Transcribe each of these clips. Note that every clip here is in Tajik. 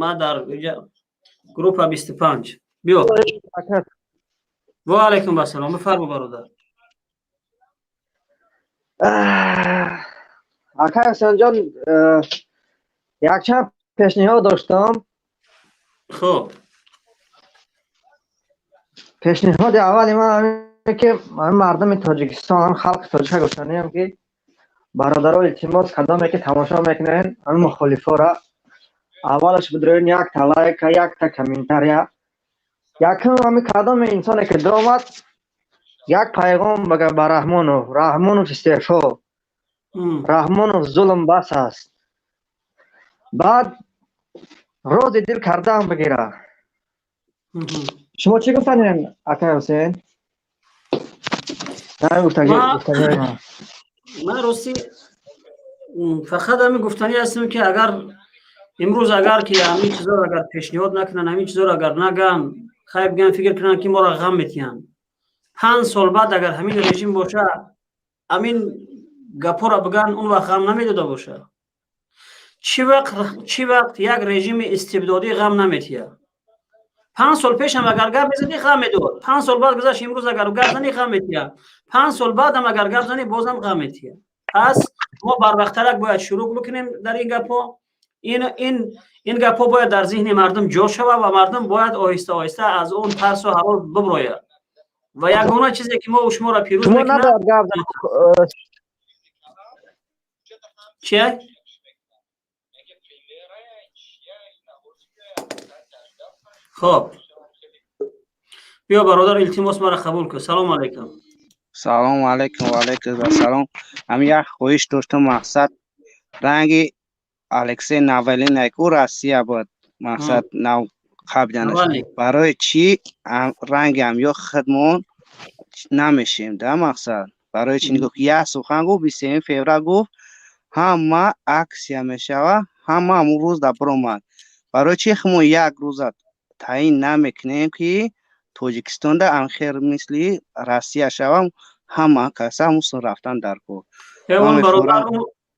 Ма дар группа 25 биё. Ва алайкум ассалом, бифармо, бародар. Акай Ҳусейнҷон, якчанд пешниҳод доштам. Хуб. Пешниҳоди аввали ман ҳамин, ки мардуми Тоҷикистон, халқи тоҷика гуфтаниям, ки бародаро, илтимос, кадоме ки тамошо мекунен, ҳамин мухолифора аввалаш бидроен, якта лайка, якта комментария, якум ҳами кадоме инсоне ки дуромад, як пайғом бага ба Раҳмонов: «Раҳмонов, истеъфо! Раҳмонов, зулм бас аст!» Баъд рози дил кардаам бигира. Шумо чӣ гуфтанем, акай Ҳусейн? Ман рости фақат ҳамин гуфтанӣ ҳастем, ки агар имрӯз, агар ки ҳамин чизоро агар пешниҳод накунанд, ҳамин чизоро агар наган, хайр, биган, фикр кунанд, ки моро ғам метиҳанд. 5 сол баъд агар ҳамин режим боша, ҳамин гапҳоро биган, он вақт ғам намедода боша. Чӣ вақт, чӣ вақт як режими истибдодӣ ғам наметиҳад? 5 сол пешам агар гап мезадӣ, ғам медод. 5 сол баъд гузашт, имрӯз агар гап занӣ, ғам метиҳад. 5 сол баъдам агар гап занӣ, бозам ғам метиҳад. Пас мо барвақттарак бояд шурӯъ бикунем дар ин гапҳо. Ин гапҳо бояд дар зиҳни мардум ҷо шавад ва мардум бояд оҳиста оҳиста аз он тарсу ҳарос биброяд. Ва ягона чизе ки мо шуморо пирӯз мекунад чия? Хоб, биё, бародар, илтимос, мара қабул кун. Салому алайкум. Салому алайкум, ва алайкум ассалом. Ҳамин як хоҳиш доштам, мақсад, ранги Алексей Навалный ку Россия буд, мақсад, нав қабданаш, барои чӣ ранги ҳамё худмон намешем да? Мақсад, барои чӣ? Нигоҳ, як сухан гуфт, 27 феврал гуфт, ҳама акция мешава, ҳама ҳамун рӯз да биромад. Барои чӣ худмон як рӯза таъин намекунем, ки Тоҷикистонда анхер мисли Россия шавам, ҳама каса ҳамусо рафтан дар кор?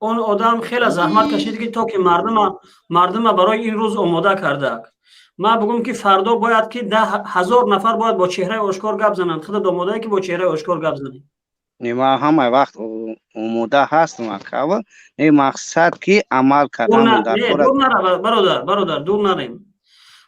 Он одам хеле заҳмат кашид, ки то ки мардума барои ин рӯз омода кардак. Ман бигӯм, ки фардо бояд ки 10 000 нафар бояд бо чеҳраи ошкор гап зананд. Худат омодае, ки бо чеҳраи ошкор гап занӣ? Не, ман ҳамаи вақт омода ҳастам, акава. Не, мақсад, ки амал кардан. Дур нара, бародар, бародар, дур нарем.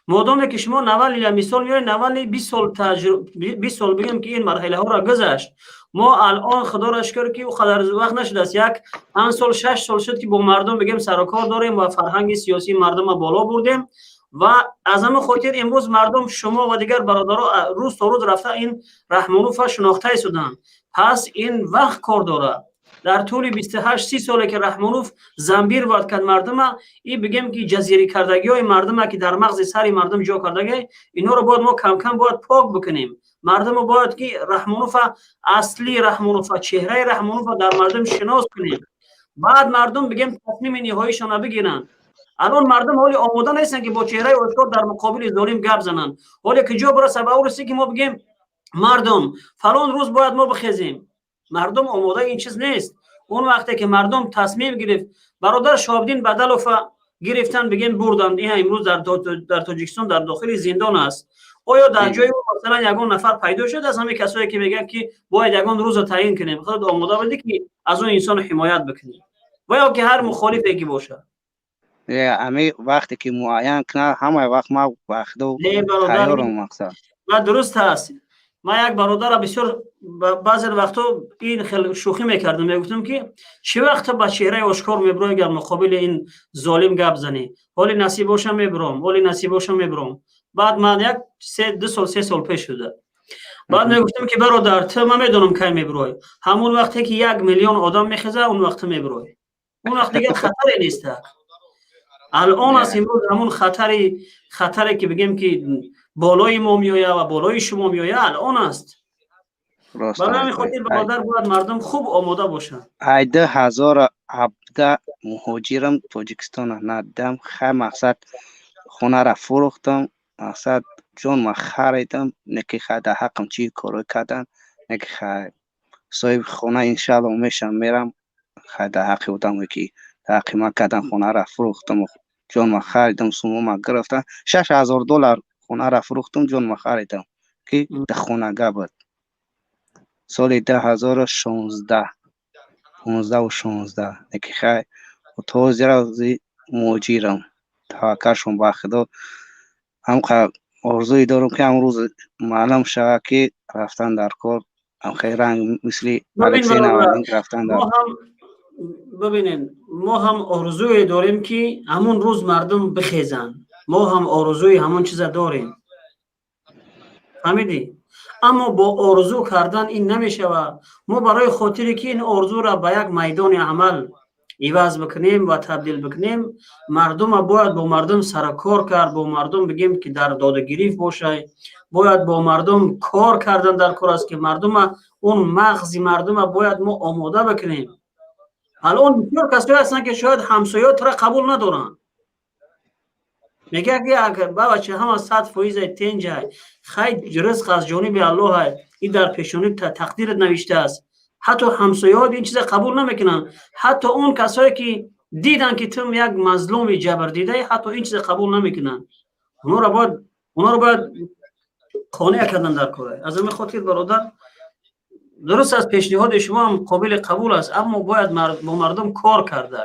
Модоме ки шумо Навалнийро мисол меоред, Навалний 20 сол, 20 сол бигем, ки ин марҳилаҳоро гузашт. Мо алон, худоро шукр, ки ӯ қадар вақт нашудааст, як 5 сол, 6 сол шуд, ки бо мардум, бигем, сарукор дорем ва фарҳанги сиёсии мардумро боло бурдем. Ва аз ҳамин хотир имрӯз мардум, шумо ва дигар бародаро, рӯз то рӯз рафта ин Раҳмонуфа шинохта истоданд. Пас ин вақт кор дорад. Дар тӯли 28, 30 соле ки Раҳмонуф замбир вард кард мардума, и бигем, ки ҷазирӣ кардагиҳои мардума, ки дар мағзи сари мардум ҷо кардаги, инҳоро бояд мо камкам бояд пок бикунем. Мардумо бояд ки Раҳмонуфа, асли Раҳмонуфа, чеҳраи Раҳмонуфа дар мардум шинос кунем. Баъд мардум, бигем, тасмими ниҳоишона бигиранд. Алон мардум ҳоли омода нестанд, ки бо чеҳраи ошкор дар муқобили золим гап зананд. Ҳоле ки ҷо бираса ба ӯ, ки мо бигем: «Мардум, фалон рӯз бояд мо бихезем», мардум омода ин чиз нест. Он вақте ки мардум тасмим гирифт, бародар Шоҳобдин Бадалова гирифтан, бигем, бурданд, ин имрӯз дар Тоҷикистон дар дохили зиндон аст. Оё дар ҷои ӯ, масалан, ягон нафар пайдо шуд аз ҳамин касое, ки мегӯянд, ки бояд ягон рӯза таъин кунем? Худат омода будӣ, ки аз он инсону ҳимоят бикунӣ ва ё ки ҳар мухолифе ки бошад? Ами вақте ки муайян кунад, ҳамаи вақт ман вақту тайёрам, мақсад. Ва дуруст аст. Ман як бародара бисёр баъзе вақтҳо ин хел шӯхӣ мекардам, мегуфтам, ки чӣ вақта ба чеҳраи ошкор мебирои, гар муқобили ин золим гап занӣ? Ҳоли насиб боша, мебиром, ҳоли насиб боша, мебиром. Баъд ман як се, 2 сол, 3 сол пеш шуда, баъд мегуфтам, ки бародар, ту ман медонам, кай мебирой: ҳамон вақте ки 1 миллион одам мехеза, он вақт мебирой. Он вақт дигар хатаре неста. Алон аст, имрӯз ҳамон хатаре, ки бигем, ки болои мо меояд ва болои шумо меояд, алон аст. Барои ҳамин хотир, бародар, бояд мардум хуб омода бошанд. Ай 2017 муҳоҷирам Тоҷикистона надидам. Хай, мақсад, хонара фурӯхтам, мақсад, ҷонма харидам, неки хай, дар ҳаққам чӣ корой кардан, неки хай, соҳиби хона иншаалло мешам, мерам. Хай, дар ҳаққи одаме, ки дар ҳаққи ман кардан, хонара фурӯхтам. Ҷонма харидам, сумома гирифтам, $6000 хонаро фурӯхтум, ҷонма харидам, ки хонага буд. Соли 2016, понздаву 16 неки. Хай, то ҳозира муҳоҷирам. Таваккалшон ба Худо. Ҳамқа орзуе дорам, ки ҳамн рӯз маълум шавад, ки рафтан дар кор, ҳамхел ранг мисли Алексей Навални рафтан дар. Бибинед, мо ҳам орзуе дорем, ки ҳамун рӯз мардум бихезанд. Мо ҳам орзуи ҳамон чиза дорем, фаҳмидӣ? Аммо бо орзу кардан ин намешавад. Мо барои хотире ки ин орзура ба як майдони амал иваз бикунем ва табдил бикунем, мардума бояд бо мардум саркор кард, бо мардум бигем, ки дар додагирифт бошай, бояд бо мардум кор кардан дар кор аст, ки мардума, он мағзи мардума бояд мо омода бикунем. Ҳал он бисёр касое ҳастанд, ки шояд ҳамсояҳо тура қабул надоранд. Мегӯяд, ки бабача, ҳама 100% тенҷай. Хай, ризқ аз ҷониби Аллоҳай, ин дар пешонӣ тақдират навиштааст. Ҳатто ҳамсояҳо ин чиза қабул намекунанд. Ҳатто он касое ки диданд, ки ту як мазлуми ҷабрдидаи, ҳатто ин чиза қабул намекунанд. Онҳоро бояд қонеъ кардан дар кора. Аз ҳамин хотир, бародар, дуруст аст, пешниҳоди шумо ҳам қобили қабул аст, аммо бояд бо мардум кор карда.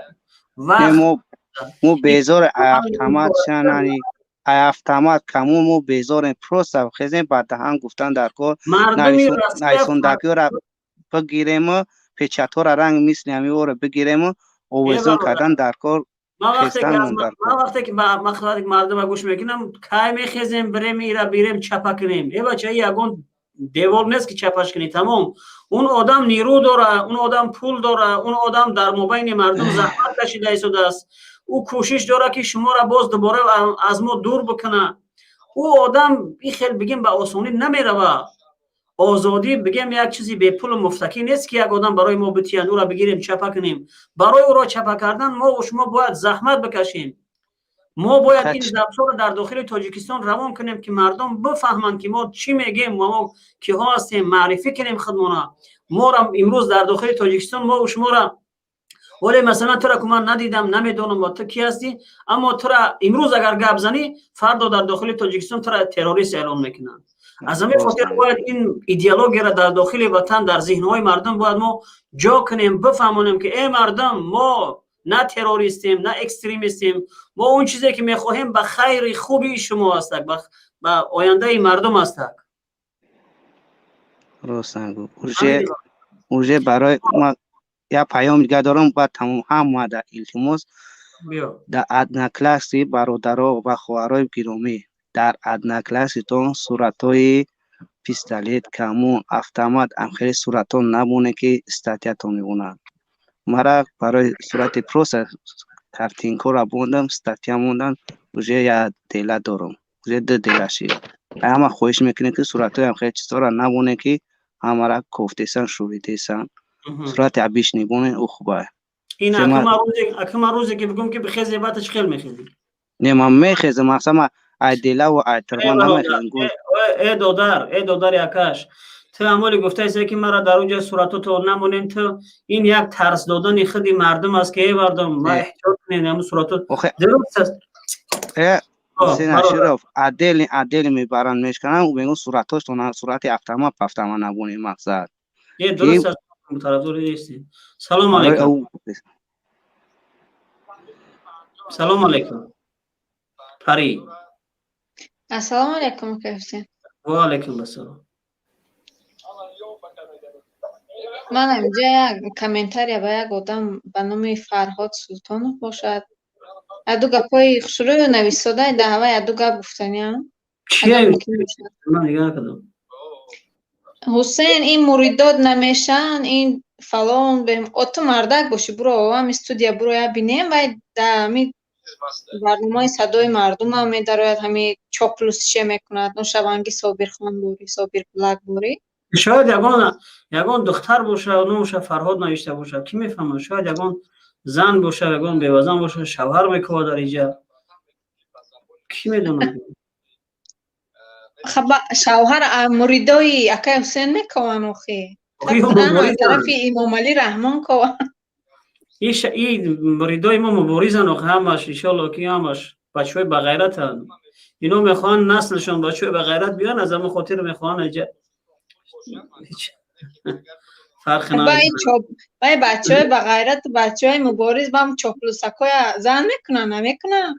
Мо безор автомат шанани, автомат камун, мо безорем. Просто хезем, ба даҳан гуфтан дар кор, нависондагиёра бигирему печатҳоро ранг мисли ҳамиҳоро бигирему овезон кардан дар кор. Ман вақте ки мардума гӯш мекунам, кай мехезем, бирем, ира бирем, чапа кунем? Э бача, ягон девор нест, ки чапаш кунӣ, тамом. Он одам нирӯ дора, он одам пул дора, он одам дар мобайни мардум заҳмат кашида истодааст. Ӯ кӯшиш дорад, ки шуморо боз дубора аз мо дур бикунад. Ӯ одам ин хел, бигем, ба осонӣ намерава. Озодӣ, бигем, як чизи бепулу муфтакӣ нест, ки як одам барои мо битиянд, ӯро бигирем, чапа кунем. Барои ӯро чапа кардан мо шумо бояд заҳмат бикашем. Мо бояд ин записҳоро дар дохили Тоҷикистон равон кунем, ки мардум бифаҳманд, ки мо чӣ мегем ва мо киҳо ҳастем, маърифӣ кунем худмона. Мора имрӯз дар дохили Тоҷикистон мо шуморо, оле, масалан, тура ку ман надидам, намедонам ва ту ки ҳастӣ, аммо тура имрӯз агар гап занӣ, фардо дар дохили Тоҷикистон тура террорист эълон мекунанд. Аз ҳамин хотир бояд ин идеологияро дар дохили ватан, дар зеҳнҳои мардум бояд мо ҷо кунем, бифаҳмонем, ки э мардум, мо на террористем, на экстремистем. Мо он чизе ки мехоҳем, ба хайри хуби шумо ҳастак, ба ояндаи мардум ҳастак. Рост, уже барои як паём дига дорам, баъд тамом. Ҳама илтимос, дар Одноклассники, бародаро ва хоҳарои гиромӣ, дар Одноклассникитон суратҳои пистолет, камон, автомат, амхели суратҳо набоне, ки статьятон мемонад. Мара барои сурати просто картинкора мондам, статья мондам, уже як дела дорам, уже ду дела шид. Ҳама хоҳиш мекунем, ки суратҳои амхели чизҳоро набоне, ки ҳамара кофтесан, шӯридесан. Сурати обычный бонен, ӯ хуба. Ин акма рӯзе ки бигӯм, ки бихезе, баъдаш хел мехезӣ? Не, ман мехезам, мақсад ман ай делаву ай тирма намехезам. Э додар, э додари акаш, ту амоли гуфтаисе, ки мара дар онҷо суратото намонем. Ту ин як тарс додани худи мардум аст, ки э мардум, ма эҳтиёт кунед, ҳамн сурато дуруст аст. Ҳусейн отдельно, отдельно мебаранд, мешкананд, мегӯн, суратҳоштон, сурати автомат пафтама набонем, мақсад. Э, дуруст аст, тарафдори нестем. Салому алайкум, салому алайкум, Пари. Ассалому алайкум, ака Ҳусейн. Ва алайкум ассалом. Ман инҷа як комментария ба як одам ба номи Фарҳод Султонов бошад. Яду гапҳои хушрӯю нависода, дар ҳава яду гап гуфтаниам. Ман нигоҳ накардам. Ҳусейн, ин муридод намешан, ин фалон, ту мардак бошӣ, буро ҳами студия, буро я бинем. Вай да ҳами барномаи «Садои мардумам» медарояд, ҳами чоплусише мекунад, ношаванги Собирхон бори, Собир Блак бори. Шояд ягон духтар боша, номаша Фарҳод навишта боша, кӣ мефаҳмад? Шояд ягон зан боша, ягон бевазан боша, шавҳар мекунад дар инҷа, кӣ медонад? Шавҳар муридои акай Ҳусейн мекованд охи, тарафи Имомалӣ Раҳмон кованд. Ин муридои мо муборизанд, охи ҳамаш, иншоалло, ки ҳамаш бачаҳои бағайратанд. Ино мехоҳанд наслшон бачаҳои бағайрат биён, аз ҳамон хотир мехоҳанд иҷа фарқи Бай бачаҳои бағайрату бачаҳои мубориз бам чоплусакоя зан мекунанд, намекунанд?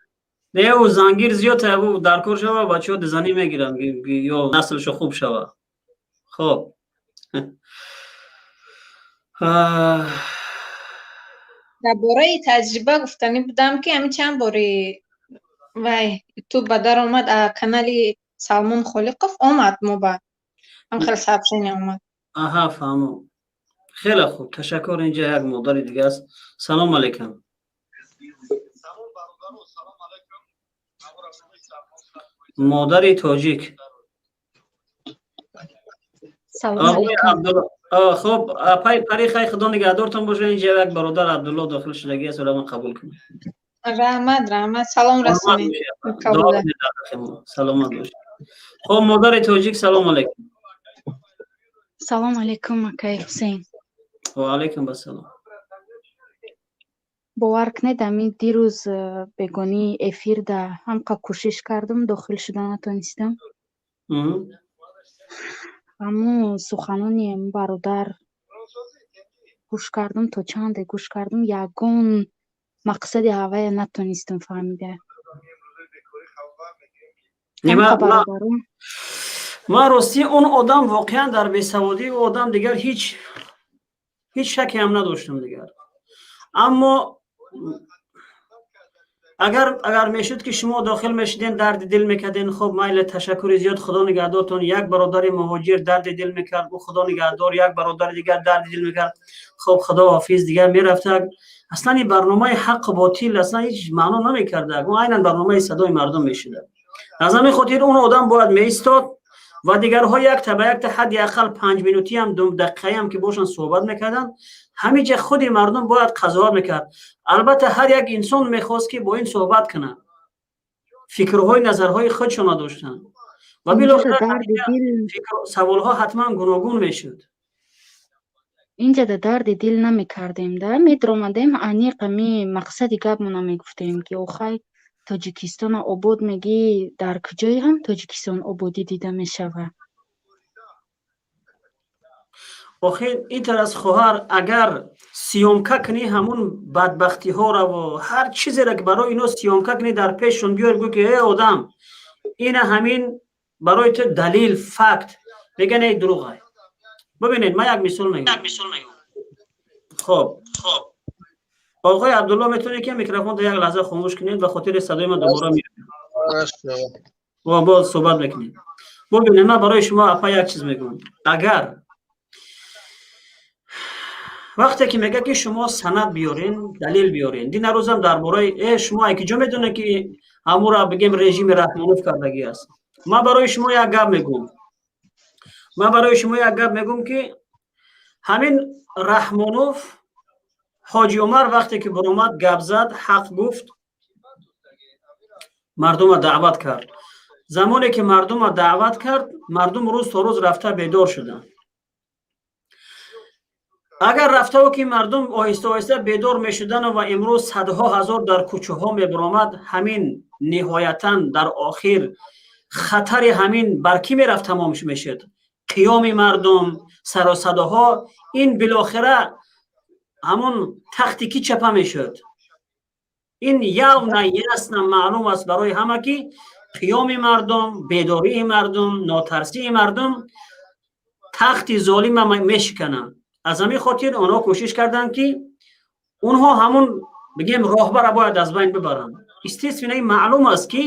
Не, ӯ зангир зиёд ӯ дар кор шава, бачаҳо дизанӣ мегиранд, ё наслшо хуб шава. Хоб, дар бораи таҷриба гуфтанӣ будам, ки ҳамин чанд бори вай Ютуб ба дар омад, канали Салмон Холиқов омад, мо ба ҳам хеле сообщение омад. Аҳа, фаҳмом, хеле хуб, ташаккур. Инҷа як модари дига аст. Салом алейкум. Модари тоҷик. Хуб, пари, хай, худо нигаҳдортон боша. Инҷа як бародар Абдулло дохил шудагӣ аст, ола ман қабул кунам. Раҳмат, раҳмат, салом расонед. Саломат бошед. Хуб, модари тоҷик, салом алейкум. Салом алейкум, акай Ҳусейн. Ва алейкум ассалом. Бовар кунед, ҳамин дирӯз бегонӣ эфирда ҳамқа кӯшиш кардам, дохил шуда натонистам. Аммо суханони бародар гӯш кардам, то чанде гӯш кардам, ягон мақсади ҳавая натонистам фаҳмида. Ман ростӣ он одам воқеан дар бесаводии ӯ одам дигар ҳеҷ шаке ҳам надоштам дигар. Аммо агар мешуд, ки шумо дохил мешуден, дарди дил мекарден, хуб, майли, ташаккури зиёд, худо нигаҳдортон. Як бародари муҳоҷир дарди дил мекард, ӯ худо нигаҳдор. Як бародари дигар дарди дил мекард, хуб, худо ҳофиз, дигар мерафтак. Аслан ин барномаи ҳаққу ботил аслан ҳеҷ маъно намекардак, он айнан барномаи садои мардум мешуда. Аз ҳамин хотир он одам бояд меистод ва дигарҳо якта ба якта ҳадди ақал 5 минутиам, 2 дақиқаам ки бошанд, суҳбат мекарданд. Ҳамиҷа худи мардум бояд қазоват мекард. Албатта, ҳар як инсон мехост, ки бо ин суҳбат кунад, фикрҳои назарҳои худшона доштанд ва билохира саволҳо ҳатман гуногун мешуд. Инҷа да дарди дил намекардем, да медромадем, аниқ ами мақсади гапмона мегуфтем, ки охай, Тоҷикистона обод мегӣ, дар куҷое ҳам Тоҷикистон ободӣ дида мешавад? Охир ин аз хоҳар, агар съёмка кунӣ ҳамун бадбахтиҳоро ва ҳар чизеро, ки барои ино съёмка кунӣ, дар пешшон биёр, гӯ, ки э одам, ина ҳамин барои ту далил, факт, меган эй дурӯғай. Бибинед, ман як мисол мегӯям. Хоб, оғои Абдулло, метавонед, ки микрофонро як лаҳза хомӯш кунед, ба хотири садои ман дубора меояд ва боз суҳбат мекунем. Бубинед, ман барои шумо, апа, як чиз мегӯям. Агар вақте ки мегӯяд, ки шумо санад биёрен, далел биёрен, дина рӯзам дар бораи шумо ай киҷо медонед, ки ҳамура бигем режими Раҳмонов кардагӣ аст? Ман барои шумо як гап мегӯм, ман барои шумо як гап мегӯм, ки ҳамин Раҳмонов Ҳоҷи Умар вақте ки баромад, гап зад, ҳақ гуфт, мардума даъват кард. Замоне ки мардума даъват кард, мардум рӯз то рӯз рафта бедор шуданд. Агар рафтаву ки мардум оҳиста оҳиста бедор мешудану ва имрӯз садҳо ҳазор дар кӯчаҳо мебаромад, ҳамин ниҳоятан дар охир хатари ҳамин бар кӣ мерафт, тамом мешуд. Қиёми мардум, саросадоҳо, ин билохира ҳамон тахти кӣ чапа мешуд? Ин явно, ясно маълум аст барои ҳама, ки қиёми мардум, бедории мардум, нотарсии мардум тахти золима мешикананд. Аз ҳамин хотир онҳо кӯшиш карданд, ки онҳо ҳамун бигем роҳбара бояд аз байн бибаранд. Естественно, ин маълум аст, ки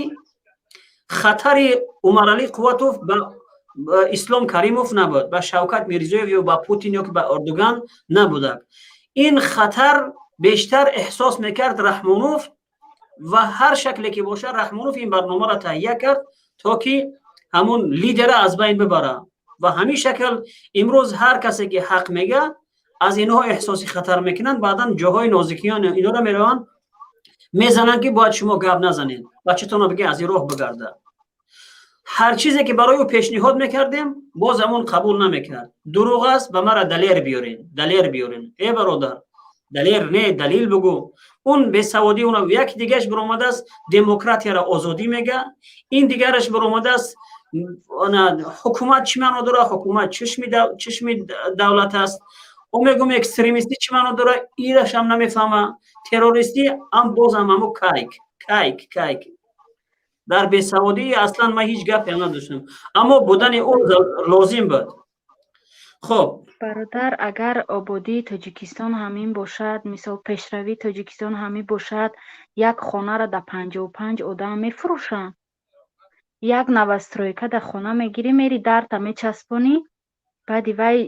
хатари Умаралӣ Қувватов ба Ислом Каримов набуд, ба Шавкат Мирзиёев ё ба Путин ё ки ба Эрдоган набудак. Ин хатар бештар эҳсос мекард Раҳмонов ва ҳар шакле ки бошад, Раҳмонов ин барномаро таҳия кард, то ки ҳамун лидера аз байн бибара. Ва ҳамин шакл имрӯз ҳар касе ки ҳақ мега, аз инҳо эҳсоси хатар мекунанд. Баъдан ҷоҳои нозикиён инҳоро мераванд, мезананд, ки бояд шумо гап назанед, бачатонро бигӯ, аз ин роҳ бигарда. Ҳар чизе ки барои ӯ пешниҳод мекардем, боз ҳамон қабул намекард. Дурӯғ аст, ба мара далер биёрен, далер биёрен. Э бародар. Далер не, далил бугӯ. Он бесаводӣ уна яки дигараш биромадааст, демократияро озодӣ мега. Ин дигараш биромадааст, ҳукумат чӣ маъно дорад, ҳукумат чишми давлат аст. О, мегӯм, экстремистӣ чӣ маъно дорад, ирашам намефаҳма. Террористӣ ам бозам ҳамо кайк, кайк, кайк. Дар бесаводӣ аслан ман ҳеҷ гапе надоштам, аммо будани ӯ лозим буд. Хуб. Бародар, агар ободии Тоҷикистон ҳамин бошад, мисол, пешравии Тоҷикистон ҳамин бошад, як хонаро да 55 одам мефурӯшанд. Як новостройка да хона мегирӣ, мери дарта мечаспонӣ, баъди вай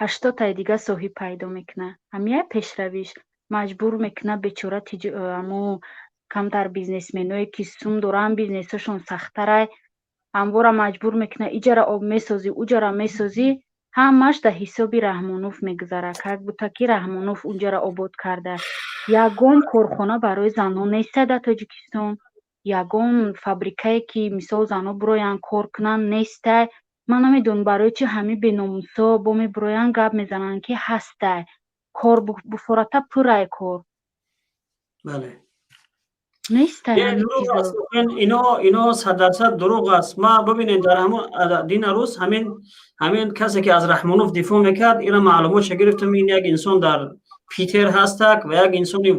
80таи дига соҳиб пайдо мекунад. Ҳамия пешравиш? Маҷбур мекунад бечора амо камтар бизнесменое, ки сум доранд, бизнесашон сахтарай, ҳамвора маҷбур мекунад: иҷара об месозӣ, уҷара месозӣ. Ҳамаш дар ҳисоби Раҳмонов мегузарад, как будто ки Раҳмонов унҷара обод карда. Ягон корхона барои занон неста дар Тоҷикистон, ягон фабрикае, ки мисол занон бироянд, кор кунанд, нестай. Ман намедонам, барои чи ҳамин беномусо бо мебироянд, гап мезананд, ки ҳастай кор, буфората пурай кор. Бале. Нестай. Ино 100% дурӯғ аст. Ма, бибинед, дар ҳамон дина рӯз ҳамин касе, ки аз Раҳмонов дифоъ мекард, ина маълумотша гирифтам. Ин як инсон дар Питер ҳастак ва як инсони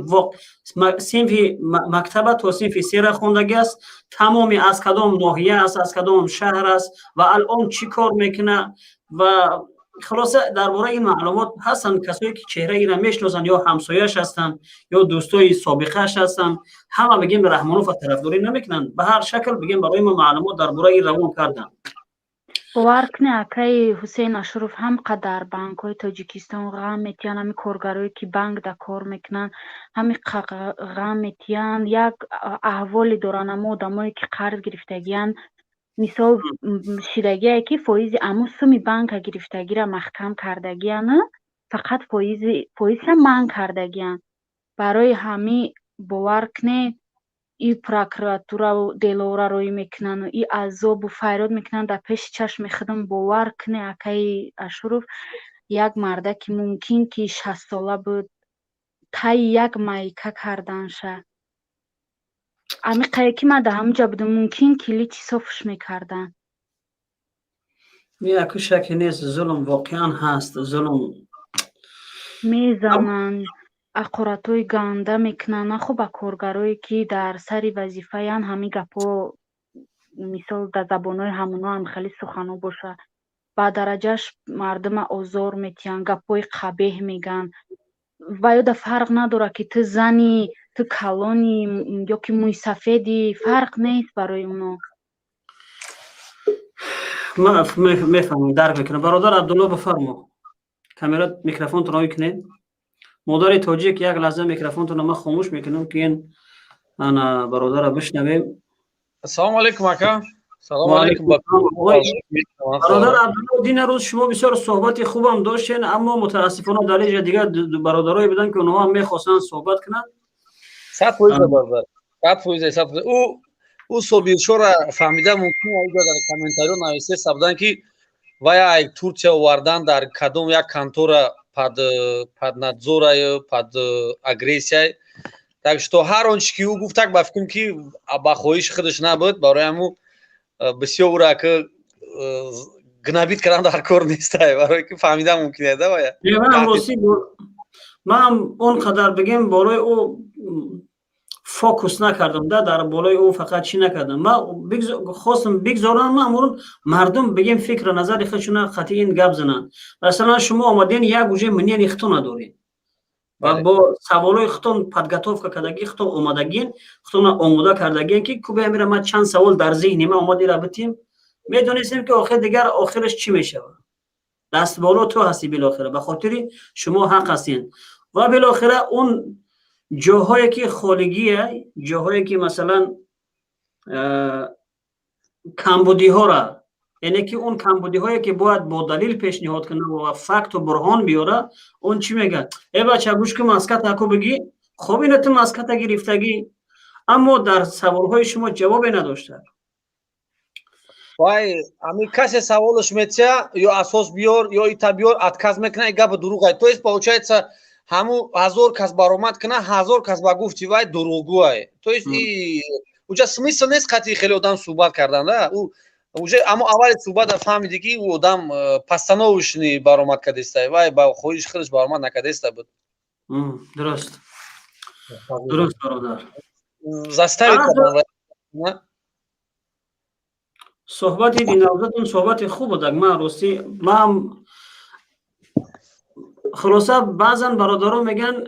синфи мактаба то синфи сера хондагӣ аст. Тамоми аз кадом ноҳия аст, аз кадом шаҳр аст ва алон чӣ кор мекунад ва хулоса, дар бораи ин маълумот ҳастанд. Касое, ки чеҳраи ира мешиносанд, ё ҳамсояш ҳастанд, ё дӯстои собиқааш ҳастанд, ҳама, бигем, Раҳмонова тарафдорӣ намекунанд. Ба ҳар шакл, бигем, барои мо маълумот дар бораи ин равон карданд. Бовар кунед, акаи Ҳусейн Ашуров, ҳам қадар банкҳои Тоҷикистон ғам метиҳанд, ҳамин коргарое, ки банкда кор мекунанд, ҳами ғам метиҳанд, як аҳволе доранд. Ҳамо одамое, ки қарз гирифтагиянд, мисол, шидагие, ки фоизи аму суми банка гирифтагиро маҳкам кардагияну фақат фоиза манъ кардагиянд. Барои ҳамин, бовар кунед, и прокуратурау делора роӣ мекунану и азобу фарёд мекунанд дар пеши чашми худам. Бовар кунед, акаи Ашуров, як мардаки мумкин ки 60сола буд, таи як майка карданша. Амиқае, ки ман дар ҳамунҷа будам, мумкин ки лити софш мекарданд. Яку шаке нест, зулм воқеан ҳаст, зулм. Мезананд, ҳақоратҳои ганда мекунанд. Нахо ба коргарое, ки дар сари вазифаянд, ҳамин гапҳо, мисол, дар забонҳои ҳамоно ҳам хеле суханҳо бошад, ба дараҷаш мардума озор метиҳанд, гапҳои қабеҳ мегӯянд. Ва ёда фарқ надорад, ки ту зани, ту калони ё ки мӯйсафеди, фарқ нест барои оно. Ман мефаҳмам, дарк мекунам. Бародар Абдулло, бифармо, камера, микрофонтон рӯй кунед. Модари тоҷик, як лаҳза микрофонтонро ман хомӯш мекунам, ки ин ана бародара бишнавем. Ассалому алайкум, ака, салому алайкум. Бародар Абдулло, дина рӯз шумо бисёр суҳбати хубам доштен, аммо мутаассифона дар инҷа дигар бародарое буданд, ки онҳо ҳам мехостанд суҳбат кунанд. 100%, бародар, 100%, 100%. Ӯ Собиршора фаҳмида мумкин, дар комментариё нависта буданд, ки вая ай Турсия овардан, дар кадом як контора под надзораю, под агрессияй. Так что ҳар он чи ки ӯ гуфтак, ба фикрам, ки ба хоҳиши худаш набуд. Барои ҳаму бисёр ӯра ки гнобить кардан дар кор нестай, барое ки фаҳмида мумкин да вая. Ман он қадар, бигем, болои ӯ фокус накардам да, дар болои ӯ фақат чӣ накардам. Ман хостам бигзорам, ман мардум, бигем, фикру назари худшона қатъи гап зананд. Масалан, шумо омаден, як уже мнение худтон надоред ва бо саволҳои худтон подготовка кардагӣ, худтон омадагин, худтона омода кардагин, ки кубе ҳамира ман чанд савол дар зеҳни ман омад, ира битим. Медонистем, ки охир дигар охираш чӣ мешавад. Даст боло ту ҳастӣ, билохира ба хотири шумо ҳақ ҳастин ва билохира он ҷоҳое, ки холигия, ҷоҳое, ки масалан камбудиҳора, яъне ки он камбудиҳое, ки бояд бо далил пешниҳод кунад ва факту бурҳон биёра, он чӣ мегӯяд? Э, бача, гӯш кун, маската аку бигӣ. Хоб, ина ту маската гирифтагӣ, аммо дар саволҳои шумо ҷавобе надошта. Вай ами касе саволаш метия, ё асос биёр, ё ита биёр, отказ мекунад, гапа дурӯғ. То есть получается, Ҳаму 1000 кас баромад кунад, 1000 кас ба гуфти вай дурӯғгӯай. То есть уҷа смысл нест қатъи хеле одам суҳбат кардан да. Ӯ уже аммо аввали суҳбата фаҳмиди, ки ӯ одам постановочный баромад кардеста, вай ба хоҳиши худаш баромад накардеста буд. Дуруст, бародар. Заставить кардан. Суҳбати динавзатон суҳбати хуб буд. Ман ростӣ ман хулоса, баъзан бародарон мегӯянд,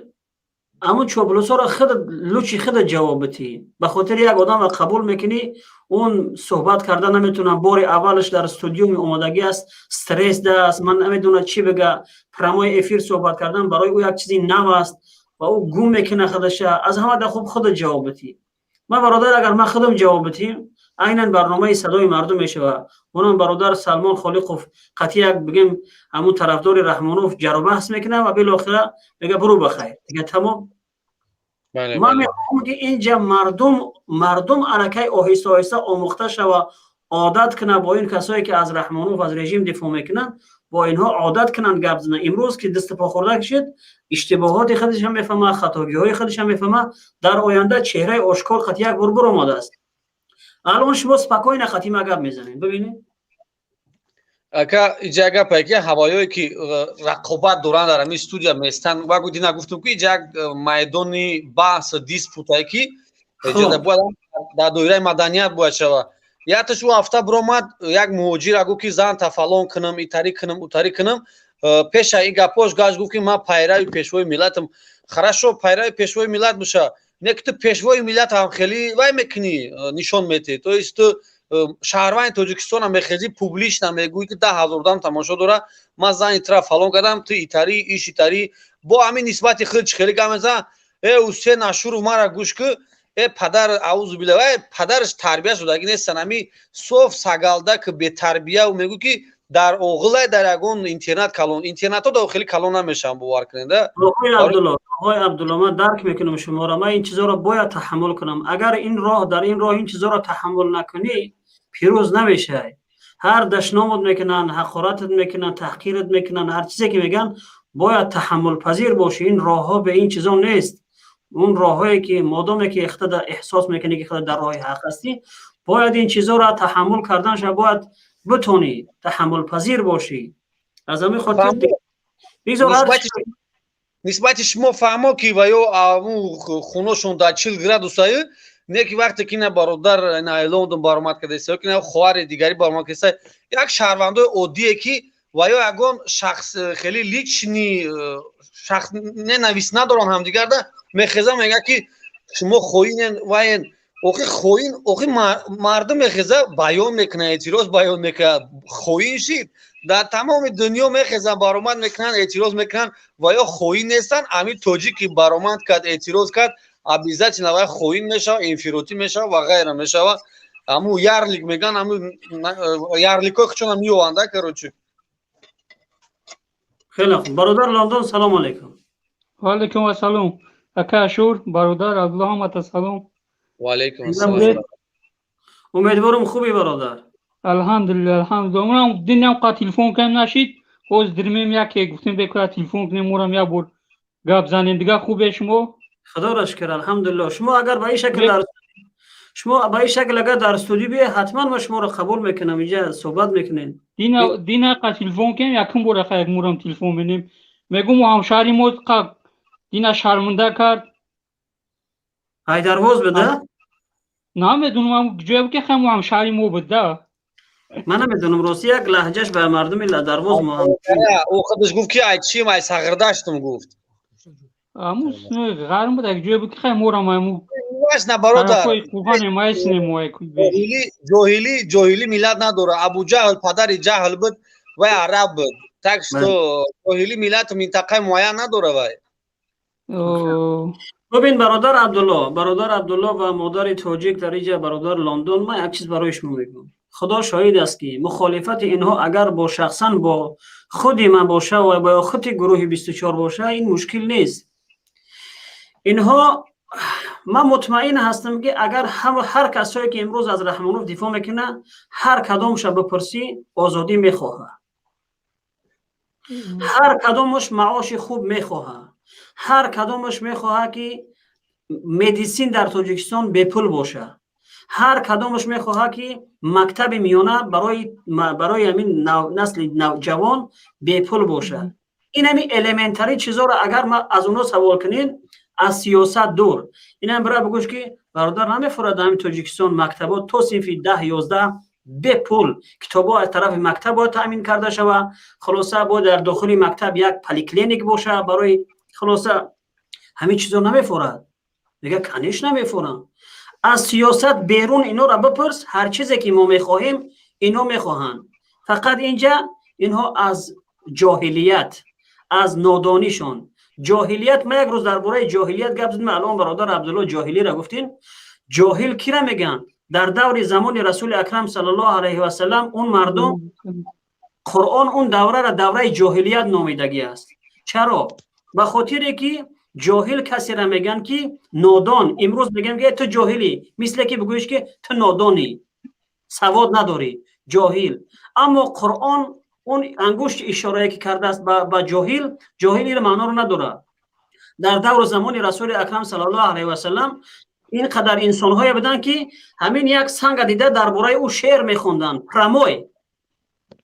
ҳамун чоплусоро худ лучше худат ҷавоб битӣ, ба хотири як одамро қабул мекунӣ, он суҳбат карда наметавонад, бори аввалаш дар студиюми омодагӣ аст, стресс аст, ман намедонад чӣ бига. Прямой эфир суҳбат кардан барои ӯ як чизи нав аст ва ӯ гум мекунад худаша. Аз ҳама да хуб худат ҷавоб битӣ. Ман, бародар, агар ман худам ҷавоб битим, айнан барномаи «Садои мардум» мешавад. Онам бародар Салмон Холиқов қатъи як бигем, ҳамун тарафдори Раҳмонов ҷару баҳс мекунад ва билохира мега: «Буру бахайр, дига тамом». Ман мехоҳам, ки инҷа мардум аллакай оҳиста оҳиста омӯхта шава, одат кунад бо ин касое, ки аз Раҳмонов, аз режим дифоъ мекунанд, бо инҳо одат кунанд гап зананд. Имрӯз ки дасту по хӯрда кишид, иштибоҳоти худашам мефаҳмад, хатогиҳои худашам мефаҳмад, дар оянда чеҳраи ошкор қатъи як бор буромадааст. Алон шумо спокойно қатъи ма гап мезанед, бибинед. Ака, иҷа гапае, ки ҳавоёе ки рақобат доранд, дар ҳамин студия местанд ва дина гуфтум, ки иҷа як майдони баҳс, диспутае, ки бояд дар доираи маданият бояд шавад. Якташ ӯ ҳафта биромад, як муҳоҷира гуфт, ки зан тафалон кунам, итарӣ кунам, утарӣ кунам. Пеша ин гапош гашт, гуфт, ки ман пайрави пешвои миллатам. Хорошо, пайрави пешвои миллат боша, не ки ту пешвои миллат ҳам хеле вай мекунӣ, нишон метиҳӣ. То есть ту шаҳрванди Тоҷикистона мехезӣ, публично мегӯӣ, ки 10 000 одам тамошо дора: «Ман зани тура фалон кардам, ту итарӣ, иш итарӣ». Бо ҳамин нисбати худ чӣ хеле гап мезан. Э, Ҳусен Ашуров, мара гӯш ку. Э, падар, аузу билла, э, падараш тарбия шудагӣ нестан, ҳами соф сагалда, ки бетарбия. Мегӯ, ки дар оғилай, дар ягон интернат калон, интернатҳо дар хеле калон намешаванд, бовар кунед. Оғои Абдулло, оғои Абдулло, ман дарк мекунам шуморо. Ман ин чизоро бояд таҳаммул кунам. Агар ин роҳ, дар ин роҳ ин чизоро таҳаммул накунӣ, пирӯз намешавӣ. Ҳар дашномот мекунанд, ҳақоратат мекунанд, таҳқират мекунанд, ҳар чизе ки мегӯянд, бояд таҳаммулпазир бошӣ. Ин роҳҳо бе ин чизо нест. Он роҳҳое ки модоме ки ихтида эҳсос мекунӣ, ки худа дар роҳи ҳақ ҳастӣ, бояд ин чизоро таҳаммул карданша бояд битонӣ, таҳаммулпазир бошӣ. Аз ҳамин хотир бигзор. Нисбати шумо фаҳмо, ки ва ё хуношон дар 40 градусаю не, ки вақте ки на бародар на Лондон баромад кардаиста, ки на хоҳари дигарӣ баромад кардаиста, як шаҳрвандои оддие, ки ва ё ягон шахс хеле личный шахс ненависть надоранд ҳамдигарда, мехеза, мега, ки шумо хоинен ваен. Охи хоин, охи мардум мехеза, баён мекунад, эътироз баён мекунад, хоин шид. Дар тамоми дунё мехезанд, баромад мекунанд, эътироз мекунанд, ва ё хоин нестанд. Ҳамин тоҷик ки баромад кард, эътироз кард, обязательно вай хоин мешавад, инфиротӣ мешавад ва ғайра мешавад. Ҳаму ярлык меган, ҳаму ярлыкҳои худшона меованда, короче. Хеле хуб. Бародар Лондон, салому алайкум. Ва алайкум ассалом, ака Ашур, бародар Абдулло, ҳамата салом. Ва алайкум ассалом. Умедворам, хуби, бародар. Алҳамдулилла, алҳамдулилла. Унам динам қа телефон кардем, нашид. Ҳоз дирмем, яке гуфтем, бекора телефон кунем, мурам як бор гап занем. Дига хубе шумо? Худоро шукр, алҳамдулилло. Шумо агар ба ин шакл дар шумо ба ин шакл агар дар студио биёед, ҳатман ман шуморо қабул мекунам, инҷа суҳбат мекунем. Дина қа телефон кунем, якум бор ака як мурам телефон менем. Мегум, ҳамшаҳри мо қа дина шарманда кард. Ҳайдарвоз буда? Намедунам, ҷое ки ҳаму ҳамшаҳри мо буд да. Ман намедонам, рости, як лаҳҷаш ба мардуми Дарвоз. Ӯ худаш гуфт, ки ай чим, ай Сағирдаштам гуфт. Аму ғарм буд, як ҷое буд, ки хай морам аму. На, бародар, ҷоҳилӣ миллат надорад. Абуҷаҳл падари ҷаҳл буд, вай араб буд, так что ҷоҳилӣ миллату минтақаи муайян надора вай. Бибин, бародар Абдулло, бародар Абдулло ва модари тоҷик дар иҷа, бародар Лондон, ман як чиз барои шумо мегӯям. Худо шоҳид аст, ки мухолифати инҳо агар бо шахсан бо худи ман боша ва бо худи гурӯҳи 24 боша, ин мушкил нест. Инҳо, ман мутмаин ҳастам, ки агар ҳар касое ки имрӯз аз Раҳмонов дифоъ мекунад, ҳар кадомша бипурсӣ, озодӣ мехоҳад, ҳар кадомаш маоши хуб мехоҳад. Ҳар кадомаш мехоҳад, ки медицин дар Тоҷикистон бепул бошад. Ҳар кадомаш мехоҳад, ки мактаби миёна барои ҳамин насли ҷавон бепул бошад. Ин ҳамин элементарный чизоро агар аз онҳо савол кунед, аз сиёсат дур, инам бира бигӯш, ки бародар, намефурад ҳамин Тоҷикистон мактабо то синфи 10-11 бепул, китобҳо аз тарафи мактаб бояд таъмин карда шавад, хулоса, бояд дар дохили мактаб як поликлиник боша барои, хулоса, ҳамин чизо намефурад? Мега: «Конечно, мефурам». Аз сиёсат берун инора бипурс, ҳар чизе ки мо мехоҳем, инҳо мехоҳанд. Фақат инҷа инҳо аз ҷоҳилият, аз нодонишон, ҷоҳилият. Ма як рӯз дар бораи ҷоҳилият гап задем. Алон бародар Абдулло ҷоҳилиро гуфтин. Ҷоҳил кира мегӯянд? Дар даври замони Расули Акрам саллаллоҳу алайҳи васалам он мардум, Қуръон он давраро давраи ҷоҳилият номидагӣ аст. Чаро? Ба хотире ки ҷоҳил касеро мегӯянд, ки нодон. Имрӯз мегӯям, ки ту ҷоҳилӣ, мисле ки бигӯиш, ки ту нодонӣ, савод надорӣ, ҷоҳил. Аммо Қуръон он ангушти ишорае ки кардааст ба ҷоҳил, ҷоҳил ин маъноро надорад. Дар давру замони Расули Акрам саллаллоҳу алайҳи васалам ин қадар инсонҳое буданд, ки ҳамин як санга дида, дар бораи ӯ шеър мехонданд прямой.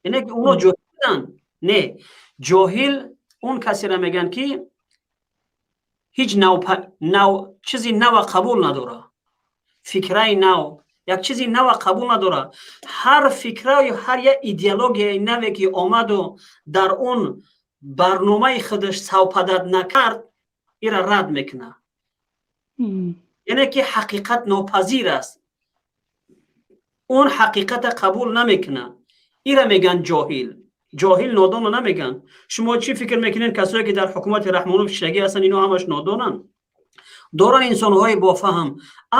Яъне ки онҳо ҷоҳил буданд? Не, ҷоҳил он касеро мегӯянд, ки ҳеҷ нав чизи нава қабул надорад, фикраи нав, як чизи нава қабул надорад. Ҳар фикраю ҳар як идеологияи наве ки омаду дар он барномаи худаш совпадать накард, ира рад мекунад. Яъне ки ҳақиқат нопазир аст, он ҳақиқата қабул намекунад. Ира мегӯянд ҷоҳил. Ҷоҳил нодонро намегӯянд. Шумо чӣ фикр мекунед, касое ки дар ҳукумати Раҳмонов шишагӣ ҳастанд, ино ҳамаш нодонанд? Доранд инсонҳои бофаҳм,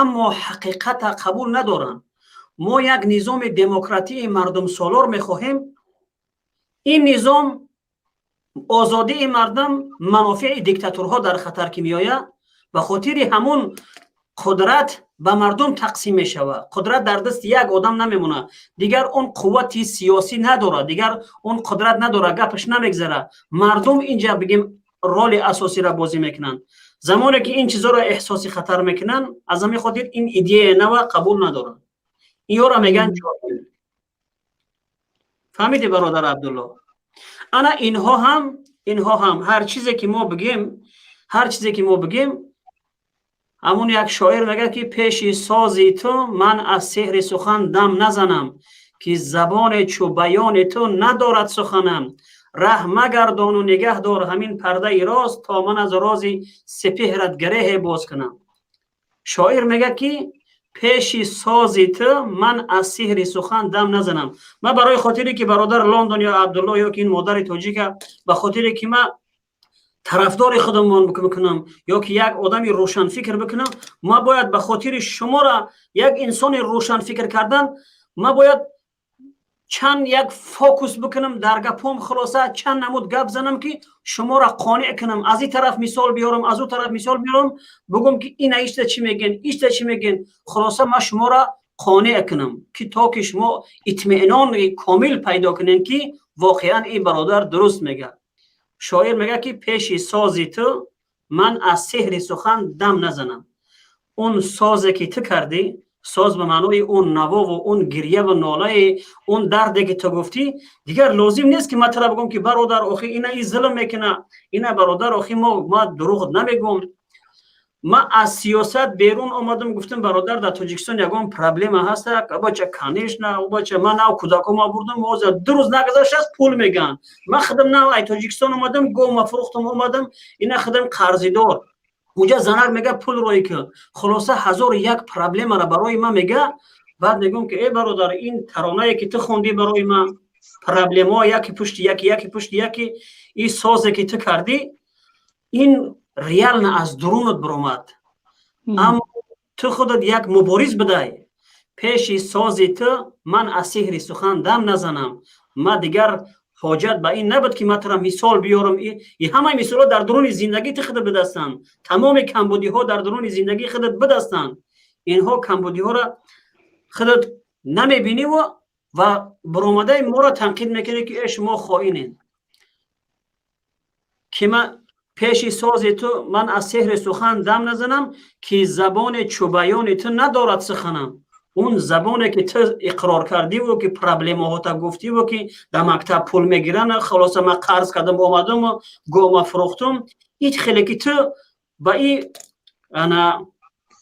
аммо ҳақиқата қабул надоранд. Мо як низоми демократии мардумсолор мехоҳем. Ин низом, озодии мардум, манофеи диктаторҳо дар хатар ки меояд, ба хотири ҳамун қудрат ба мардум тақсим мешавад. Қудрат дар дасти як одам намемонад. Дигар он қуввати сиёсӣ надорад, дигар он қудрат надорад, гапаш намегзарад. Мардум инҷа, бигем, роли асосиро бозӣ мекунанд. Замоне ки ин чизоро эҳсоси хатар мекунанд, аз ҳамин хотир ин идеяи нава қабул надоранд. Инёро мегӯянд ҷоҳил. Фаҳмидӣ, бародар Абдулло? Ана инҳо ҳам ҳар чизе ки мо бигем, ҳар чизе ки мо бигем, ҳамун як шоир мегӯяд, ки пеши сози ту ман аз сеҳри сухан дам назанам, ки забоне чу баёни ту надорад суханам. Раҳ магардону нигаҳ дор ҳамин пардаи роз, то ман аз рози сепеҳрат гиреҳе боз кунам. Шоир мегӯяд, ки пеши сози ту ман аз сиҳри сухан дам назанам. Ман барои хотире ки бародар Лондон ё Абдулло ё ки ин модари тоҷика, ба хотире ки ман тарафдори худамон бикунам ё ки як одами рӯшанфикр бикунам, ман бояд ба хотири шуморо як инсони рӯшанфикр кардан, ман бояд чанд як фокус бикунам дар гапом, хулоса, чанд намуд гап занам, ки шуморо қонеъ кунам, аз ин тараф мисол биёрам, аз ӯ тараф мисол биёрам, бигӯм, ки ина ишта чӣ мегӯен, ишта чӣ мегӯен, хулоса, ман шуморо қонеъ кунам, ки то ки шумо итминони комил пайдо кунед, ки воқеан ин бародар дуруст мегӯяд. Шоир мегӯяд, ки пеши сози ту ман аз сеҳри сухан дам назанам. Он созе ки ту кардӣ, соз ба маънои он навову он гирьяву нолаи, он дарде ки ту гуфтӣ, дигар лозим нест, ки ман тура бигӯм, ки бародар, охи, ина и зулм мекуна, ина бародар, охи, ма дурӯғ намегӯм. Ман аз сиёсат берун омадам, гуфтам: «Бародар, дар Тоҷикистон ягон проблема ҳаста?» «Бача, конечно, бача, ман нав кӯдакома бурдам, ҳозир 2 рӯз нагузаштааст, пул мегӯянд. Ман худам нав ай Тоҷикистон омадам, гома фурӯхтам, омадам, ина худам қарзидор, уҷа занак мега, пул рӯй кун». Хулоса, ҳазору як проблемаро барои ман мега. Баъд мегӯм, ки э бародар, ин таронае ки ту хондӣ барои ман, проблемаҳо яки пушти яки, яки пушти яки, ин созе ки ту кардӣ, ин реально аз дурунат биромад, аммо ту худат як мубориз будай. Пеши сози ту ман аз сеҳри сухан дам назанам. Ма дигар ҳоҷат ба ин набуд, ки ман тура мисол биёрам. И ҳамаи мисолҳо дар дуруни зиндагии ту худат бидастанд, тамоми камбудиҳо дар дуруни зиндагии худат бидастанд. Инҳо камбудиҳоро худат намебиниву ва баромадаи моро танқид мекунӣ, ки э, шумо хоинед, ки ма Пеши сози ту ман аз сеҳри сухан дам назанам, ки забони чӯбаёни ту надорад суханам. Он забоне ки ту иқрор кардиву ки проблемаҳота гуфтиву ки дар мактаб пул мегиранд, хулоса, ман қарз кардам, омадаму гома фурӯхтум, ҳеҷ хеле ки ту ба и ана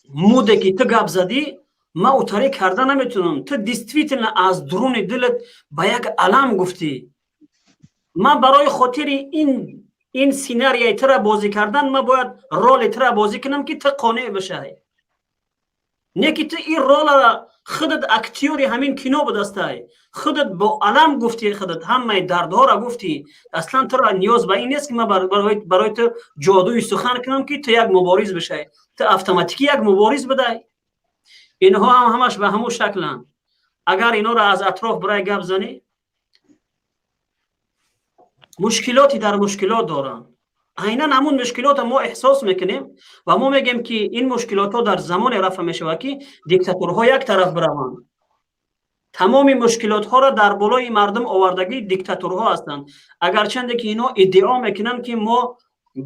муде ки ту гап задӣ, ман утаре карда наметавонам. Ту действительно аз дуруни дилат ба як алам гуфтӣ. Ман барои хотири ин сценарияи тура бозӣ кардан, ман бояд роли тура бозӣ кунам, ки ту қонеъ бишавӣ. Не ки ту ин ролара худат актёри ҳамин кино будастай. Худат бо алам гуфтӣ, худат ҳамаи дардҳоро гуфтӣ. Аслан тура ниёз ба ин нест, ки ман барои ту ҷодуи сухан кунам, ки ту як мубориз бишавӣ. Ту автоматикӣ як мубориз будай. Инҳо ҳам ҳамаш ба ҳамун шакланд. Агар инҳоро аз атроф бирай гап занӣ, мушкилоти дар мушкилот доранд. Айнан ҳамун мушкилотро мо эҳсос мекунем ва мо мегӯем, ки ин мушкилотҳо дар замоне рафъ мешавад, ки диктатурҳо як тараф бираванд. Тамоми мушкилотҳоро дар болои мардум овардагии диктатурҳо ҳастанд. Агарчанде ки инҳо иддао мекунанд, ки мо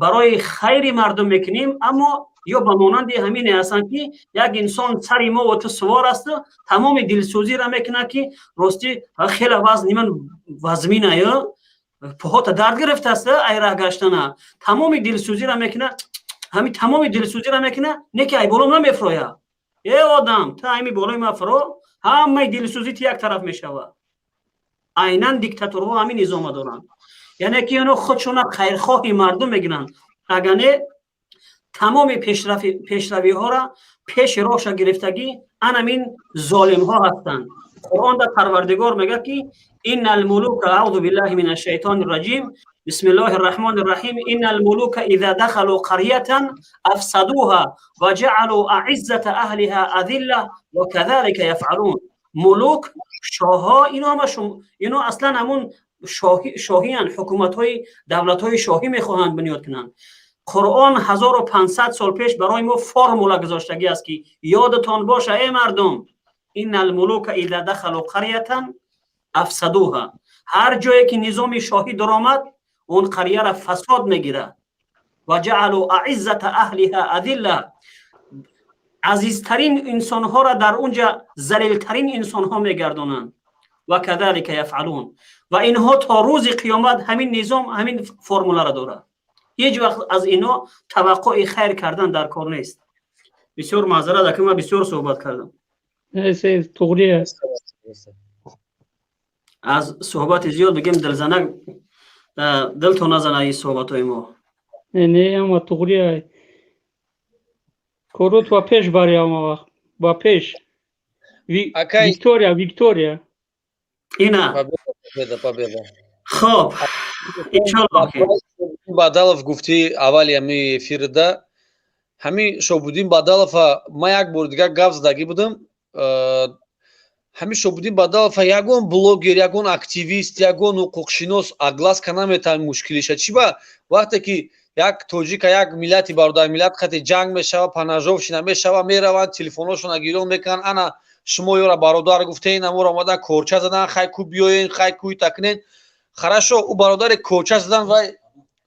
барои хайри мардум мекунем, аммо ё ба монанди ҳамине ҳастанд, ки як инсон сари мо ва ту сувор асту тамоми дилсӯзиро мекунад, ки ростӣ хеле вазни ман вазминаю, поҳота дард гирифтааст ай раҳ гаштана. Тамоми дилсӯзиро мекунад, ҳами тамоми дилсӯзиро мекунад, не ки ай болом намефрояд. Э, одам, ту ҳами болои ма фуро, ҳамаи дилсӯзӣ ти як тараф мешавад. Айнан диктаторҳо ҳамин низома доранд, яъне ки онҳо худшона хайрхоҳи мардум мегиранд. Агар не, тамоми пешравиҳоро пеши роҳша гирифтагӣ анамин золимҳо ҳастанд. Қуръон дар Парвардигор мегӯяд, ки إن الملوك، أعوذ بالله من الشيطان الرجيم، بسم الله الرحمن الرحيم، إن الملوك إذا دخلوا قرية أفسدوها وجعلوا أعزة أهلها أذلة وكذلك يفعلون. ملوک، шоҳҳо, ино ҳама ино аслан ҳамун шоҳиян, ҳукуматҳои давлатҳои шоҳӣ мехоҳанд бунёд кунанд. Қуръон 1500 сол пеш барои мо формула гузоштагӣ аст, ки ёдатон боша, эй мардум: إن الملوك إذا دخلوا قرية أفسدوها. Ҳар ҷое ки низоми шоҳӣ даромад, он қарияра фасод мегирад. وجعلوا أعزة أهلها أذلة. Азизтарин инсонҳоро дар унҷа залилтарин инсонҳо мегардонанд. وكذلك يفعلون. Ва инҳо то рӯзи қиёмат ҳамин низом, ҳамин формуларо дорад. Ҳеҷ вақт аз инҳо таваққуи хайр кардан дар кор нест. Бисёр маъзарат, ака, ман бисёр суҳбат кардам. Туғрия. Аз суҳбати зиёд бигем, дилзанак дилто назана ин суҳбатҳои мо. Не, ама туғрия корот ба пеш бари, ама вақт ба пеш. Виктория, Виктория. Ина. Победа, победа. Хоб, иншоллоҳ. Бадалов гуфтӣ аввали ҳами эфирда, ҳами Шобуддин Бадалова ман як бори дигар гап задагӣ будам. Ҳами Шобуддин Бадалова ягон блогер, ягон активист, ягон ҳуқуқшинос огласка наметавон мушкилиша. Чӣ ба вақте ки як тоҷика, як миллати бародар миллат қати ҷанг мешава, поножовщина мешава, мераванд, телефоношона гирён мекунанд: «Ана, шумо ёра бародар гуфтеин, аморо омадан корча задан, хай ку биёен, хай куй такнен». Хорошо, ӯ бародаре корча задан вай.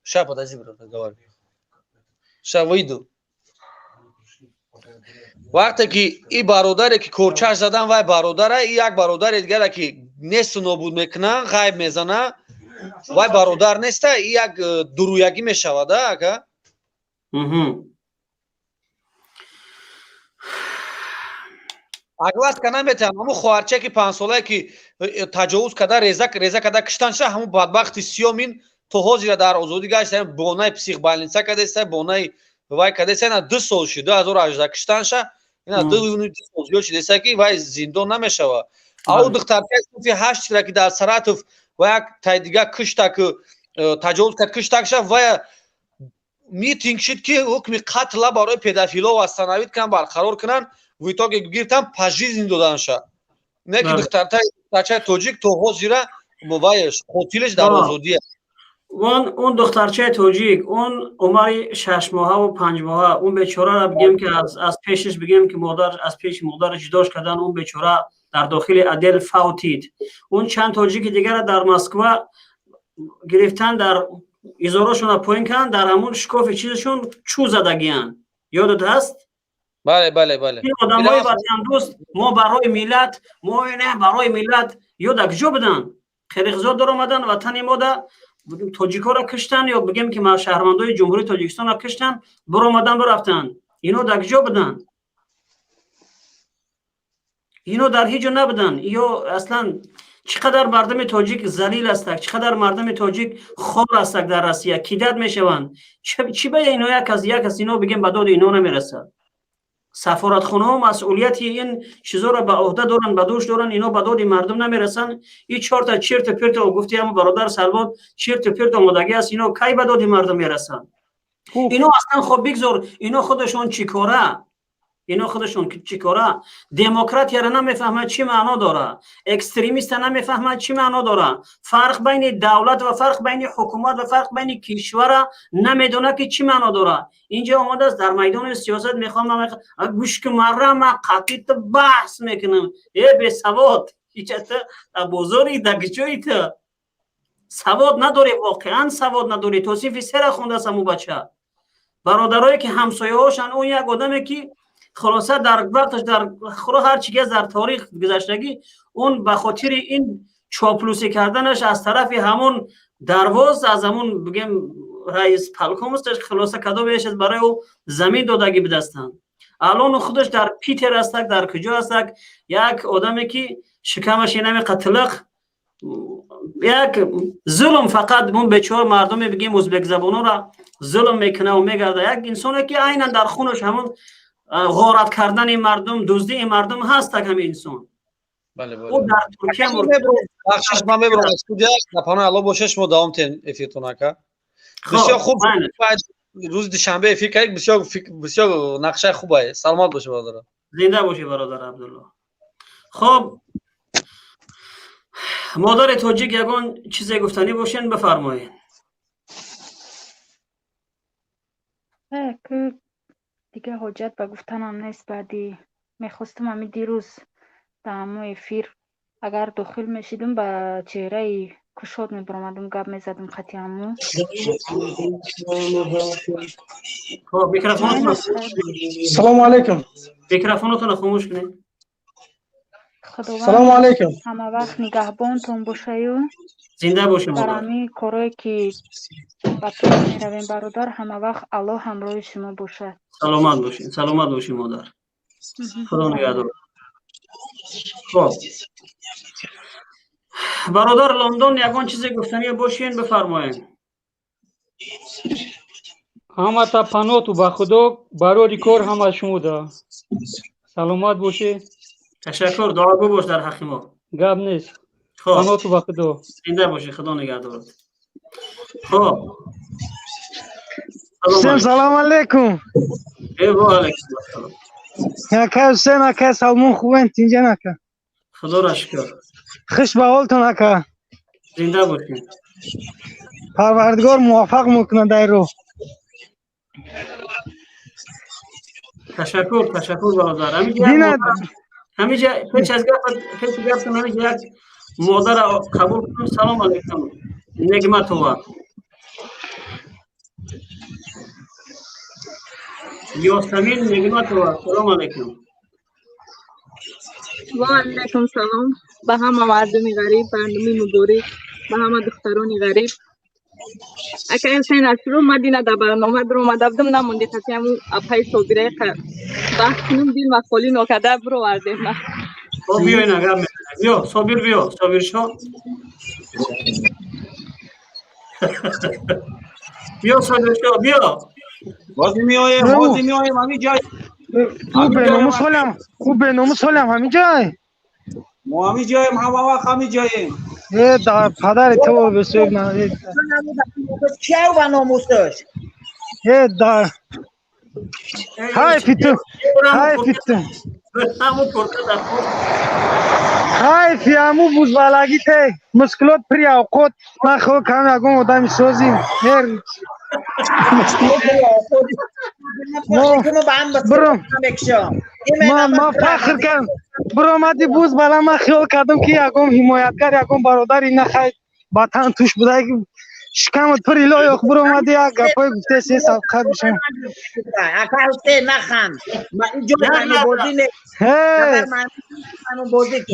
Ща, подожди, брат, говори, ща выйду. Вақте ки и бародаре ки корчаш задан, вай бародара, и як бародаре дигаре ки несту нобуд мекунанд, ғайб мезана, вай бародар неста, и як дуруягӣ мешавад, а, ака. Огласка наметавон. Ҳамун хоҳарчае ки панҷсолае ки таҷовуз карда, реза реза карда киштан ша, ҳамун бадбахти сиёмин то ҳозира дар озодӣ гашта, бонаи психбольница кардеста, бонаи вай кардеста. Ина 2 сол шид, 2018 киштанша, ина 2 сол зиёд шидеста, ки вай зиндон намешава. А ӯ духтарчаи синфи ҳаштира, ки дар Саратов ва як тай дига киштак, таҷовуз кард, киштакша, вая митинг шид, ки ҳукми қатла барои педофило восстановить кунанд, барқарор кунанд. В итоге гирифтан, пожизненно доданша. Не ки духтарчаи тоҷик то ҳозира вайш қотилиш дар озодия. Он духтарчаи тоҷик, он умари 6 моҳаву 5 моҳа, он бечораро бигем, ки аз пешаш, бигем, ки модар аз пеши модараш ҷудош кардан, он бечора дар дохили отдел фавтид. Он чанд тоҷики дигара дар Москва гирифтан, дар Изорошонро поин карданд, дар ҳамун шкофи чизашон чӯ задагиянд. Ёдат ҳаст? Бале, бале, бале. Ин одамои ватандӯст, мо барои миллат, мо не барои миллат, ё дар куҷо буданд? Қирғизо даромаданд, ватани мо да тоҷикоро киштанд, ё бигем ки шаҳрвандои Ҷумҳурии Тоҷикистонро киштанд, биромадан бирафтанд. Ино дар куҷо буданд? Ино дар ҳеҷ ҷо набуданд. Ё аслан чӣ қадар мардуми тоҷик залил астак, чӣ қадар мардуми тоҷик хор астак дар Россия, кидат мешаванд. Чӣ ба ино як аз ино бигем ба доди ино намерасад. Сафоратхонаҳо масъулияти ин чизоро ба ӯҳда доранд, ба дӯш доранд, ино ба доди мардум намерасанд. И чорта чирту пирту, гуфти ҳамон бародар Салмон, чирту пирт омодагӣ аст, ино кай ба доди мардум мерасанд? Ино аслан хоб бигзор, ино худашон чӣ кора? Ино худашон чӣ кора? Демократияро намефаҳмад чӣ маъно дора, экстремиста намефаҳмад чӣ маъно дора, фарқ байни давлат ва фарқ байни ҳукумат ва фарқ байни кишвара намедонад ки чӣ маъно дора. Инҷа омадааст дар майдони сиёсат, мехоҳам гӯш ки марра ма қатъи баҳс мекунам. Э бесавод, ҳичата дар бозори дар куҷои ту савод надорӣ, воқеан савод надорӣ. То синфи сера хондааст ҳамун бача. Бародарое ки ҳамсояҳошанд, он як одаме ки хулоса дар вақташ дар хуло ҳар чи ки дар таърих гузаштагӣ, он ба хотири ин чоплусӣ карданаш аз тарафи ҳамон дарвоз, аз ҳамон бигем раис полкомосташ, хулоса кадомеш аст, барои ӯ замин додагӣ бидастанд. Алон худаш дар Питер астак, дар куҷо астак, як одаме ки шикамаш инами қатлиқ, як зулм, фақат он бечора мардуме бигем ӯзбекзабононро зулм мекунад ва мегардад. Як инсоне ки айнан дар хунаш ҳамон ғорат кардани мардум, дуздии мардум ҳаст, так ҳамин инсон. Бале, бале. Ӯ дар Туркия бахшиш, ман мебарам аз студия, дар паноҳи Аллоҳ бошед, шумо давом тиҳед эфиртон, ака. Бисёр хуб, рӯзи душанбе эфир кардед, бисёр бисёр нақшаи хуб ае. Саломат бошед, бародар. Зинда бошед, бародар Абдулло. Хоб, модари тоҷик, ягон чизе гуфтанӣ бошед, бифармоед. Дига ҳоҷат ба гуфтанам нест. Баъди мехостам ҳами дирӯз дар ҳамон эфир агар дохил мешидум, ба чеҳраи кушод мебаромадум, гап мезадум хати ҳамун. Салому алайкум. Микрофонотонро хомӯш кунед. Салому алайкум. Ҳама вақт нигаҳбонтон бошаю. Зинда бошед. Бар ҳамин корое ки ба пеш меравем, бародар, ҳама вақт Аллоҳ ҳамроҳи шумо бошад. Саломат бошед, саломат бошед, модар. Худо нигаҳдор. Хоб, бародар Лондон, ягон чизе гуфтанӣ бошед, бифармоед. Ҳамата паноту ба Худо, барори кор ҳама шумо да. Саломат бошед. Ташаккур, дуогӯ бош дар ҳаққи мо. Гап нест. Паноту ба Худо. Зинда бошед, Худо нигаҳдорад. Хоб. Всем салом алейкум. Э, ва алейкум ассалом. Ака Ҳусен, ака Салмон, хубен, тинҷен, ака? Худоро шукр. Хуш ба ҳолтон, ака. Зинда бошед. Парвардигор муваффақ мекунад дар роҳ. Ташаккур, ташаккур, бародар. Ҳамиҷа пеш аз гап, пеш гаптон ҳамиҷа як модарро қабул кунам. Салом алейкум, Негматова. Ёсамин Негматова, салом алейкум. Ва алайкум салом. Ба ҳама мардуми ғариб, мардуми муборик, ба ҳама духтарони ғариб. Ака Ҳусейн, аз шурӯъ ма дина дар барнома биромада будам, намонди каси ҳамун апаи Собираи баҳс кунум, дил ма холӣ нокарда бировардем ма. Хоб, биё, ина гап мезанем. Биё, Собир, биё, Собиршо. Биё, Собиршо, биё. Боз меоем, боз меоем, ҳамин ҷой. Хуб беномус ҳолам, хуб беномус ҳолам, ҳамин ҷой. Мо ҳамин ҷоем, ҳама вақт ҳамин ҷоем. Э, падари ту бисёр на. Кияв ба номусаш? Э, да. Ҳайфи ту, ҳайфи ту. Ҳайфи ҳаму бузбалагӣ те, мушкилот при авқот, ман хо кам ягон одами созим. Ман фахр кардам, биромади буз бала, ман хиёл кардам ки ягон ҳимоятгар, ягон бародари нахай ватан туш буда. Шикамат пур илоҳи биромади, як гапҳое гуфте, се сабқат бишам. Ака Ҳусейн, нахан.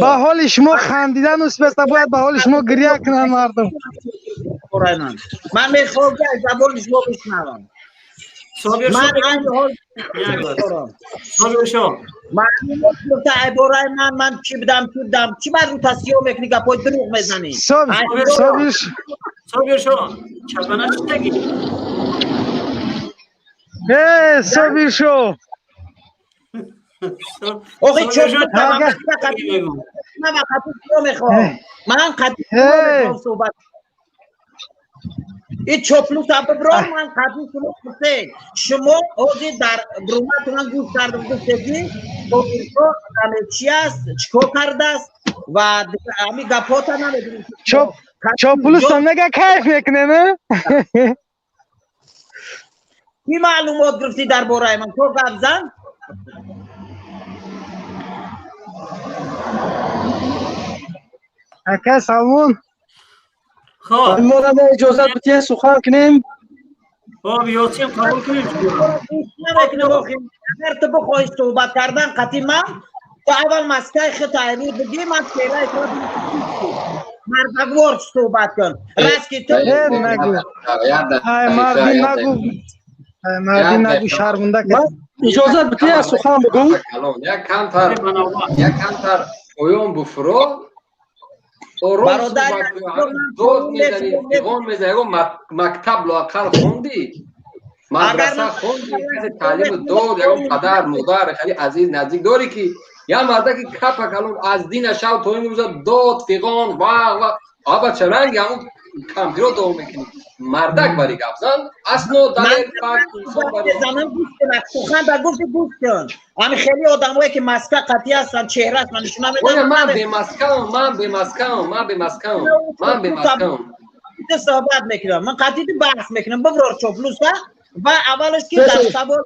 Ба ҳоли шумо хандидан успеста, бояд ба ҳоли шумо гиря кунанд мардум. Ман мехоҳам ки аз забони шумо бишнавам. Ман айни ҳол Собиршо. Маълумот гуфта ибораи ман чӣ будам, чӣ будам, чӣ бар рӯ тасиё мекунӣ, гапҳои дурӯғ мезанӣ. Собирш. Собиршо, чапана читаги? Э, Собиршо. Охи чоп ман қатъи шумо мехоҳам. Ман қатъи шумо мехоҳам суҳбат. И чоплуса биброр, ман қатъи шумо. Ҳусейн, шумо ҳозир дар бруматон гӯш кардам, гуфте ки Собиршо чи аст, чӣ кор кардааст ва ҳамин гапҳота намедонем. Чоплуса мега, кайф мекунем. Чӣ маълумот гирифтӣ дар бораи ман? То гап зан. Ака Салмон. Хоб. Мо иҷозат битиҳед сухан кунем. Хоб, Ёсин, қабул кунем. Агар ту бихоҳӣ суҳбат кардан қатъи ман, ту аввал маскаи худта айрӯ бигӣ, ман чеҳраи мардагвор суҳбат кун. Раст ки ту Ай марди нагу. Ай марди нагу, шарманда. Иҷозат битиҳед сухан бигӯм. Як камтар, як камтар поён буфуро, ором дод мезанӣ, фиғон мезанӣ. Ягон мактаб лоақал хондӣ, мадраса хонди, касе таълиму дод, ягон падар, модар, хеле азиз, наздик дорӣ, ки як мардаки капа калон аз дина шав то имрӯза дод, фиғон, вағ ва аба чаранги ҳамун кампиро дуо мекунӣ. Мардак бари гап зан, асно далел, факт, инсон бари. Занам, гӯш кун, сухан ба гуфти, гӯш кун. Ҳами хеле одамое ки маска қатъӣ ҳастанд, чеҳраш ман нишона медам. Ман бемаскаам, ман бемаскаам, ман бемаскаам, ман бемаскаам. Суҳбат мекунам, ман қатъи баҳс мекунам. Биброр чоплуса ва аввалаш ки дар савол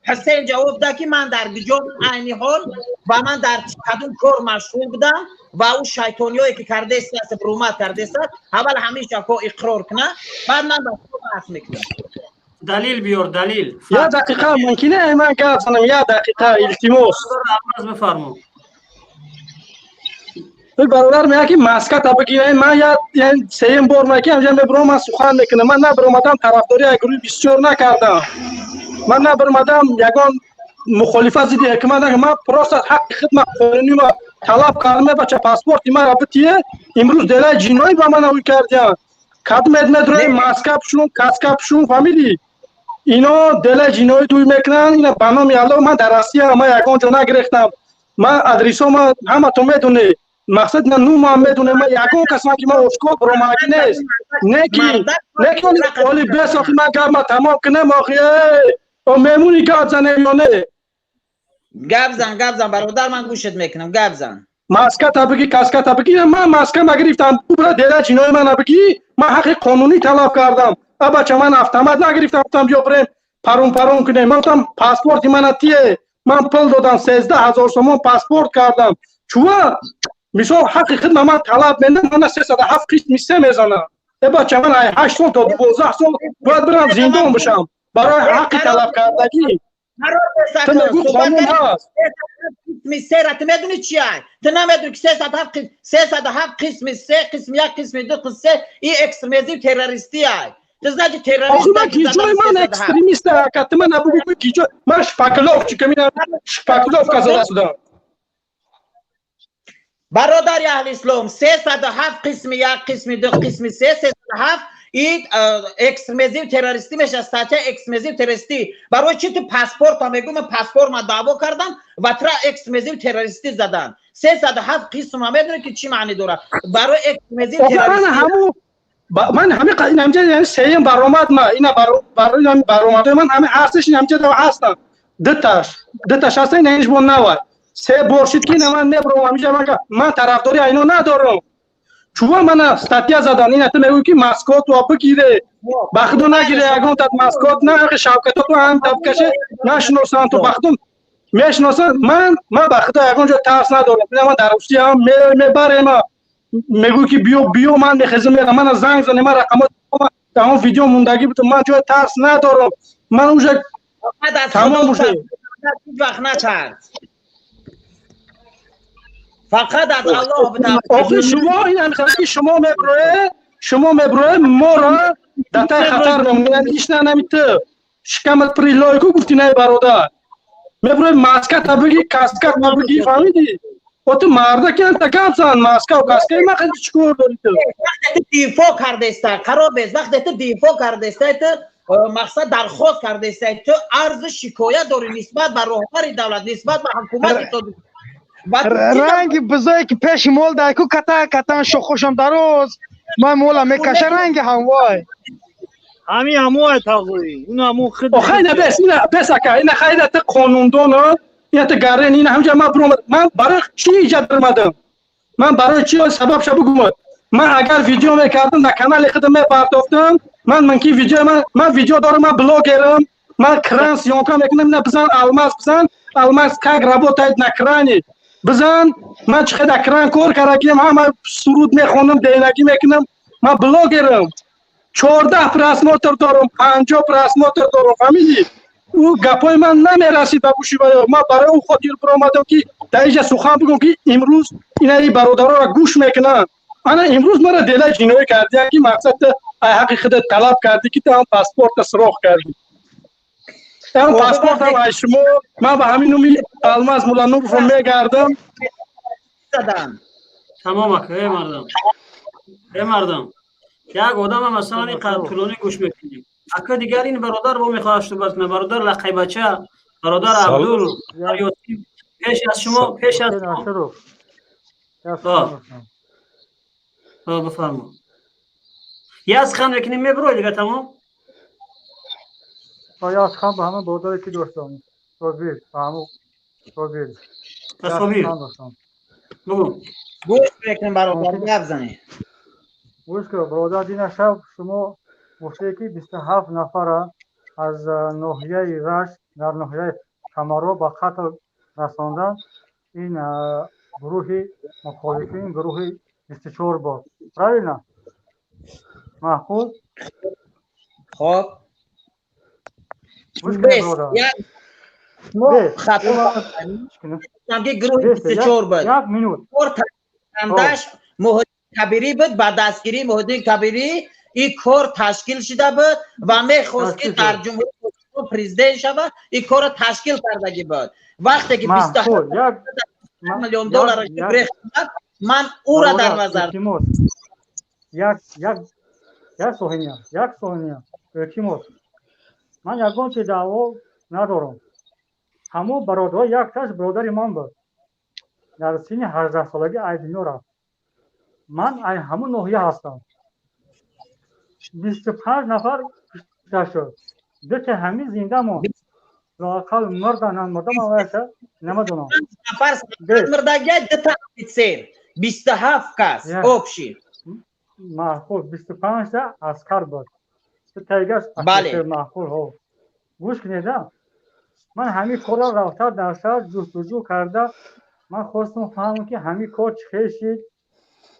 Ҳусейн ҷавоб дад, ки ман дар куҷо айни ҳол ва ман дар кадом кор машғул будам ва ӯ шайтониҳое ки кардааст, брумат кардааст, аввал ҳамеша ко иқрор кунад, баъд ман ба шумо баҳс мекунам. Далил биёр, далил. Як дақиқа мумкин ман гап занам? Як дақиқа, илтимос. Бифармо. Бародар мега ки маската бигирем. Ман я сеюм бор ма ки ҳамҷа мебурам, ман сухан мекунам. Ман набаромадам, тарафдорӣ як гурӯҳи бисёр накардам. Ман набаромадам, ягон мухолифат зидди ҳукумат накардам. Ман просто ҳаққи хидмат қонунима талаб кардам. Бача, паспорти мара битие. Имрӯз делаи ҷиноӣ ба ман ӯй кардиям. Кадмед медроем, маска пушун, каска пушун, фамилӣ ино делаи ҷиноӣ дуй мекунанд. Ина ба номи Аллоҳ, ман дар Россия, ман ягон ҷо нагирехтам. Ман адресома ҳаматон медонед, мақсад на нумам медонем. Ман ягон кас ман ки ман ошкор баромадагӣ нест. Не ки оли бес, охи ман гап ма тамом кунам. Охи о мемуни гап занем ё не? Гап зан, гап зан, бародар, ман гӯшат мекунам, гап зан. Маската бигӣ, каската бигӣ. Ман маска нагирифтам, бра дела ҷинои мана бигӣ. Ман ҳаққи қонунӣ талаб кардам. А бача, ман автомат нагирифтам, гуфтам биё бирем парун парун кунем. Ман гуфтам паспорти мана тие. Ман пул додам, 13 000 сомон паспорт кардам. Чува мисол ҳаққи хидма ман талаб менам, мана 307 қисми се мезанам. Э бача, ман ай 8 сол то 12 сол бояд бирам зиндон бишам барои ҳаққи талабкардагӣ? Ту мегӯ қонун ҳаст. Қисми сера ту медонӣ чи ай? Ту намедонӣ ки 307 қисми се, қисми як, қисми ду, қисми се и экстремизм, террористӣ ай. Ту значит террорист. Охи ман киҷои ман экстремист, ака? Ту ман набугӯ киҷо ман шпаклёвчик, мина шпаклёвка зада судам. Бародари аҳли ислом, 307 қисми як, қисми ду, қисми се, 307 и экстремизм, террористӣ мешавад, статья экстремизм, террористӣ. Барои чи ту паспорта мегӯ, ман паспорт ма даъво кардам ва тура экстремизм, террористӣ задан? 307 қисма медонӣ ки чӣ маънӣ дорад барои экстремизм? Террористӣ ман ҳами инамҷа, яъне сеюм баромад ма ина барои баромадои ман ҳами ҳасташ, инамҷа ҳастам, дуташ ҳаста, ина инш бо навай се бор шид ки ина ман мебурам ҳамиҷа. Ман тарафдори айно надорам. Чува мана статья задан? Ина ту мегӯӣ ки маскотро бигире, ба худо нагире, ягон тат маскот на шавкатото ҳам табкаше нашиносанд, ту ба худо мешиносанд. Ман ба худо ягон ҷо тарс надорам. Ман дар Русия мебарема, мегӯй ки биё, биё, ман мехезам, мерам. Мана занг зане, ман рақамот Дар он видео мондагӣ буд. Ман ҷои тарс надорам. Ман уже тамом уже. Ҳеҷ вақт натарс. Фақат аз Аллоҳ битарс. Охир шумо ин ҳамхелаки шумо меброед, моро дар таи хатар мемонед. Ишна нами ту шикамат при лойку гуфти, най бародар, меброед, маската биги, каската биги, фаҳмидӣ? О, ту мардаки, анта гап зан. Маскав каскаи ма хеле чӣ кор дорӣ ту? Вақте ту дифоъ кардеста, қарор бес, вақте ту дифоъ кардеста, ту мақсад дархост кардеста, ту арзу шикоят дорӣ нисбат ба роҳбари давлат, нисбат ба ҳукумати Тоҷикистон. Ранги бизое ки пеши мол дайку ката катан шохошам дароз, ман мола мекаша, ранги ҳамвой. Ҳами ҳамоя тағои, ин ҳамо худ. Охай, ина бес, ина бес, ака, ина хайда, ту қонундон, ина ту гарен, ина ҳамҷа ман биромад. Ман барои чӣ иҷа биромадам? Ман барои чӣ? Сабабша бугум. Ман агар видео мекардам, дар канали худам мепартофтам, ман мумкин видео ман видео дорам, ман блогерам, ман кран съёмка мекунам. Ина бизан, Алмаз, бизан, Алмаз как работает на кране бизан. Ман чӣ қадар кран кор кардагиам, ҳама суруд мехонам, денагӣ мекунам. Ман блогерам, 14 просмотр дорам, 50 просмотр дорам, фаҳмидӣ? Ӯ гапҳои ман намерасид ба гӯши ваё. Ман барои он хотир биромадам, ки дар инҷа сухан бигӯм, ки имрӯз инаи бародароро гӯш мекунанд. Ана имрӯз мара делаи ҷиноӣ кардия, ки мақсад ай ҳаққи худат талаб кардӣ, ки ту ҳам паспорта суроғ кардӣ, ҳам паспортам ай шумо. Ман ба ҳамин номи Алмаз Муллануров мегардам. Тамом, ака. Э мардам, э мардам, як одама масалан ин қадр тӯлонӣ гӯш мекунем, ака. Дигар ин бародар бо мехоҳад суҳбат кунад. Бародар Лақайбача, бародар Абдул, пеш аз шумо, пеш аз шумо. Бифармо, як сухан мекунем, мебурой дига, тамом. Як сухан ба ҳама бародаре ки доштам, Собир, ба ҳаму Собир. Собир, бугу. Гӯш мекунем, бародар, гап занед. Гӯш кун, бародар. Дина шаб шумо гуфтед, ки 27 нафара аз ноҳияи Рашт дар ноҳияи Камаро ба қатл расондан ин гурӯҳи мухолифин, гурӯҳи 24 буд, правильно, Маҳфуз? Хоб. Гӯш кунед, бародар. Ки гурӯҳи 24 буд. Як минут. Кор Муҳиддин Кабирӣ буд. Ба дастгирии Муҳиддин Кабирӣ ин кор ташкил шуда буд ва мехост, ки дар Ҷумҳурии Тоҷикистон президент шавад. Ин корро ташкил кардагӣ буд. Вақте ки 27 миллион доллар рехт, ман ӯра дар назар. Як сония, як сония, илтимос. Ман ягон чи даъво надорам. Ҳамон бародаро, якташ бародари ман буд, дар синни 18-солагӣ ай дунё рафт. Ман ай ҳамун ноҳия ҳастам. 25 нафар кушта шуд, дута ҳамин зинда монд. Лоақал мурда намурда, ман ваяша намедонам. Нафар мурдагия, дута офитсер, 27 кас общий. Маҳфуз, 25-та аскар буд, тайгаш офитсер. Маҳфуз, ҳо, гӯш кунеда. Ман ҳамин корро рафта дар шаҳр ҷустуҷӯ карда, ман хостам фаҳмам, ки ҳамин кор чӣ хел шид,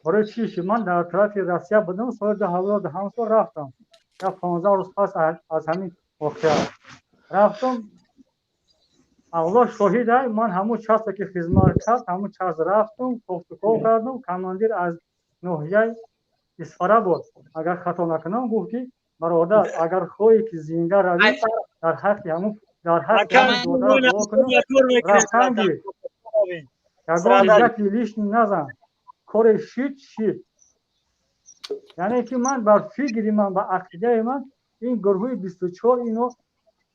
барои чӣ шид. Ман дар тарафи Россия будам, соли 2010 сол рафтам, як 15 рӯз пас аз ҳамин воқеа рафтам. Аллоҳ шоҳид, ай ман ҳамун часте ки хизмат кард, ҳамун част рафтам, кофтуков кардам. Командир аз ноҳияи Исфара буд, агар хато накунам. Гуфт, ки бародар, агар хоҳӣ ки зинда равӣ, дар ҳаққи ҳамун, дар ҳаққи рафтан гир, ягон гапи лишний назан, коре шид шид. Яъне ки ман бар фикри ман, ба ақидаи ман, ин гурӯҳи 24 ино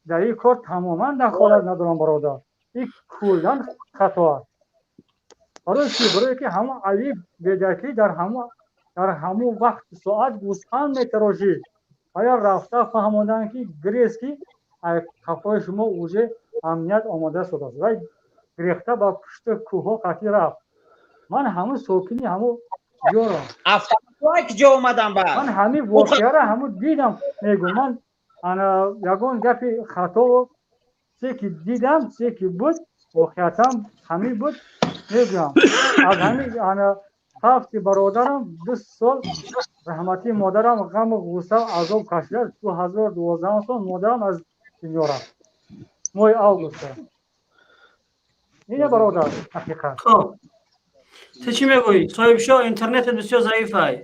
дар ин кор тамоман дахолат надорам, бародар. Ин куллан хато аст. Барои чӣ? Барое ки ҳамон Али Бедакӣ дар ҳамон вақти соат гӯсфанд метарошид. Оя рафта фаҳмоданд, ки грез, ки қафои шумо уже амният омода шудааст. Вай гирехта ба пушти кӯҳҳо қатъӣ рафт. Ман ҳамун сокини ҳамун ёрам. Ҷо омадам. Ба ман ҳамин воқеаро ҳамун дидам, мегӯм. Ман ана ягон гапи хато че ки дидам, че ки буд, воқеатан ҳамин буд, мегӯям. Аз ҳамин ана Ҳафти бародарам 2 сол раҳматии модарам ғаму ғусса азоб кашида, 2012 сол модарам аз дунё рафт, моҳи августа. Ине, бародар, ҳақиқат. Хоб, ту чӣ мегӯӣ, Соҳибшоҳ? Интернетат бисёр заиф ай.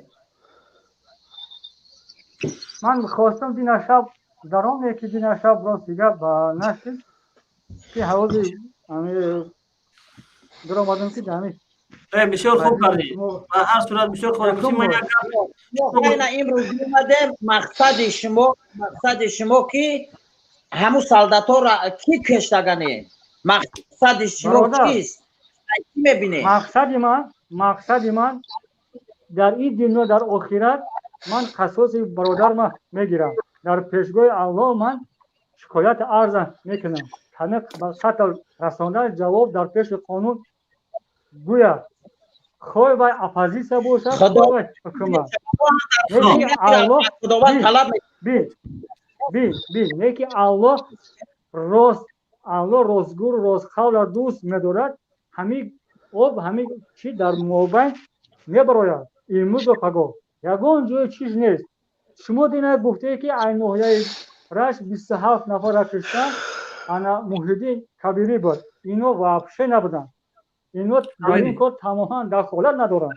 Ман хостам дина шаб даром, ки дина шаб рости гап нашид, ки ҳавози даромадам, ки ҳами Бисёр хуб кардӣ, ба ҳар сурат бисёр хуб. Имрӯз омадем. Мақсади шумо ки ҳамун солдаторо ки киштагане, мақсади шумо чист, чӣ мебинед? Мақсади ман дар ин дунё, дар охират ман қасоси бародарма мегирам. Дар пешгоҳи Аллоҳ ман шикояти арза мекунам. Таниқ ба қатл расондан ҷавоб дар пеши қонун гӯяд, хоҳ вай оппозитсия бошад, хоҳ вай ҳукумат. Би не ки Аллоҳ рост, Аллоҳ ростгӯру ростқавла дӯст медорад. Ҳамин об, ҳамин чӣ дар мобайн мебарояд имрӯзу пагоҳ, ягон ҷои чиз нест. Шумо дина гуфтае, ки ай ноҳияи Рашт 27 нафарра киштан, ана Муҳиддин Кабирӣ буд. Ино вообще набуданд, ино дар ин кор тамоман дахолат надоранд.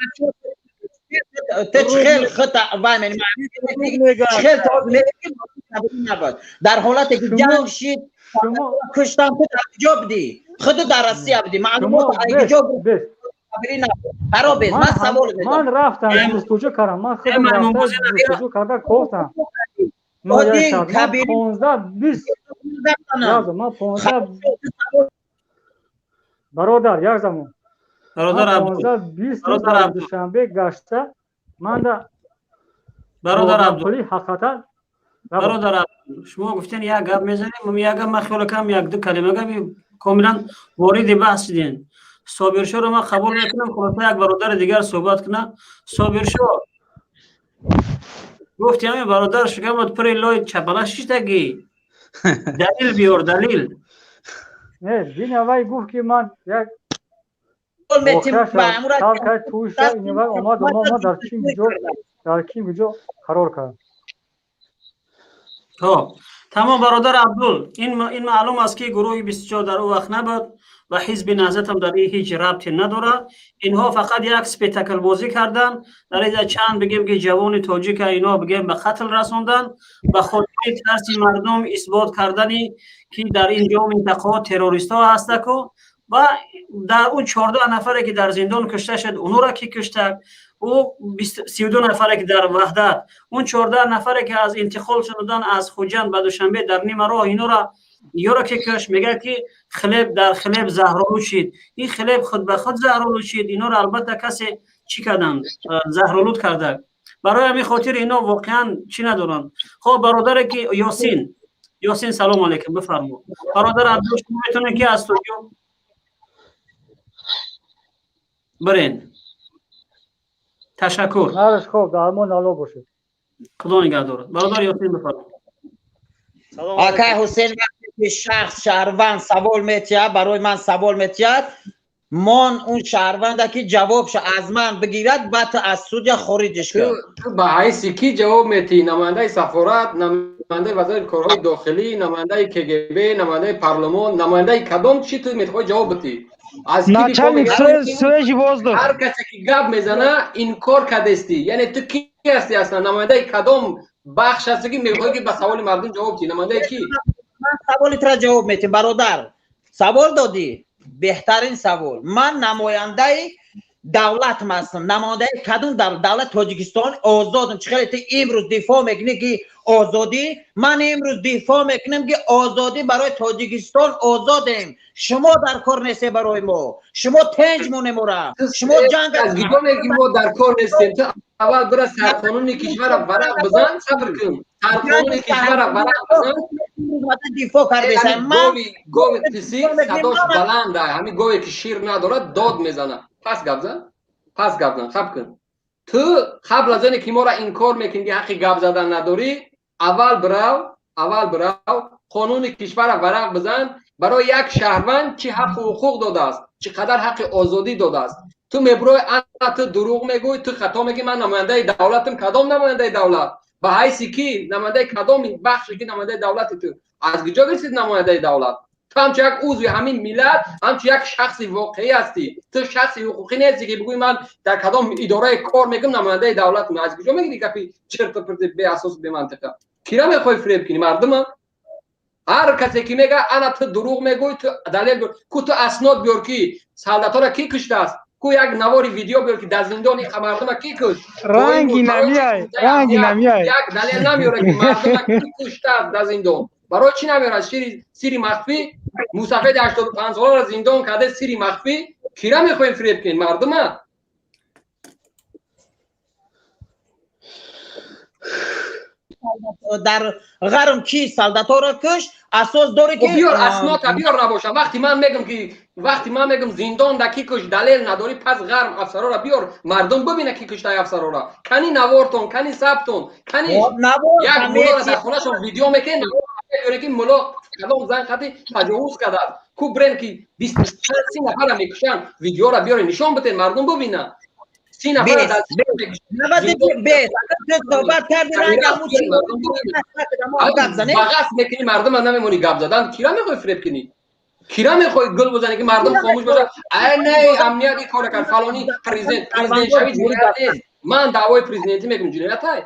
Хел хел набуд. Дар ҳолате ки ҷанг шид, куштан, ту дар куҷо будӣ? Худу дар Россия будӣ, маълумот куҷо? Харобез, ман савол. Ман рафтам, ҷустуҷӯ кардам, ман худам рафта ҷустуҷӯ карда кофтам. 15 20, ман 15, бародар, як замон. Бародар. 15 20 рӯз дар Душанбе гашта манда. Бародар Абду. Ҳақиқатан. Бародар Абду, шумо гуфтен як гап мезанем, як гап, ман хиёл кардам як ду калима гап, комилан вориди баҳс шудем. Собиршоро ман қабул мекунам, хулоса як бародари дигар суҳбат кунам. Собиршо, гуфти ҳамин бародар шукамот пури лой чапала шиштагӣ, далил биёр, далил. Не, динавай гуфт, ки ман як омад, дар ким ҷо қарор кард. Хоб, тамом, бародар Абдул. Ин маълум аст, ки гурӯҳи 24 дар ӯ вақт набуд ва Ҳизби Наҳзатам дар ин ҳеҷ рабте надорад. Инҳо фақат як спектаклбозӣ карданд дар инҷа, чанд бигем ки ҷавони тоҷика ино бигем ба қатл расонданд, ба хотири тарси мардум исбот кардани, ки дар ин ҷо минтақаҳо террористҳо ҳастаку. Ва дар ӯ 14 нафаре, ки дар зиндон кушта шуд, онҳоро ки кушта? Ӯ 32 нафаре, ки дар Ваҳдат, он 14 нафаре, ки аз интиқол шудан аз Хуҷанд ба Душанбе дар нима роҳ, инора ёро ки кушт? Мегӯяд, ки хлеб дар хлеб заҳролуд шид. Ин хлеб худ ба худ заҳролуд шид? Инора албатта касе чӣ карданд, заҳролуд карда. Барои ҳамин хотир ино воқеан чӣ надоранд. Хоб, бародаре ки Ёсин, Ёсин, салому алейкум, бифармо. Бародар Абдул, шумо метавонед, ки аз студио бирен. Ташаккур. Нараш хоб, дар амон Алло бошед. Худо нигаҳ дорад. Бародар Ёсин, бифармо. Акай Ҳусен, вақте ки шахс, шаҳрванд савол метиҳад, барои ман савол метиҳад, мон он шаҳрванда, ки ҷавобша аз ман бигирад, баъд аз судя хориҷиш кун. Ту ба ҳайси кӣ ҷавоб метиҳӣ? Намояндаи сафорат, намояндаи вазорати корҳои дохилӣ, намояндаи КГБ, намояндаи парлумон, намояндаи кадом чӣ ту мехоҳӣ ҷавоб бидиҳӣ? Аз кӣ дифоъ Начальник мекунӣ? свежий воздух. Ҳар касе ки гап мезана, инкор кардестӣ. Яъне ту кӣ ҳастӣ аслан? Намояндаи кадом бахш ҳастӣ, ки мехоҳӣ, ки ба саволи мардум ҷавоб диҳӣ? Намояндаи кӣ? Ман саволи тура ҷавоб метиҳам, бародар. Савол додӣ, беҳтарин савол. Ман намояндаи давлат ҳастам. Намояндаи кадом давлат? Давлат Тоҷикистон озодам. Чӣ хеле ту имрӯз дифоъ мекунӣ, ки озодӣ, ман имрӯз дифоъ мекунам, ки озодӣ барои Тоҷикистон, озодем. Шумо дар кор несте барои мо, шумо тенҷ монемора, шумо ҷанг. Аз гиҷо мегӣ мо дар кор нестем? Ту аввал бира сарқонуни кишвара варақ бизан. Сабр кун, сарқонуни кишвара варақ бизан. Дифоъ кардесам ман. Гови писик садош баланда. Ҳамин гове ки шир надорад, дод мезанад. Пас гап зан, пас гап зан. Хаб кун. Ту қабл аз оне ки моро инкор мекунӣ, ки ҳаққи гап задан надорӣ, аввал бирав қонуни кишвара варақ бизан, барои як шаҳрванд чӣ ҳаққу ҳуқуқ додааст, чӣ қадар ҳаққи озодӣ додааст. Ту Ту мебурой, ана ту дурӯғ мегӯй, ту хато мегӯй, ман намояндаи давлатам. Кадом намояндаи давлат? Ба ҳайси ки? Намояндаи кадом бахше ки намояндаи давлати ту? Аз куҷо гирифтӣ намояндаи давлат? Ту ҳамчун як узви ҳамин миллат, ҳамчун як шахси воқеӣ ҳастӣ. Ту шахси ҳуқуқӣ нестӣ, ки бигӯӣ ман дар кадом идораи кор мекунам, намояндаи давлатам. Аз куҷо мегирӣ гапи чирту пирти беасосу бемантиқа? Кира мехоҳӣ фиреб кунӣ? Мардума? Ҳар касе ки мега ана ту дурӯғ мегӯй, ту далел биёр, ку ту аснод биёр, ки солдатора кӣ куштааст, ку як навори видео биёр, ки дар зиндон иқа мардума кӣ кушт. Ранги намиай, ранги намиай. Як далел намеёра, ки мардума кӣ куштааст дар зиндон. Барои чӣ намеёрад? Сири махфӣ. Мусафеди 85 соларо зиндон карда, сири махфӣ. Кира мехоҳем фиреб кунем? Мардума? Дар ғарм ки солдаторо кушт, асос дорӣ ки биёр аснота биёр. Набошам, вақти ман мегум ки, вақти ман мегум зиндон да ки кушт, далел надорӣ, пас ғарм афсарора биёр, мардум бибина ки куштай афсарора. Кани навортон, кани сабтон, кани як муллора дар хонашон видео мекунед, меёре ки мулло кадом зан қати таҷовуз кардааст. Ку брен ки 25-30 нафара мекушанд, видеора биёре, нишон битен, мардум бибина. 30 нафара дар бағас мекунӣ, мардума намемонӣ гап задан. Кира мехоҳӣ фиреб кунӣ? Кира мехоҳӣ гул бизанӣ, ки мардум хомӯш бошад? Ай не, амният ин кора кард, фалонӣ президент. Президент шавӣ ҷиноят нест. Ман даъвои президентӣ мекунам, ҷиноят ай?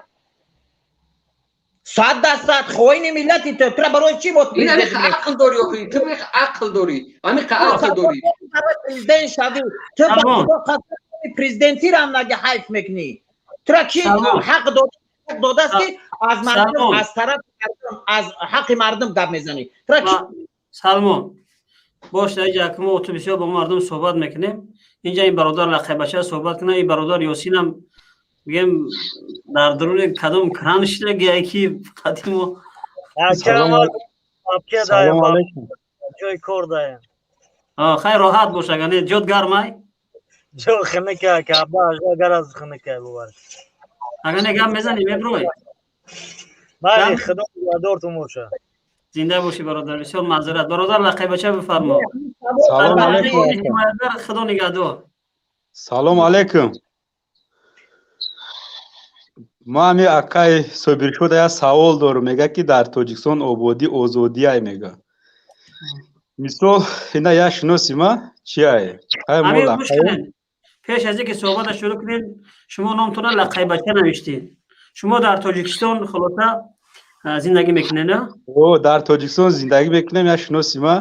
100% хоини миллати ту. Тура барои чӣ бо ин ҳамин ақл дорӣ охи? Ту ақл дорӣ, ҳамин ақл дорӣ. Президент шавӣ, ту президентиро ҳам наги ҳайф мекунӣ. Тура ки ҳақ додааст, ки аз мардум, аз тарафи мардум, аз ҳаққи мардум гап мезанӣ? Тура ки? Салмон, бош, дар инҷа ки мо ту бисёр бо мардум суҳбат мекунем. Инҷа ин бародар лақайбача суҳбат кунад, ин бародар Ёсинам бигем дар даруни кадом кран шида гия ки қадимо. Ҷои кор даем. Хай, роҳат бош, агар не ҷот гармай. Ҷо хиника, каба агар аз хиника бувар. Агар не гап мезанӣ, меброй. Бале, худо нигаҳдортон боша. Зинда бошӣ, бародар, бисёр маъзарат. Бародар лақайбача, бифармо. Салом алейкум. Худо нигаҳдор. Салом алейкум. Ма ҳами акаи Собиршода як савол дорам. Мега, ки дар Тоҷикистон ободӣ озодиай мега. Мисол, ина як шиноси ма чиае? Пеш аз ин ки суҳбата шурӯъ кунед, шумо номтона лақайбача навиштед. Шумо дар Тоҷикистон хулоса зиндагӣ мекунед, на? Дар Тоҷикистон зиндагӣ мекунем. Як шиноси ма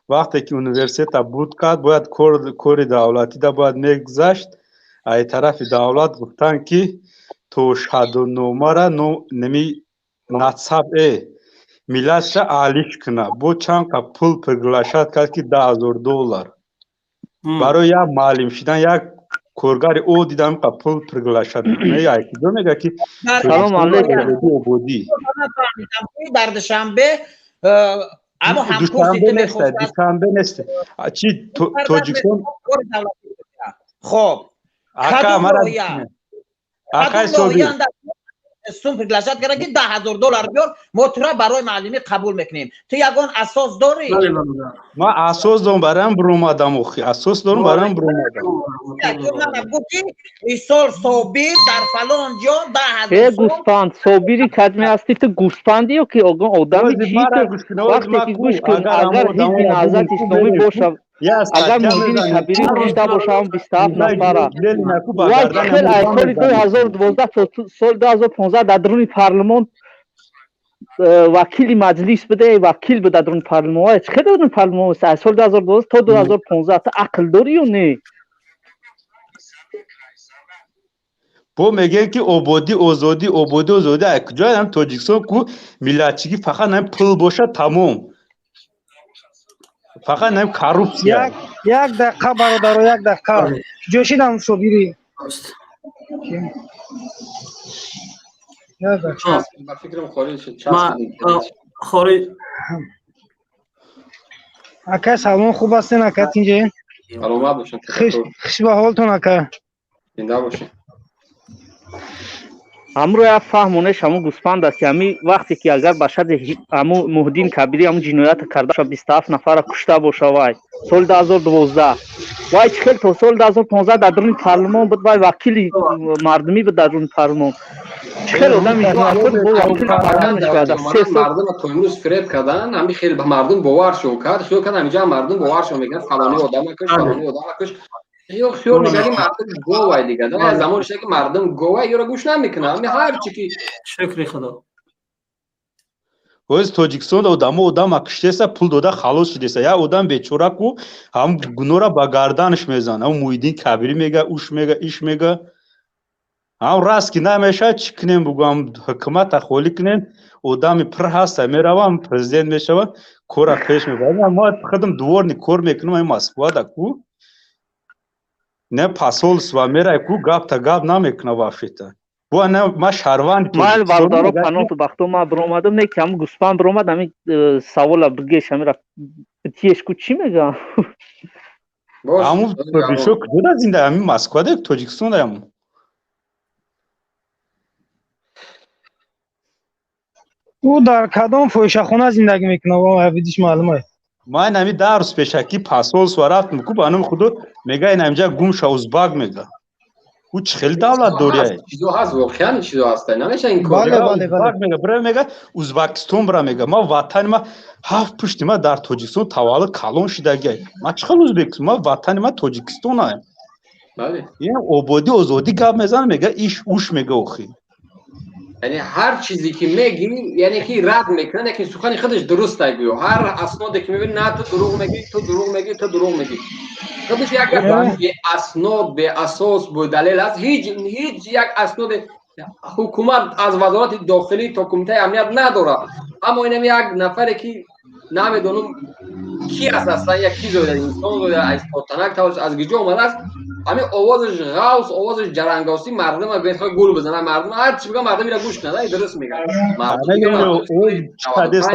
вақте ки университета буд кард, бояд кори давлатида бояд мегузашт. Ай тарафи давлат гуфтанд, ки то шаҳодатномара неми насаб миллатша алиш куна. Бо чанд қа пул приглашать кард, ки 10 000 доллар барои як муаллим шидан, як коргари о дидам қа пул приглашать мекуна. Куҷо мега, ки Салом алейкум. Дар Душанбе амо ҳамкурси Душанбе нест, чи Тоҷикистон. Хоб, ака, мара акай Собир сум приглашать карда, ки 10 000 доллар биёр, мо тура барои муаллимӣ қабул мекунем. Ту ягон асос дорӣ? Ман асос дорам, бароям биромадам. Охи, асос дорам, бароям биромадам. Гуфт, ки мисол Собир дар фалон ҷо 10 000. Э, гӯспанд, Собири кадме ҳасти ту? Гӯспанди ё ки одами чи ту? Вақте ки гӯш кун, агар Ҳизби Наҳзати Исломӣ боша, агар Муҳиддини Кабирӣ кушта боша, он 27 нафара вай хел аз соли 2012 то соли 2015 дар дуруни парлумон вакили маҷлис буде, вакил буд дар дуруни парлумон. Вай чӣ хел дар дуруни парлумон аз соли 2012 то 2015? Ту ақл дорӣ ё не? Бо мегӯем, ки ободӣ озодӣ, ободӣ озодӣ ай куҷо? Ам Тоҷикистон ку миллатчигӣ фақат нам пул боша, тамом, фақат нам коррупсия. Як дақиқа, бародаро, як дақиқа. Ҷошидам, Собирӣ. Ба фикрам, хориҷ шуд. Хориҷ. Ака Салмон, хуб ҳастен, ака? Тинҷе? Саломат бошед. Хуш ба ҳолтон, ака. Зинда бошед. Ҳамро як фаҳмонеш ҳамун гӯспанд аст, ки ҳами вақте ки агар ба шарти ҳамун Муҳиддин Кабирӣ ҳамун ҷиноята карда боша, 27 нафарро кушта боша, вай соли 2012, вай чӣ хел то соли 2015 дар дуруни парлумон буд, вай вакили мардумӣ буд дар дуруни парлумон. Чӣ хел одами бо вакили парлумон мешавад? 3 сол Мардумро то имрӯз фиреб кардан, ҳами хел ба мардум бовар шуд кард, хиёл кард, ҳамиҷа мардум бовар шуд, мегӯяд фалони одама куш, фалони одама куш. Ё хиёл мекард, ки мардум говай дига. Да замоне шуда, ки мардум говай, ёро гӯш намекунад. Ҳами ҳар чи ки Шукри Худо. Оз Тоҷикистон одамо одама киштеса, пул дода халос шудеса. Як одам бечора ку ҳам гунора ба гарданаш мезанад. Ҳам Муҳиддин Кабирӣ мега, уш мега, иш мега. Ҳам раст ки намешавад, чӣ кунем, бугӯам, ҳукумата холӣ кунем, одами пир ҳаста, меравам, президент мешавад, кора пеш мебарад. Ма худам дворник кор мекунам ами Москвада ку. Не посольство мерай ку, гапта гап намекуна вообще-то. Бо не, ма шаҳрванди Майли. Тоҷикистон. Бародаро, паноту бахто, ма биромадам, не ки ҳамун гӯспанд биромад, ҳамин савола бигеш, ҳамира тиеш ку, чӣ мегӯям? Ҳамун бишо куҷода зинда, ҳамин Москвада, Тоҷикистон ҳамун. Ӯ дар кадом фоҳишахона зиндагӣ мекунад, видиш маълум аст. Ман ҳами 10 рӯз пешакӣ посольство рафтам ку, ба номи худо, мега ин ҳаминҷа гум ша, узбак мега. Ӯ чӣ хели давлатдория? Чизо ҳаст, воқеан чизо ҳаст, намеша ин кор. Узбак мега, бира мега, Узбакистон бира мега. Ма ватани ма, ҳафт пушти ма дар Тоҷикистон таваллуд калон шидагиай. Ма чӣ хел узбек? Ма ватани ма Тоҷикистон ай. Ин ободӣ, озодӣ гап мезанад, мега иш уш мега охи. Яъне ҳар чизе ки мегӣ, яъне ки рад мекунад, яке сухани худаш дуруст ай гӯё. Ҳар асноде ки мебини, на, ту дурӯғ мегӣ, ту дурӯғ мегӣ, ту дурӯғ мегӣ. Худаш як гап беаснод, беасос, бедалел аст. Ҳеҷ як асноде ҳукумат аз вазорати дохилӣ то кумитаи амният надорад. Аммо инам як нафаре ки намедонам ки аст аслан, як ки зоида, инсон зоида, аз потанак таваллуд, аз куҷо омадааст, ҳамин овозаш ғавс, овозаш ҷарангосӣ, мардума бехоҳ гул бизанад, мардум ҳар чи бигӯяд, мардум ира гӯш кунад, дуруст мегӯяд. Мардум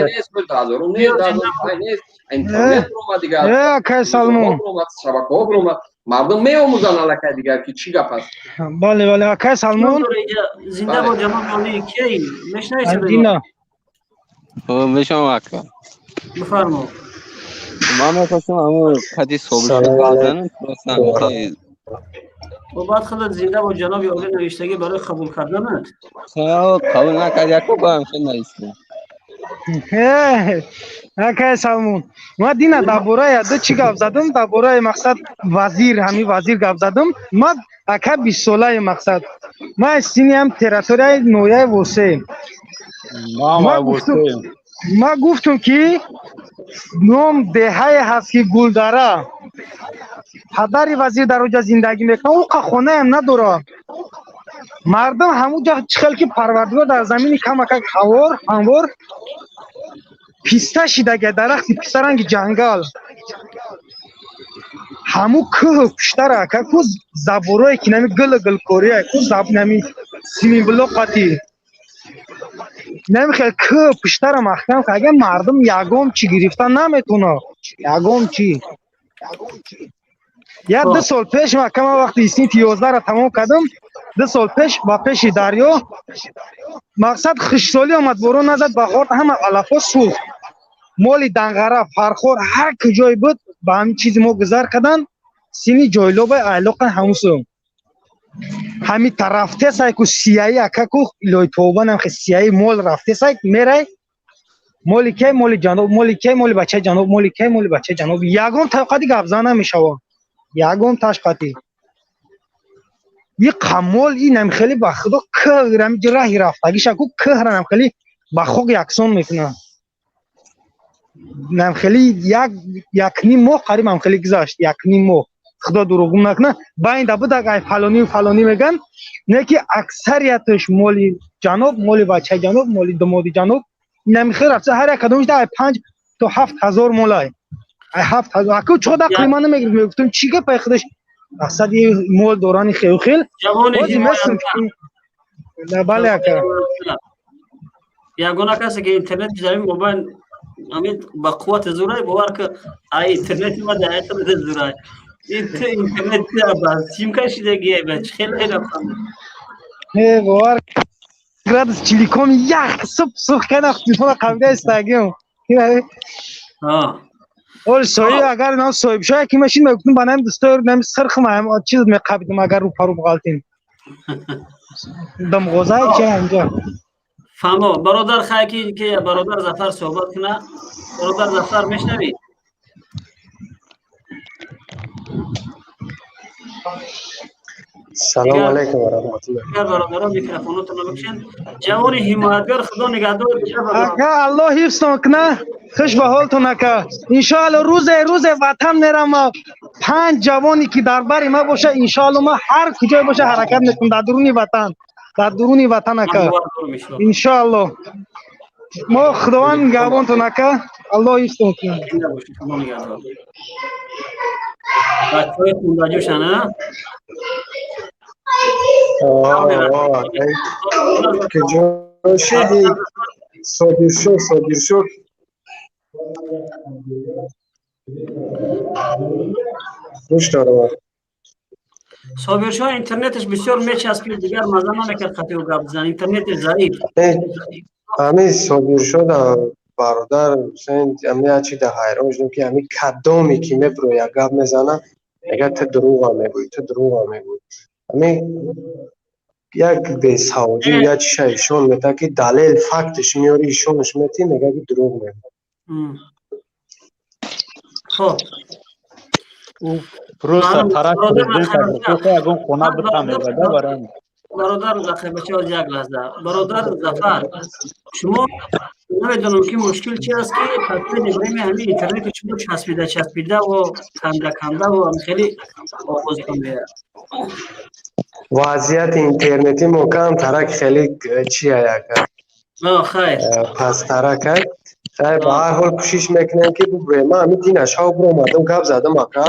нест, 2000 нест, 2005 нест, интернет омад дигар, Акай Салмон, шабакаҳо биромад, мардум меомӯзанд аллакай дигар, ки чӣ гап аст. Бале, акай Салмон. Зинда бо ҷаноби олӣ, кей мешнавӣ? Дина. Мешавам, ака. Бифармо. Ман мехостам ҳамун қади собиқ бизанам. Баъд худат зинда бо ҷаноби олӣ, навиштагӣ барои қабул карданат. Қабул накард, яко ба ҳам хел навистем. Акай Салмон, ма дина дар бораи ду чӣ гап задам, дар бораи мақсад вазир, ҳамин вазир гап задам. Ма ака 20-солаи, мақсад ма синиам территорияи ноҳияи Восеем. Ма гуфтум, ки ном деҳае ҳаст, ки Гулдара, падари вазир дар оҷа зиндагӣ мекунад, ӯ қахонаям надорад. Мардум ҳамуҷа чӣ хел ки Парвардигор дар замини камакак ҳавор ҳамвор писта шидага, дарахти писта ранги ҷангал, ҳаму кӯҳу пуштара ака ку заборое ки нами гилу гилкория ку, нами симинблоқати нами хел кӯҳ пуштара маҳкам ка, агар мардум ягон чӣ гирифта наметона, ягон чӣ. Як 2 сол пеш мака, ман вақти синфи 11-ра тамом кардам, 2 сол пеш ба пеши дарё, мақсад, хушксолӣ омад, борон назад, баҳор ҳама алафҳо сӯхт, моли Данғара, Фархор, ҳар куҷое буд, ба ҳамин чизи мо гузар кардан, сини ҷойлобай айлоқан ҳамусу ҳами рафтесай ку сияи ака ку, илои тобанам, хе сияи мол рафтесай, мерай, моли кай, моли ҷаноб, моли кай, моли бачаи ҷаноб, моли кай, моли бачаи ҷаноб, ягон тавқати гапзан намешава, ягон ташқати и қамол инам хеле, ба худо, кӯҳ раҳи рафтагиша ку кӯҳра нам хеле ба хок яксон мекунад. Нам хеле як якним моҳ қариб ам хеле гузашт, якним моҳ, худо дурӯғгум накунад, байнда будак ай фалонию фалонӣ меган, не ки аксарияташ моли ҷаноб, моли бачаи ҷаноб, моли домоди ҷаноб, инами хел рафта, ҳар як кадомиш ай 5 то 7 ҳазор молай, ай 7000 аку чода қима намегирифт. Мегуфтам, чӣ гапай, худаш мақсад мол дорани хел хел. Бале, ака. Ягона касе ки интернет замин мобайн ҳамин ба қуввати зурай, бовар ки ай интернети ма дар айқадар зурай, интернет ба сим кашидагӣ ба чӣ хел рафтан. Бовар. Градус чиликом ях суп сух кардам, телефона қабида истагим. Ол соҳиб, агар нам соҳиб шояд ки машин мегуфтум, ба нам дӯстои нам сирх ма чиз меқабидум, агар рӯпарӯ бғалтем. Дамғозаи чи инҷа. Фаҳмо, бародар, хай ки бародар Зафар суҳбат куна. Бародар Зафар, мешнавӣ? Салом алейкум ва раҳматуллоҳ. Дигар бародарон микрофонотонро бикушанд. Ҷавони ҳимоятгар, худо нигаҳдор. Ака, Аллоҳ ҳифзтон куна, хуш ба ҳолтон ака. Иншоалло рӯзе рӯзе ватан мерам, панҷ ҷавоне ки дар бари ма боша, иншоалло ма ҳар куҷое боша ҳаракат мекунам дар дуруни ватан, дар дуруни ватан ака. Иншоалло. Мо худованд нигаҳбонтон ака, Аллоҳ ҳифзтон кунад. Бачаҳои хундаҷӯшан, а? Куҷо шиди? Собиршо, Собиршо. Гӯш дорам. Собиршо интернеташ бисёр мечаспид, дигар маза намекард қати ӯ гап зан, интернеташ заиф. Ҳамин Собиршо да бародар Ҳусейн, ҳамин як чида ҳайрон шудам, ки ҳамин кадоме ки мебирояд гап мезана, мегӯяд ту дурӯға мегӯӣ, ту дурӯға мегӯӣ. Ҳамин як бесаводӣ, як чиша ишон метавад, ки далел фактш меёрӣ, ишонаш метӣ, мегӯяд ки дурӯғ мегӯӣ. Хоб. Просто тараф президент ягон хона битамегада барам. Бародар Захир, як лаҳза. Бародар Зафар, шумо намедонам ки мушкил чи аст, ки последнее время ҳамин интернети шумо часпида часпида ва канда канда ва хеле овозтон меяд. Вазъияти интернети мо камтарак хеле чия яка. Хайр. Пасттарак. Хайр, ба ҳар ҳол кӯшиш мекунем ки бубурем. Ман ҳамин дина шав биромадам, гап задам ака.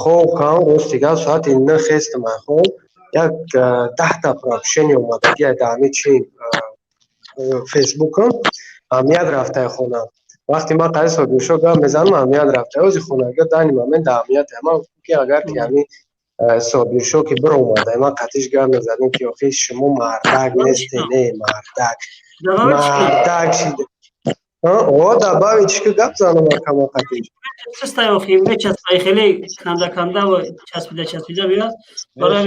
Хоб кам, рости гап, соати 9 хестам хоб. Як 10та пропущение омадагӣ дар ҳамин чи фейсбукам, амният рафтаи хона. Вақте ман қари Собиршо гап мезанам, амният рафтаи ози хонага дани момент дар амният. Ман гуфтам ки агар ки ҳамин Собиршо ки биромада, ман қатиш гап мезадам, ки охи шумо мардак несте, не мардак. Мардак шида. О, добавить ки гап занам акама қатиш. Чистай охи мечаспай хеле канда канда ва часпида часпида биёд. Барои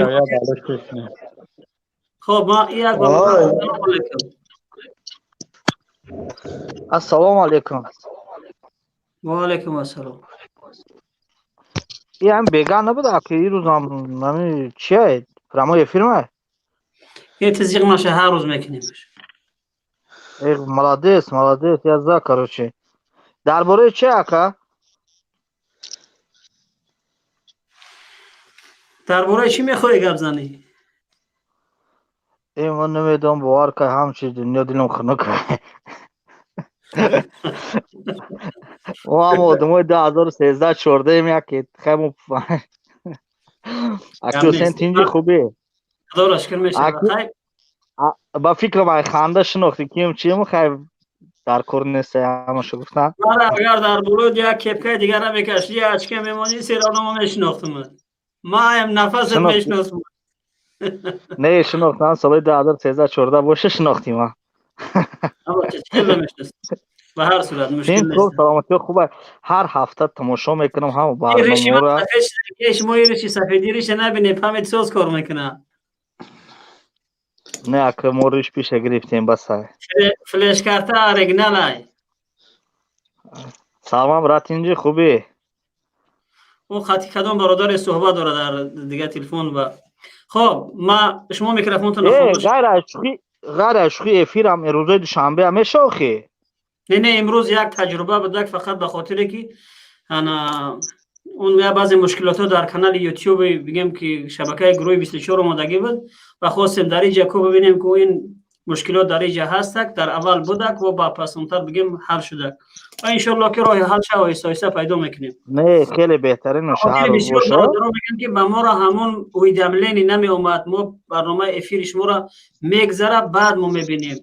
хоб ма як ассалому алайкум. Ассалому алайкум. Ва алайкум ассалом. И ҳам бега набуд, аки ирӯзам ҳами чия? Прямой эфир ма? Е тизиқ наша, ҳар рӯз мекунем. Эх, молодец, молодец, я за, короче. Дар бораи чи ака? Дар бораи чӣ мехоҳӣ гап занӣ? Э, ман намедонам, бовар кай, ҳамчи дунё дилам хунук. Мо ҳам одамои 2013 14 яке хай мо. Аки Ҳусейн, тинҷи хубе? Худоро шукр, мешавад. Хай. Ба фикрам ай ханда шинохтӣ кием чием, хай дар кор нест ҳамаша гуфтан. Мара агар дар болои як кепкаи дигара мекашӣ, як очка мемонӣ, серавно ма мешинохтум. Маам нафасат мешиносам. Не, шинохтам, соли 2013 14 боша шинохтим. Аммо чӣ намешиносам. Ба ҳар сурат мушкил нест. Саломатӣ хуб, ҳар ҳафта тамошо мекунам ҳам барномаро. Шумо риши сафеди риша набинед, память соз кор мекунад. Не, ака, мо риш пиша гирифтем, басай. Флешкарта оригиналай. Салом, брат, инҷи хубӣ? Ӯ хати кадом бародаре суҳбат дорад дар дигар телефон ва хоб ма шумо микрофонтон ғайр аз шӯхӣ, ғайр аз шӯхӣ, эфирам рӯзои душанбе меша охи? Не, имрӯз як таҷруба будак, фақат ба хотире ки ана он я баъзе мушкилотҳо дар канали ютюб, бигем ки шабакаи гурӯҳи 24 омодагӣ буд ва хостем дар инҷа ку бибинем, ки ин мушкилот дар инҷа ҳастак, дар аввал будак ва ба пасонтар бигем ҳал шудак ва иншоалло ки роҳи ҳал ша оҳиста оҳиста пайдо мекунем. Не, хеле беҳтарин шаҳр бошад. Мегӯям ки ба моро ҳамон уведомление намеомад, мо барномаи эфири шуморо мегзара, баъд мо мебинем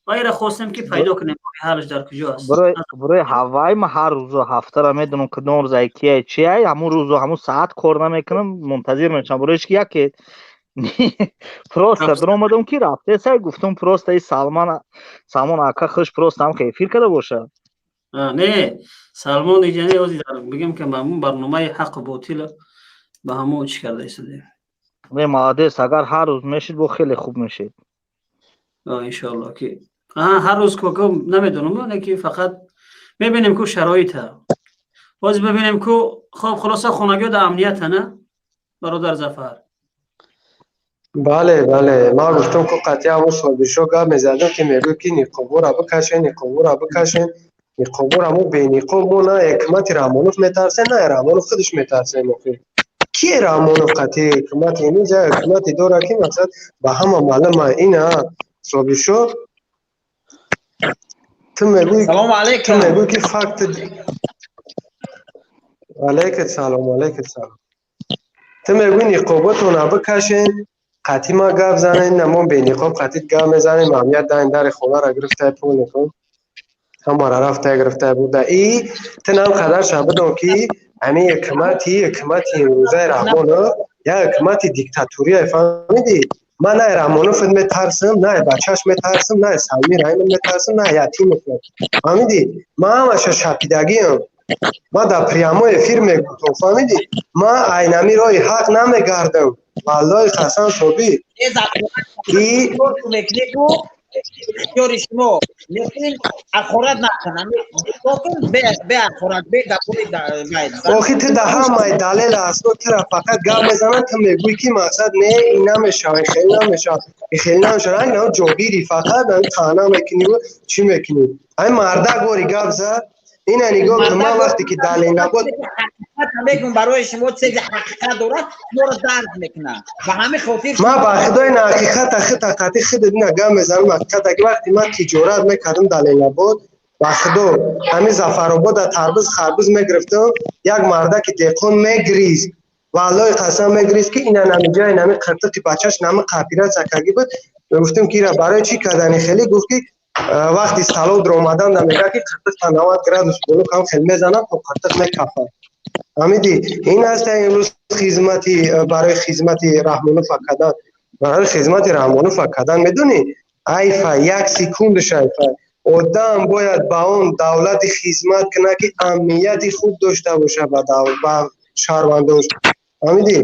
ва инро хостем ки пайдо кунем, роҳи ҳалш дар куҷо аст. Барои ҳавай ма ҳар рӯзу ҳафтара медонам кадом рӯз ай кияй чияй, ҳамун рӯзу ҳамун саат кор намекунам, мунтазир мешавам, барои ки яке Просто даромадам ки рафтесай, гуфтам просто и Салман, Салмон ака хуш просто ҳам эфир карда боша. Не, Салмон иҷа не, ози бигем ки ҳамун барномаи ҳаққу ботила ба ҳамон чӣ карда истодем. Не, молодец, агар ҳар рӯз мешид, бо хеле хуб мешид. Иншоалло ки ҳар рӯз коко намедонам, не ки фақат мебинем ку шароита. Боз бибинем ку. Хоб, хулоса, хонагиё дар амнията, на, бародар Зафар? Бале, бале, ман гуфтам ку қатъи ҳамун Собиршо гап мезадам, ки мегӯяд ки ниқобора бикашен, ниқобора бикашен, ниқобора. Мо бениқоб, мо на ҳукумати Раҳмонов метарсем, на Раҳмонов худаш метарсем. Охир кие Раҳмонов? Қатъи ҳукумати инҷа ҳукумати дора ки мақсад ба ҳама маълума. Ина Собиршо, ту мегӯӣ, Салому ту алайкум. мегӯӣ ки факт. Алайкум салом, алайкум салом. Ту мегӯӣ ниқоботона бикашен, қатъи ма гап занен, на мо бениқоб қатъи гап мезанем. Амният дан дари хонара гирифтай, пул никун ҳамара рафтай, гирифтай бурда. И ту нам қадар ша бидон ки ҳамин ҳукумати имрӯзаи Раҳмонов як ҳукумати диктатурия, фаҳмидӣ? Ман на Раҳмонов метарсам, на бачаш метарсам, на Салми Раимов метарсам, на Ятимов, фаҳмидӣ? Ман ҳамаша шапидагиам, ман дар прямой эфир мегуфтам, фаҳмидӣ? Ман айнами роҳи ҳақ намегардам, валлоҳи қасам, Собир. И Ихтиёри шумо, лекин ҳақорат накун, беҳақорат, бегапои. Охи ту да ҳамаи далел асно тура фақат гап мезанад, ту мегӯӣ ки мақсад не, ин намешава, хеле намешава, хеле намешава. Ранг на ҷобири фақат таъна мекунӣ, чӣ мекунӣ? Ай мардак бори гап зад. Ина нигоҳ кун, ман вақте ки далел набуд мегум барои шумо чизе ҳақиқат дорад, шуморо дард мекунад, ба ҳамин хотир. Ман ба худои на ҳақиқата хита қатӣ худат ина гап мезанам. Ҳақиқата ки вақте ман тиҷорат мекардам дар Ленабод, ба худо, ҳамин Зафаробода тарбуз харбуз мегирифтам, як мардаки деҳқон мегриз, валлоҳи қасам, мегриз ки ина намиҷаи нами қиртиқи бачаш нами қапира цакагӣ буд. Мегуфтем ки ира барои чӣ кардани? Хеле гуфт ки вақти столов даромадан да мега ки қиртиқ та 90 градус боло кам хел мезанад, то қиртиқ мекафад, фаҳмидӣ? Ин аст имрӯз хизмати барои хизмати Раҳмонов кардан, барои хизмати Раҳмонов кардан. Медонӣ, айфа як секундаш айфа. Одам бояд ба он давлати хизмат кунад ки амнияти хуб дошта бошад ба шаҳрвандош, фаҳмидӣ?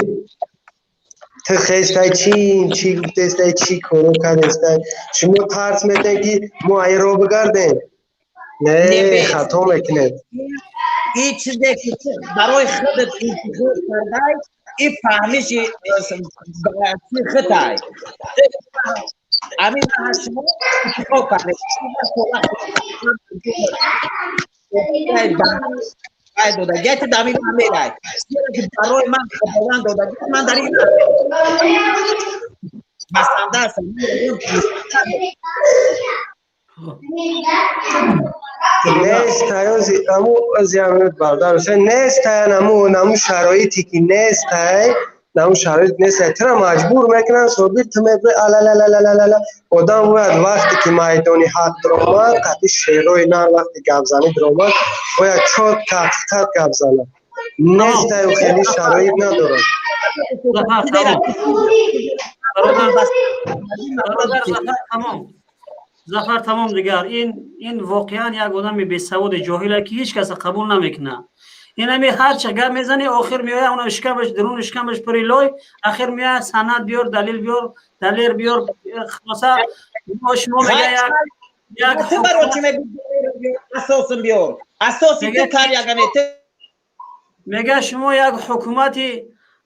Ту хестай, чи чӣ гуфтестай, чӣ коро кардестай? Шумо тарс метаед ки мо айро бигардем? Не, хато мекунед. И чизе ки барои худат интихоб кардай, и фаҳмиши хитай ҳамин шумо интихоб кардед. Дода гати дами ман мерай, барои ман худованд дода, ман дар ин басанда ҳастам. Нестай аму бародар, нестай наму шароите ки нестай, наму шароит нестай, тура маҷбур мекунанд, Собир, ту мебӯи алалалалалала. Одам бояд вақте ки майдони ҳақ даромад, қатъи шерои нар, вақте гапзанӣ даромад, бояд чётко ҳақиқат гап занад. Нестаю, хеле шароит надорад. Бародар Зафар, Зафар, тамом дигар. Ин воқеан як одами бесаводи ҷоҳиле ки ҳеҷ каса қабул намекунад. Ин ҳами ҳарча гап мезани, охир меояд, она шикамаш, даруни шикамаш пури лой, ахир меояд, санад биёр, далел биёр, далер биёр. Хулоса, шумо мега як асосм биёр, асоси ту кар ягане. Мега шумо як ҳукумати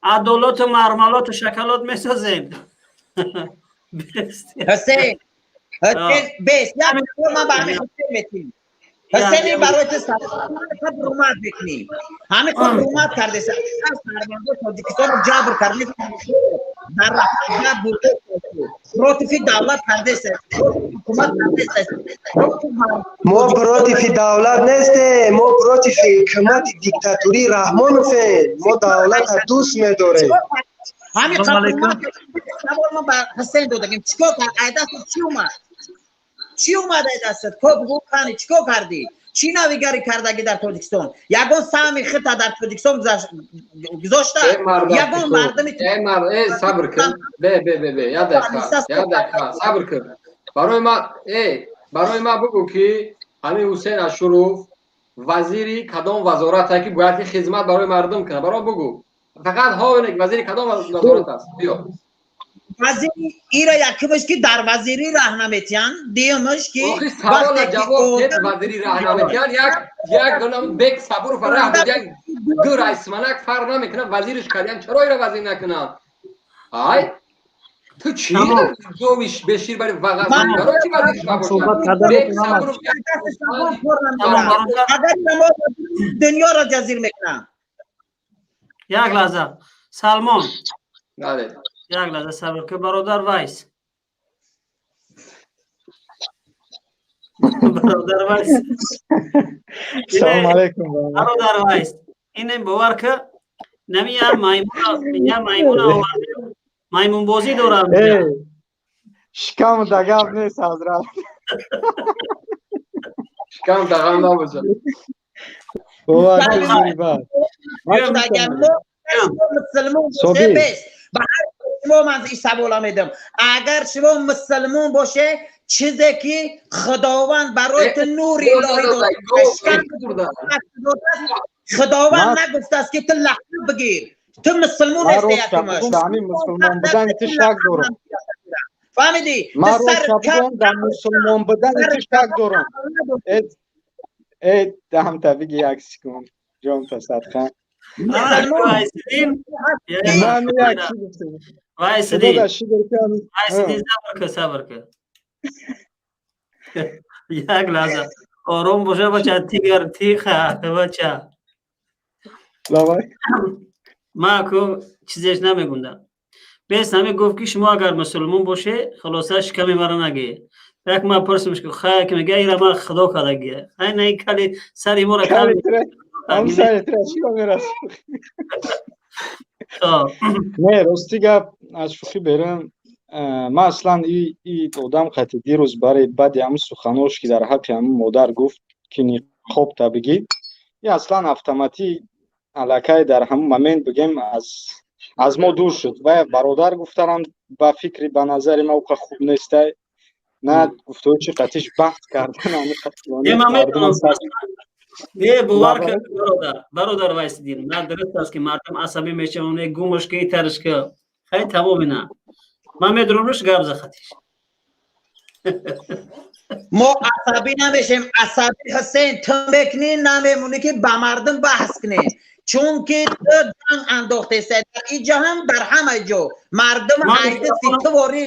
адолату мармалоту шоколад месозем. Ҳусейн, ҳусейн, бес як ман ба ҳамин хотир метим. Ҳусейн, барои ту ҳурмат мекунӣ, ҳамин худ ҳурмат кардеса, сармандаи Тоҷикистонро ҷабр кардеса, дар рафтан бурда, против давлат кардеса, ҳукумат кардеса. Мо против давлат нестем, мо против ҳукумати диктатурии Раҳмоновем. Мо давлата дӯст медорем. Ҳамин савол мо ба Ҳусейн додагим: чикор кард? Ай дастат чӣ омад? Чӣ омад ай дастат? Ко бугӯ, кани, чикор кардӣ? Чӣ навигарӣ кардагӣ дар Тоҷикистон? Ягон саҳми хита дар Тоҷикистон гузошта? Ягон мардуми сабр кун, бе бе бе бе, як дақиқа, як дақиқа сабр кун. Барои ма, барои ма бигӯ, ки ҳамин Ҳусейн Ашуров вазири кадом вазорат, ки бояд ки хизмат барои мардум кунад? Барои бигӯ фақат, ҳовине, вазири кадом вазорат аст, биё. Вазири ира якумаш, ки дар вазирӣ раҳ наметиҳанд, дуюмаш, ки савола ҷавоб дед. Вазири раҳ наметиҳанд, як бек Сабуров раҳ дод, як ду райсманак фарқ намекунад, вазириш кардиян. Чаро ира вазир накунанд? Ай, ту чӣ говиш бешир бари вағаз? Барои чӣ вазириш набошад бек Сабуров? Агар дунёро ҷазир мекунам. Як лаҳза, Салмон. Бале. Як лаҳза сабр кун, бародар Вайс, бародар Вайс. Салому алайкум. Бародар Вайс, инем бовар ки нами я маймуна овардем, маймунбозӣ дорам. Шикам дагав нест, ҳазрат. Шикам дагав набошад. Бовар кун. Мусулмон боше, ба ҳар шумо ман ин савола медам: агар шумо мусулмон боше, чизе ки Худованд барои ту нури илоҳӣ додааст, Худованд нагуфтааст, ки ту лақаб бигир. Ту мусулмон нести. Якумаш, ҳамин мусулмон будани ту шак дорам. Фаҳмидӣ? Ман рост, дар мусулмон будани ту шак дорам. Э, дамта биги, як секунд, ҷонта садқа. Ман як чӣ гуфтам? Вайсидин, Вайсидин, сабр кун, сабр кун, як лаҳза ором боша, бача. Тигр, тихо, бача. Ма ку чизеш намегундам. Бес ҳаме гуфт, ки шумо агар мусулмон боше, хулоса шиками маро нагӣ. Як ма пурсимш, ки хай, ки мега, ира ма худо кардагия. Ай, на, кали сари моро. Ҳам сари тира чиро мерас? Не, рости гап, аз шӯхӣ берам, ман аслан и одам қати дирӯз барои баъди ҳамн суханош, ки дар ҳаққи ҳамн модар гуфт, ки ниқоб та бигӣ, и аслан автоматӣ аллакай дар ҳамн момент, бигем, аз мо дур шуд. Ва бародар гуфтанам, ба фикри, ба назари ма, уқа хуб нестай, на гуфтои чи қатиш баҳс кардан. Не, бовар кун, бародар, бародар Вайсидин, на, дуруст аст, ки мардум асабӣ мешаванд, гумаш ки итарш ки хай, тамом, ина ман медурумш гап захатиш. Мо асабӣ намешем. Асабӣ, Ҳусейн, ту мекунӣ, намемонӣ, ки ба мардум баҳс кунем, чунки ту ҷанг андохтеста дар иҷа ҳам, дар ҳама ҷо мардум айдисти ту вори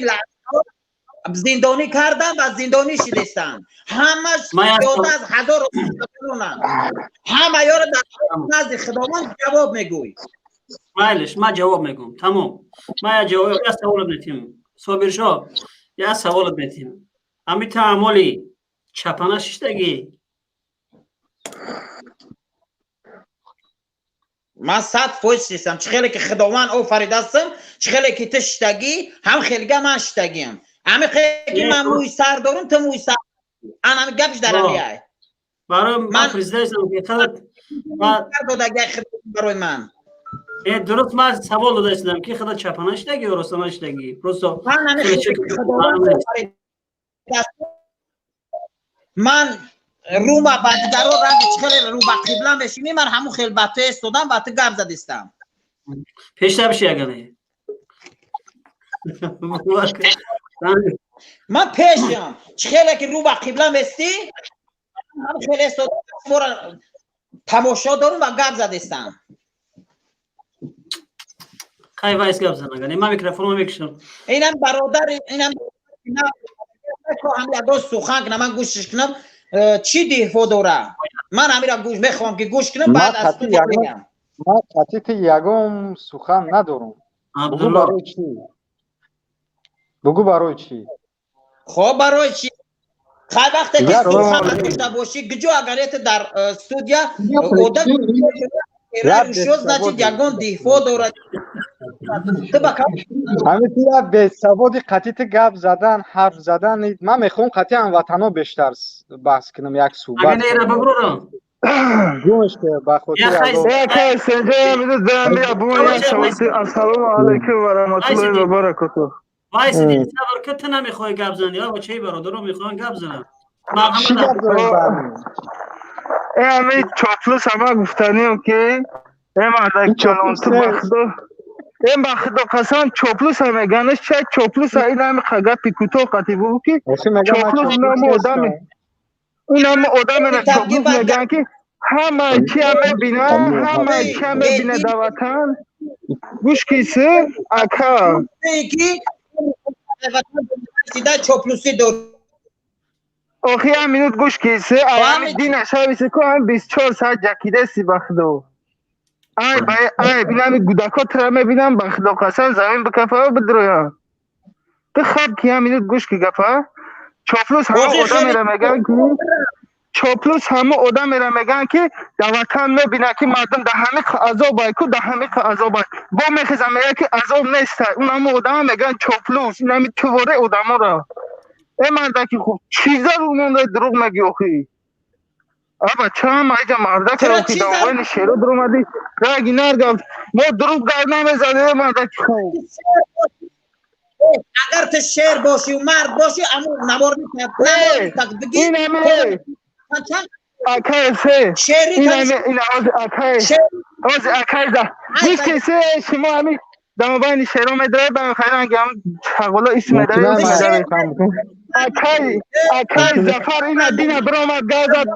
зиндонӣ кардан ва зиндонӣ шидестанд. Ҳамаш зиёда аз ҳазор ҳама ёро дар назди Худованд ҷавоб мегӯй. Майлиш, ман ҷавоб мегӯм, тамом. Ман як ҷавоб, як саволат метиҳам, Собиршо, як саволат метиҳам. Ҳами таъмоли чапана шиштагӣ? Ман 100% шистам. Чӣ хеле ки Худованд офаридастам, чӣ хеле ки ту шиштагӣ, ҳам хелга ман шиштагиам. Ҳами хеле ки ман мӯи сар дорум, ту мӯи сар. Ан ҳами гапш дар ҳамияй. Барои ман президент додагиай Худо барои ман. Э, дуруст, ман савол дода истодам, ки худо чапана шиштагӣ ё ростана шиштагӣ, просто. Ман ҳами Худованд офаридастам, ман рума ба дигаро ранги чӣ хеле рӯ ба қибла мешинӣ, ман ҳамун хел ба ту истодам, ба ту гап задистам. Пештар биши, ягане. Ман пешам. Чӣ хеле ки рӯ ба қибла местӣ, ҳамун хеле истодам, шуморо тамошо дорум ва гап задистам. Хай, вайс гап зан, агане ман микрофонро мекушам. Инам бародар, инам ҳам ягон сухан кунам, ман гӯшиш кунам, чӣ дифо дора? Ман ҳамира гӯш мехоҳам, ки гӯш кунам, баъд аз ту мегам. Ман қатъи ягон сухан надорам. Бугӯ, барои чӣ? Бугӯ, барои чӣ? Хоб, барои чӣ? Хай, вақте ки сухан надошта бошӣ, гиҷо агар это дар студия одам шуд, значит, ягон дифо дорад. Ҳамин ту як бесаводи қатъи ту гап задан, ҳарф задан. Ман мехоҳам қатъи ҳамватанҳо бештар баҳс кунам, як суҳбат. Агар нера биброрам. Гӯш ки ба хотири Ассалому алайкум ва раҳматуллоҳи ва баракатуҳ. Вайсидин, сабр ки, ту намехоҳӣ гап занӣ, ва бачаи бародаро мехоҳанд гап зананд. Чӣ гап дорем? Э, ами чоплус ама гуфтанием ки э мардак ҷалон, ту ба худо, э ба худо қасам, чоплуса меганаш ча чоплуса. Ин ами гапи кӯтоҳ қати бугу ки чоплус инама одаме, инама одамера чоплус меган ки ҳама чия мебина, ҳама чия мебина дар ватан. Гӯш киси, ака. Чоплусӣ дор. Охи, як минут гӯш киси. Ами дина шависи ку ами 24 соат ҷакидаси, ба худо. Ай ба ай, бинами гудако тра мебинам, ба худо қасам, замин бикафа бидроям. Ту хаб ки, як минут гӯш ки гапа. Чоплус ҳама одамера меган ки, чоплус ҳама одамера меган ки дар ватан мебина ки мардум дар ҳамиқ азобай ку, дар ҳамиқ азобай, бо мехеза мега ки азоб нестай. Он ҳама одама меган чоплус. Инами тувораи одаморо, э мардаки хуб, чиза рӯ монда дурӯғ мегӣ охи? Аба чам айҷа мардака охи, давоини шеро дуромадӣ, раги наргав, мо дурӯғ гап намезанем, э мардаки хуб. Агар ту шер бошӣ, мард бошӣ, аму навор Инами акай се, инами ина ози акай, ози акай за гуфти се, шумо ами дамобайни шеро медоред, ба хайранги ам чағоло исм медоред. Акай, акай Зафар, ина дина биромад гап зад.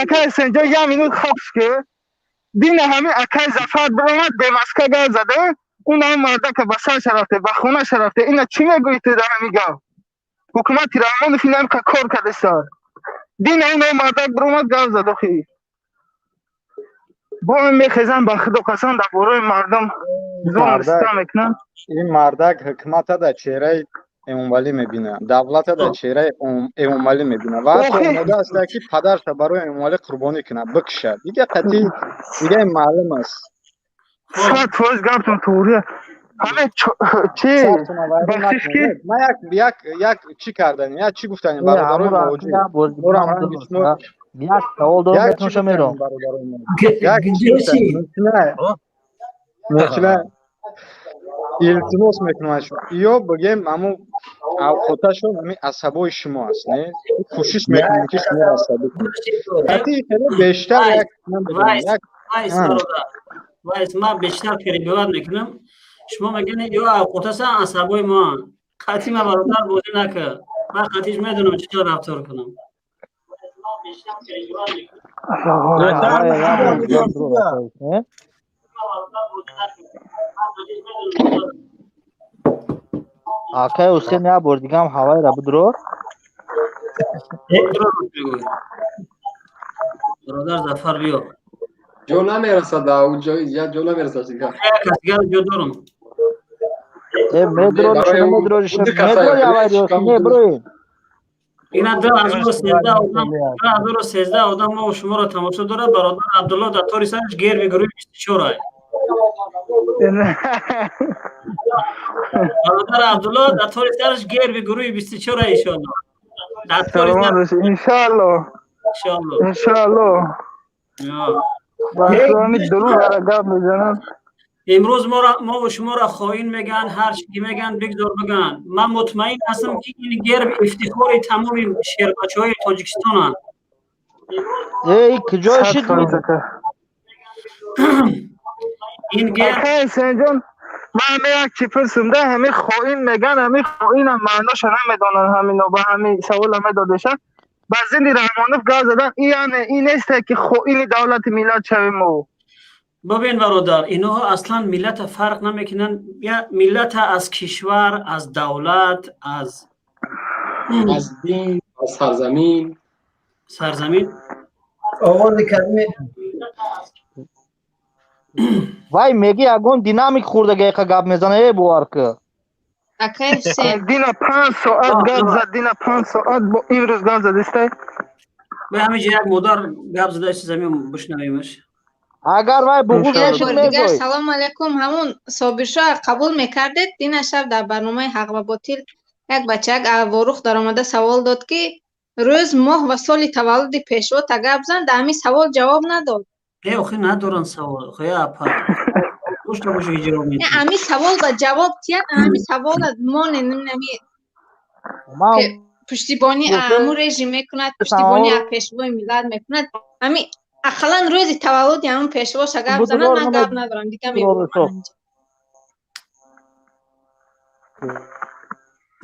Акай Сенҷо, як минут хобш ки дина ҳами акай Зафар биромад, бемаска гап зада. Он ҳам мардака ба сарша рафте, ба хонаша рафте. Ина чӣ мегӯӣ ту дар ҳами гап? Ҳукумати Раҳмонов ина ҳамқа кор кардеса. Дина он мардак биромад гап зад. Охи, бо мехезан, ба худо қасам, дар бораи мардум зон мекунанд. Ин мардак ҳукмата дар чеҳраи Эмомалӣ мебинад, давлата дар чеҳраи Эмомалӣ мебинад ва ҳатто омода аст ки падарша барои Эмомалӣ қурбонӣ кунад, бикушад. Дига қатъи дига маълум аст. 100% гаптон туғрия. Ҳаме чи бахшиш ки Ман як чӣ карданем, як чӣ гуфтанем, бародарои муҳоҷир. Як савол дорам, метонша мером. Як чӣ илтимос мекунам аз шумо, ё бигем, ҳамун авқоташон ҳамин асабои шумо аст, не? Кӯшиш мекунем ки шуморо асабӣ кунем. Қатъи хеле бештар як як вайс, ман бештар перебивать мекунам. Шумо мегӯед, ё авқотасан асабои мо. Қатъи ма бародар бозӣ накард, ман қатъиш медонам чӣ хел рафтор кунам. Акай Ҳусен, як бор дигам ҳавайра бидро. Бародар Зафар, биё. Ҷо намерасад, ҷо ҷо намерасад. Дигар ҷо дорам. Э, медрори, медрори, медрори, ҳавайро меброи. Ина 2013 одам, 2013 одам мо шуморо тамошо дорад. Бародар Абдулло дар тори сараш герби гурӯҳи 24 ай. Бародар Абдулло дар тори сараш герби гурӯҳи 24 ай, иншоалло. Дар тори Иншоалло, иншоалло. Бахрони дурӯғ гап мезананд. Имрӯз мову шуморо хоин мегӯянд, ҳар чӣ ки мегӯянд, бигзор бигӯянд. Ман мутмаин ҳастам, ки ин герб ифтихори тамоми шербачаҳои Тоҷикистонанд. Эй, куҷо шид? Ин герб Сенҷон, ман ҳаме як чи пурсум да. Ҳами хоин меган, ҳами хоинам маъноша намедонанд. Ҳамино ба ҳами савола медодеша. Ба зидди Раҳмонов гап задан, ин яъне ин несте ки хоини давлати миллат шавем мо? Бибин, бародар, иноҳо аслан миллата фарқ намекунанд, я миллата аз кишвар, аз давлат, аз аз дин, аз сарзамин. Сарзамин. Овози калиме. Вай меги ягон динамик хӯрдагайқа гап мезана, э, бовар ки. Акай Ҳусен. Дина 5 соат гап зад, дина 5 соат, бо имрӯз гап задистай. Ба ҳамин ҷо як модар гап зада, замин бишнавемаш. Агар вай буғуз мешуд мезоид. Салом алейкум. Ҳамун Собиршоҳ қабул мекардед? Дина шаб дар барномаи ҳақ ва ботил як бачак ворух даромада савол дод, ки рӯз, моҳ ва соли таваллуди пешво гап зан. Дар ҳамин савол ҷавоб надод. Э, охи надоранд савол. Охи апа. Дошта боши иҷро мекунӣ. Ҳамин савол ба ҷавоб тияд, ҳамин савола монен, ҳамин пуштибонӣ ҳамун режим мекунад, пуштибонӣ аз пешвои миллат мекунад. Ҳамин ақаллан рӯзи таваллуди ҳамун пешвоша гап занад, ман гап надорам, дига мебурам.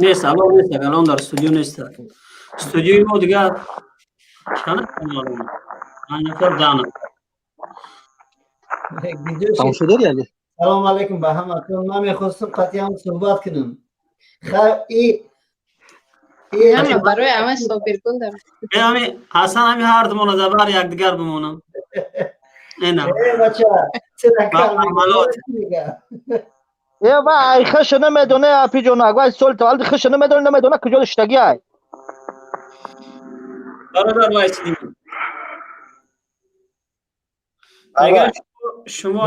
Нест, алон нест, алон дар студио нест. Студиои мо дигар чанд нафар? Нафар, 10 нафар. Тамошо дори али? Салом алейкум ба ҳаматон. Ман мехостам қатъиан суҳбат кунам. Барои ҳама Собиргул. Ҳасан, ҳами ҳар думона забар якдигар бимонам. Э, ва ай хеша намедоне, апи ҷонак, вай соли таваллуди хеша намедоне, намедона куҷо шиштагӣ ай. Бародар Вайсидин. Шумо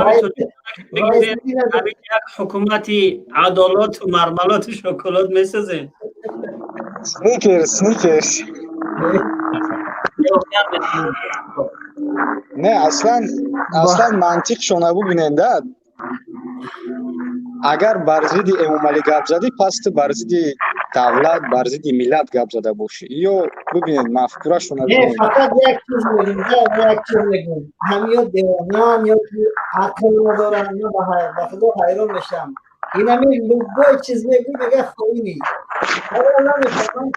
як ҳукумати адолату мармалоту шоколад месозед? Сникерс, сникерс. Не, аслан, аслан мантиқшона бубинед, агар бар зидди Эмомалӣ гап задӣ, пас ту бар зидди давлат, бар зидди миллат гап зада бошӣ. Ё бубинед мафкурашона. Фақат як чиз мегӯм, як чиз мегӯм: ҳам ё девонан, ё ки ақл надоранд. Ман ба худо ҳайрон мешавам. Инами любой чиз мегӯй, мега хоинӣ. Ҳоло намефаҳмам,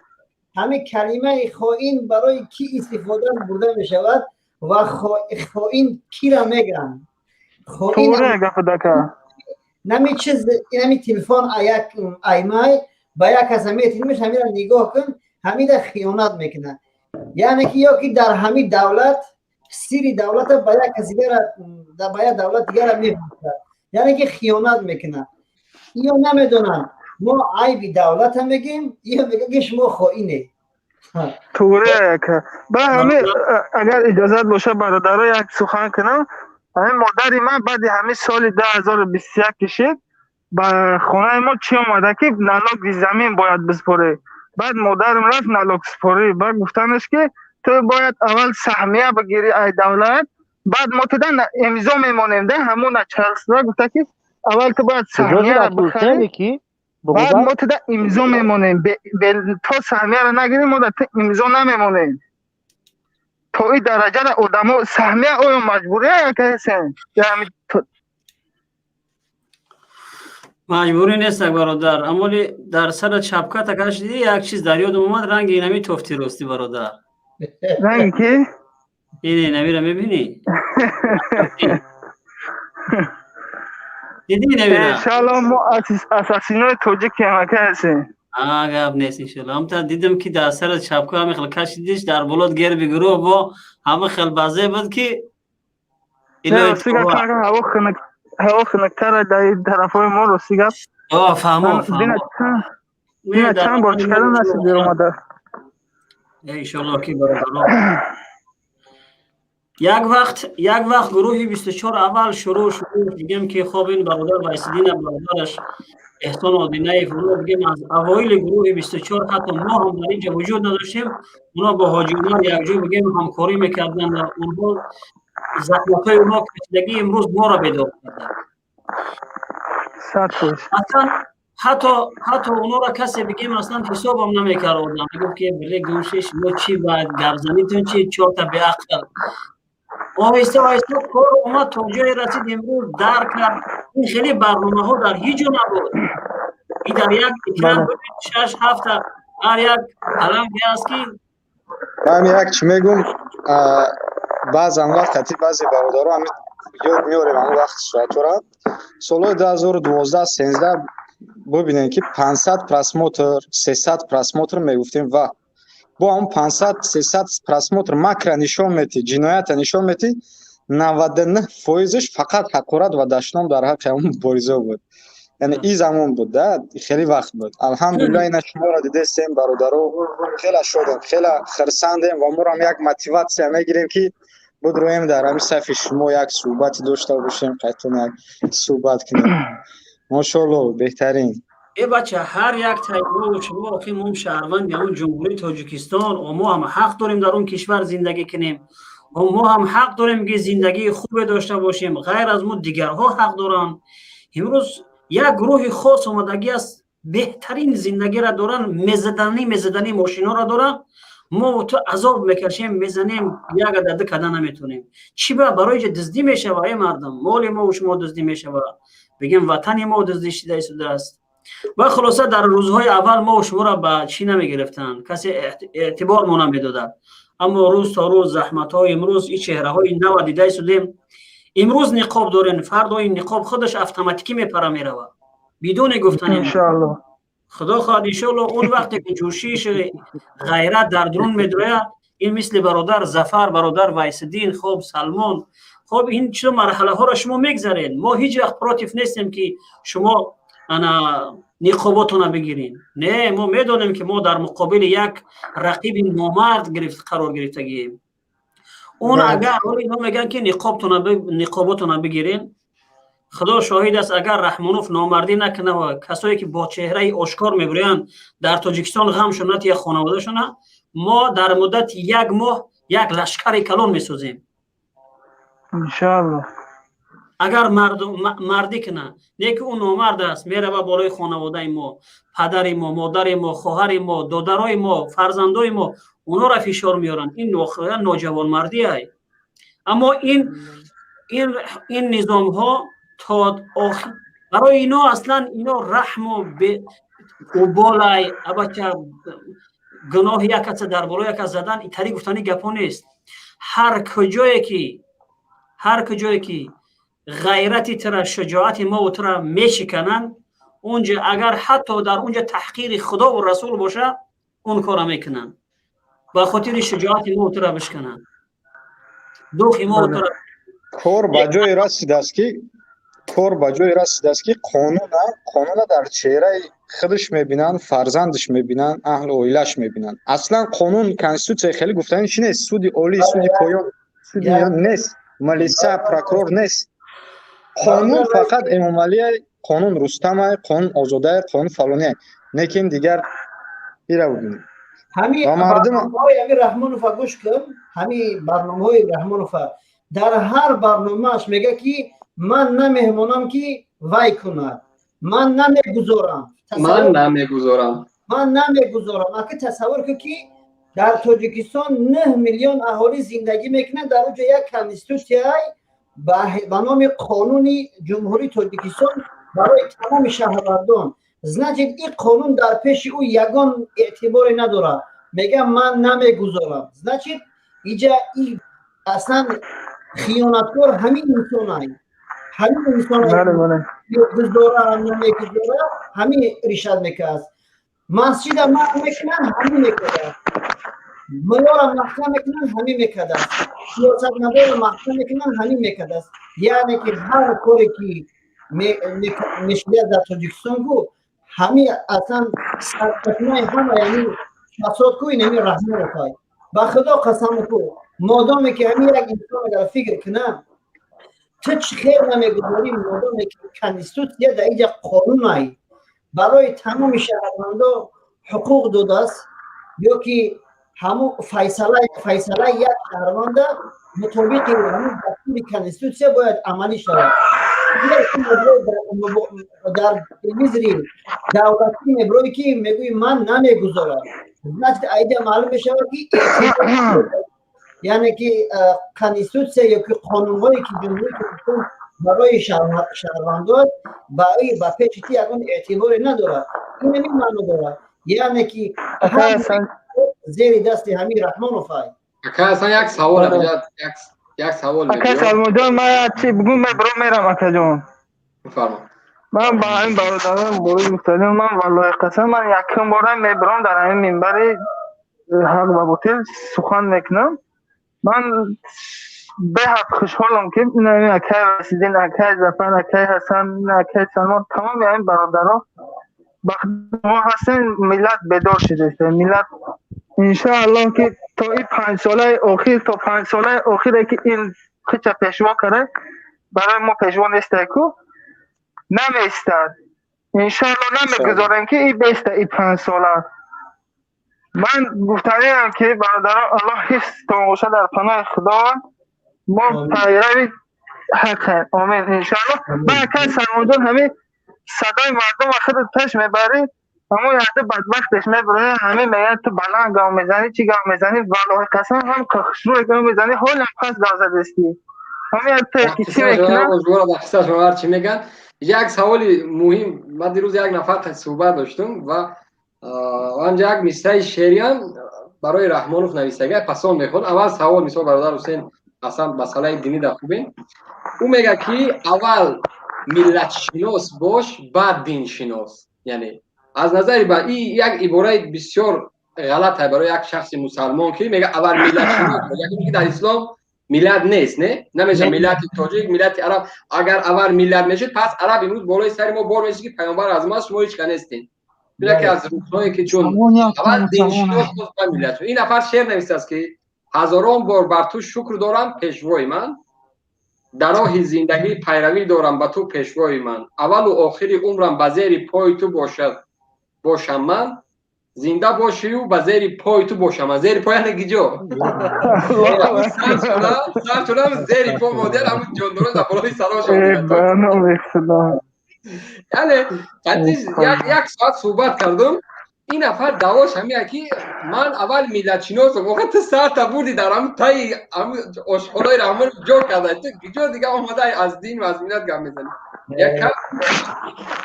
ҳамин калимаи хоин барои кӣ истифода бурда мешавад ва хоин кира мегӯянд? Хоин нами чиз, инами телефон як аймай ба як каса метинмиш, ҳамира нигоҳ кун, ҳамида хиёнат мекунад. Яъне ки ё ки дар ҳамин давлат сири давлата ба як каси дигара, ба як давлат дигара мефурӯшад, яъне ки хиёнат мекунад. Ё намедонам, мо айби давлата мегӯем, ё мегӯем ки шумо хоине. Туғри яка. Ба ҳамин агар иҷозат боша, бародаро, як сухан кунам. Ҳамин модари ман баъди ҳамин соли 2021 кишид, ба хонаи мо чӣ омада, ки налоги замин бояд биспорӣ. Баъд модарам рафт налогспорӣ. Баъд гуфтанаш, ки ту бояд аввал саҳмия бигирӣ ай давлат, баъд мо туда имзо мемонем. Да ҳамон начальство гуфта, ки аввал ту бояд саҳмияро бихарӣ, баъд мо туда имзо мемонем. То саҳмияро нагирӣ, мо да ту имзо намемонем. То ин дараҷара одамо саҳмия оё маҷбурия якаҳесен? Маҷбурӣ нестак, бародар. Амоли дар сара чапка такаш дидӣ, як чиз дар ёдам омад, ранги инами тофти рости, бародар. Ранги ки? Ине инамира мебинӣ? Дидӣ инамира? Иншалло мо асасинои тоҷикем, акаҳесен. Гап нест, иншалло. Ҳамта дидам, ки дар сара чапка ҳами хел кашидиш, дар болот герби гурӯҳ бо ҳама хел базе буд, ки ҳаво хунук, ҳаво хунуктара дар тарафҳои мо, рости гап. Фаҳмо. Дина чанд бор чикарда нашид беромада. Иншалло ки бародарон як вақт гурӯҳи 24 аввал шурӯъ шуд, бигем ки хоб, ин бародар Вайсиддина, бародараш Эҳсон Одинаев, оно бигем аз авоили гурӯҳи 24, ҳатто мо ҳам дар инҷа вуҷуд надоштем, оно бо Ҳоҷи Умар якҷо бигем ҳамкорӣ мекарданд. Онҳо заҳматҳои онҳо кашидагӣ имрӯз моро бедор карданд. Аслан ҳатто онҳоро касе бигем аслан ҳисобам намекард. Одам мегуфт, ки биле гумши, шумо чӣ ба гапзанитон, чи чорта беақл. Оҳиста оҳиста кор омад, то ҷое расид, имрӯз дарк кард. Ин хеле барномаҳо дар ҳеҷ ҷо набуд. И дар як экран шаш ҳафта ҳар як аланге аст, ки Ман як чӣ мегум, баъзан вақт ҳати баъзе бародаро ҳами ёд меорем ҳамон вақти соатора, солҳои 2012, 13, бубинем, ки 500 просмотр, 300 просмотр мегуфтем ва бо ҳамон 500, 300 просмотр макра нишон метӣ, ҷиноята нишон метӣ, 99 фоизаш фақат ҳақорат ва дашном дар ҳаққи ҳамон мубориза буд. Яъне ин замон буд, да, хеле вақт буд. Алҳамдулилла, ина шуморо дидестем, бародаро, хеле шодем, хеле хирсандем ва моро ҳам як мотиватсия мегирем, ки Бидроем дар ҳамин сафи шумо як суҳбате дошта бошем, қайтон як суҳбат кунем. Мошоалло, беҳтарин. Э бача, ҳар як таймо шумо охи мо шаҳрванди ҳамон Ҷумҳурии Тоҷикистон, мо ҳам ҳақ дорем дар он кишвар зиндагӣ кунем, мо ҳам ҳақ дорем ки зиндагии хубе дошта бошем. Ғайр аз мо дигарҳо ҳақ доранд. Имрӯз як гурӯҳи хос омадагӣ аст, беҳтарин зиндагиро доранд, мезаданӣ мошинҳоро доранд. Мо ту азоб мекашем, мезанем, як адад када наметонем. Чӣ ба барои ҷа дуздӣ мешава? Э мардум, моли мо шумо дуздӣ мешава, бигем ватани мо дуздӣ шида истодааст. Ва хулоса, дар рӯзҳои аввал мо шуморо ба чӣ намегирифтанд, касе эътибор мо намедодад. Аммо рӯз то рӯз заҳматҳои имрӯз ин чеҳраҳои нава дида истодем. Имрӯз ниқоб дорем, фардо ин ниқоб худаш автоматикӣ мепара меравад бидуни гуфтани. Иншоалло. Худо хоҳад, иншоалло, он вақте ки ҷӯшиш ғайрат дар дурун медрояд, ин мисли бародар Зафар, бародар Вайсиддин, хоб Салмон, хоб ин чизо марҳалаҳоро шумо мегзаред. Мо ҳеҷ вақт против нестем ки шумо ана ниқоботона бигирин. Не, мо медонем ки мо дар муқобили як рақиби номард гирифт қарор гирифтагием. Он агар ҳоли ино мегӯянд ки ниқоботона бигирин, худо шоҳид аст, агар Раҳмонов номардӣ накунад ва касое ки бо чеҳраи ошкор мебурӯянд дар Тоҷикистон ғамшон натия хонаводашона, мо дар муддати як моҳ як лашкари калон месозем. Иншоалло. Агар мардӣ кунад, не ки ӯ номард аст, мерава болои хонаводаи мо, падари мо, модари мо, хоҳари мо, додарои мо, фарзандои мо, онҳоро фишор меоранд. Ин ноҷавонмардӣ ай. Аммо ин низомҳо то охир барои ино аслан ино раҳму уболай. Абача, гуноҳи як каса дар болои як кас задан тари гуфтани гапҳо нест. Ҳар куҷое ки ғайрати тира, шуҷоати мову тура мешикананд, унҷа агар ҳатто дар унҷа таҳқири худову расул боша, он кора мекунанд ба хотири шуҷоати мову тура бишкананд, духи мову тура. Кор ба ҷое расидааст, ки қонуна дар чеҳраи худаш мебинанд, фарзандаш мебинанд, аҳлу оилаш мебинанд. Аслан қонун, конститутсия хеле гуфтани чи нест, суди олӣ, суди поён, суди нест, милиса, прокурор нест. Қонун фақат Эмомалие, қонун Рустамай, қонун Озодае, қонун фалоние, лекин дигар ира бубинед. Ҳами барномаҳои ами Раҳмонова гӯш кун. Ҳами барномаҳои Раҳмонова, дар ҳар барномааш мега ки ман намеҳмонам ки вай кунад, ман намегузорам. Ман намегузорам. Ман намегузорам. Ака, тасаввур кун ки дар Тоҷикистон 9 миллион аҳолӣ зиндагӣ мекунанд, дар оҷо як конститутсияй ба номи Қонуни Ҷумҳурии Тоҷикистон барои тамоми шаҳрвандон. Значит, ин қонун дар пеши ӯ ягон эътиборе надорад. Мегам ман намегузорам, значит, иҷа аслан хиёнаткор ҳамин инсонай, ҳамин инсон гузора намегузора, ҳамин решать мекард. Масҷида манъ мекунанд, ҳамин мекардааст. Муллоро маҳкам мекунанд, ҳамин мекардааст. Сиёсатмадорро маҳкам мекунанд, ҳамин мекардааст. Яъне ки ҳар коре ки мешудааст дар тоҷикистон ку, ҳамин аслан сарчашмаи ҳама яъни фасод ку ин ҳамин Раҳмоновай. Ба худо қасам ку, модоме ки ҳамин як инсон агар фикр кунам, ту чӣ хел намегузорӣ, модоме ки конститутсия дар инҷа қонунай барои тамоми шаҳрвандо ҳуқуқ додааст, ё ки ҳамун файсалаи як шаҳрванда мутобиқи ҳамун дастури конститутсия бояд амалӣ шавад. Дар телевизори давлатӣ меброӣ ки мегӯӣ ман намегузорам, значит, айда маълум мешавад ки яъне ки конститутсия ё ки қонунҳое ки Ҷумҳурии Тоҷикистон барои шаҳрвандон ба пеши ти ягон эътиборе надорад. Ин ҳамин маъно дорад, яъне ки зери дасти ҳамин Раҳмонов ай. Ака Ҳасан, як савол, як савол. Ака Салмонҷон, ман чи бугум, ман бро мерам, акаҷон. Бифармо. Ман ба ҳамин бародарон бориз гуфтадем, ман валлоҳи қасам, ман якум бора мебарам дар ҳамин минбари ҳақ ва ботил сухан мекунам. Ман беҳад хушҳолам ки акай Васидин, акай Зафар, акай Ҳасан, акай Салмон, тамоми ҳамин бародаро мо ҳастем. Миллат бедор шудааст, миллат иншоаллоҳ ки То ин 5 солаи охир, то 5 солаи охире ки ин хича пешво карда, барои мо пешво нестай ку, намеистад. Иншоалло, намегузорем ки и беста и 5 сола. Ман гуфтаниам ки, бародарон, Аллоҳ ҳифзтон бошад, дар паноҳи Худованд, мо пайрави ҳақем. Омин, иншоалло. Ман, акай Салмонҷон, ҳамин садои мардум худат пеш мебарӣ, ҳамон якду бадбахтеш мебарояд, ҳамин мегӯяд: ту баланд гав мезанӣ, чӣ гав мезанӣ? Валлоҳи қасам, ҳам хушрӯй гав мезанӣ, ҳолам пас гав задестӣ. Ҳамин як ки чӣ мекунад? Чӣ мегӯянд? Як саволи муҳим. Ман дирӯз як нафар суҳбат доштум ва анҷа як мисраи шеъриам барои Раҳмонов нависага, пасон мехонд. Аввал савол, мисол, бародар Ҳусен, аслан масъалаи динӣ дар хубем. Ӯ мегӯяд, ки аввал миллатшинос бош, баъд диншинос. Яъне аз назари ба и як ибораи бисёр ғалате барои як шахси мусалмон, ки мега аввал миллатшинос, ки дар ислом миллат нест, не намеша миллати тоҷик, миллати араб. Агар аввал миллат мешуд, пас араб имрӯз болои сари мо бор мешуд, ки паёмбар аз мо, шумо ҳеч ка нестед. Яке аз рукнҳое ки чун аввал диншинос, боз миллат. Ин нафар шеър нависааст, ки ҳазорон бор бар ту шукр дорам, пешвои ман, дар роҳи зиндагӣ пайравӣ дорам ба ту, пешвои ман, аввалу охири умрам ба зери пои ту бошад, бошам ман, зинда бошию ба зери пои ту бошам ман. Зери по яъне гиҷо сар шудам, зери по модер, ҳамун ҷондорон дар болои сарошон. Яъне як соат суҳбат кардум. Ин нафар даъвош ҳамия, ки ман аввал миллатшиносам. Охир ту сарта бурди дар ҳамун таи ошхонаи Раҳмон ҷо карда, ту ҷо дига омада аз дин ва аз миллат гап мезанӣ.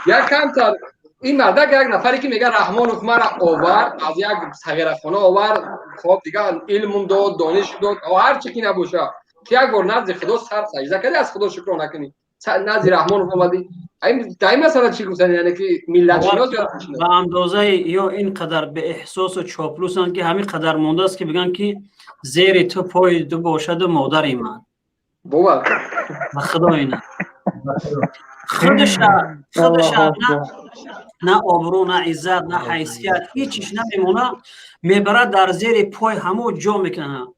Як камтар ин мардак, як нафаре ки мега Раҳмонов мара овард, аз як сағирахона овард, хоб, дига илмум дод, дониш дод, ҳар чи ки набоша, ки як бор назди Худо сар саҷда кардӣ, аз Худо шукро накунӣ, назди Раҳмонов омадӣ. Дар ин масъала чӣ гуфтан, яъне ки миллатшинос ё ба андозаи ё ин қадар беэҳсосу чоплусанд, ки ҳамин қадар мондааст, ки бигӯянд, ки зери ту пои ту бошаду модари ман. Бовар. Ба Худо, ина худуша на обрӯ, на иззат, на ҳайсият, ҳечиш намемона, мебарад дар зери пой ҳамо ҷо мекунад.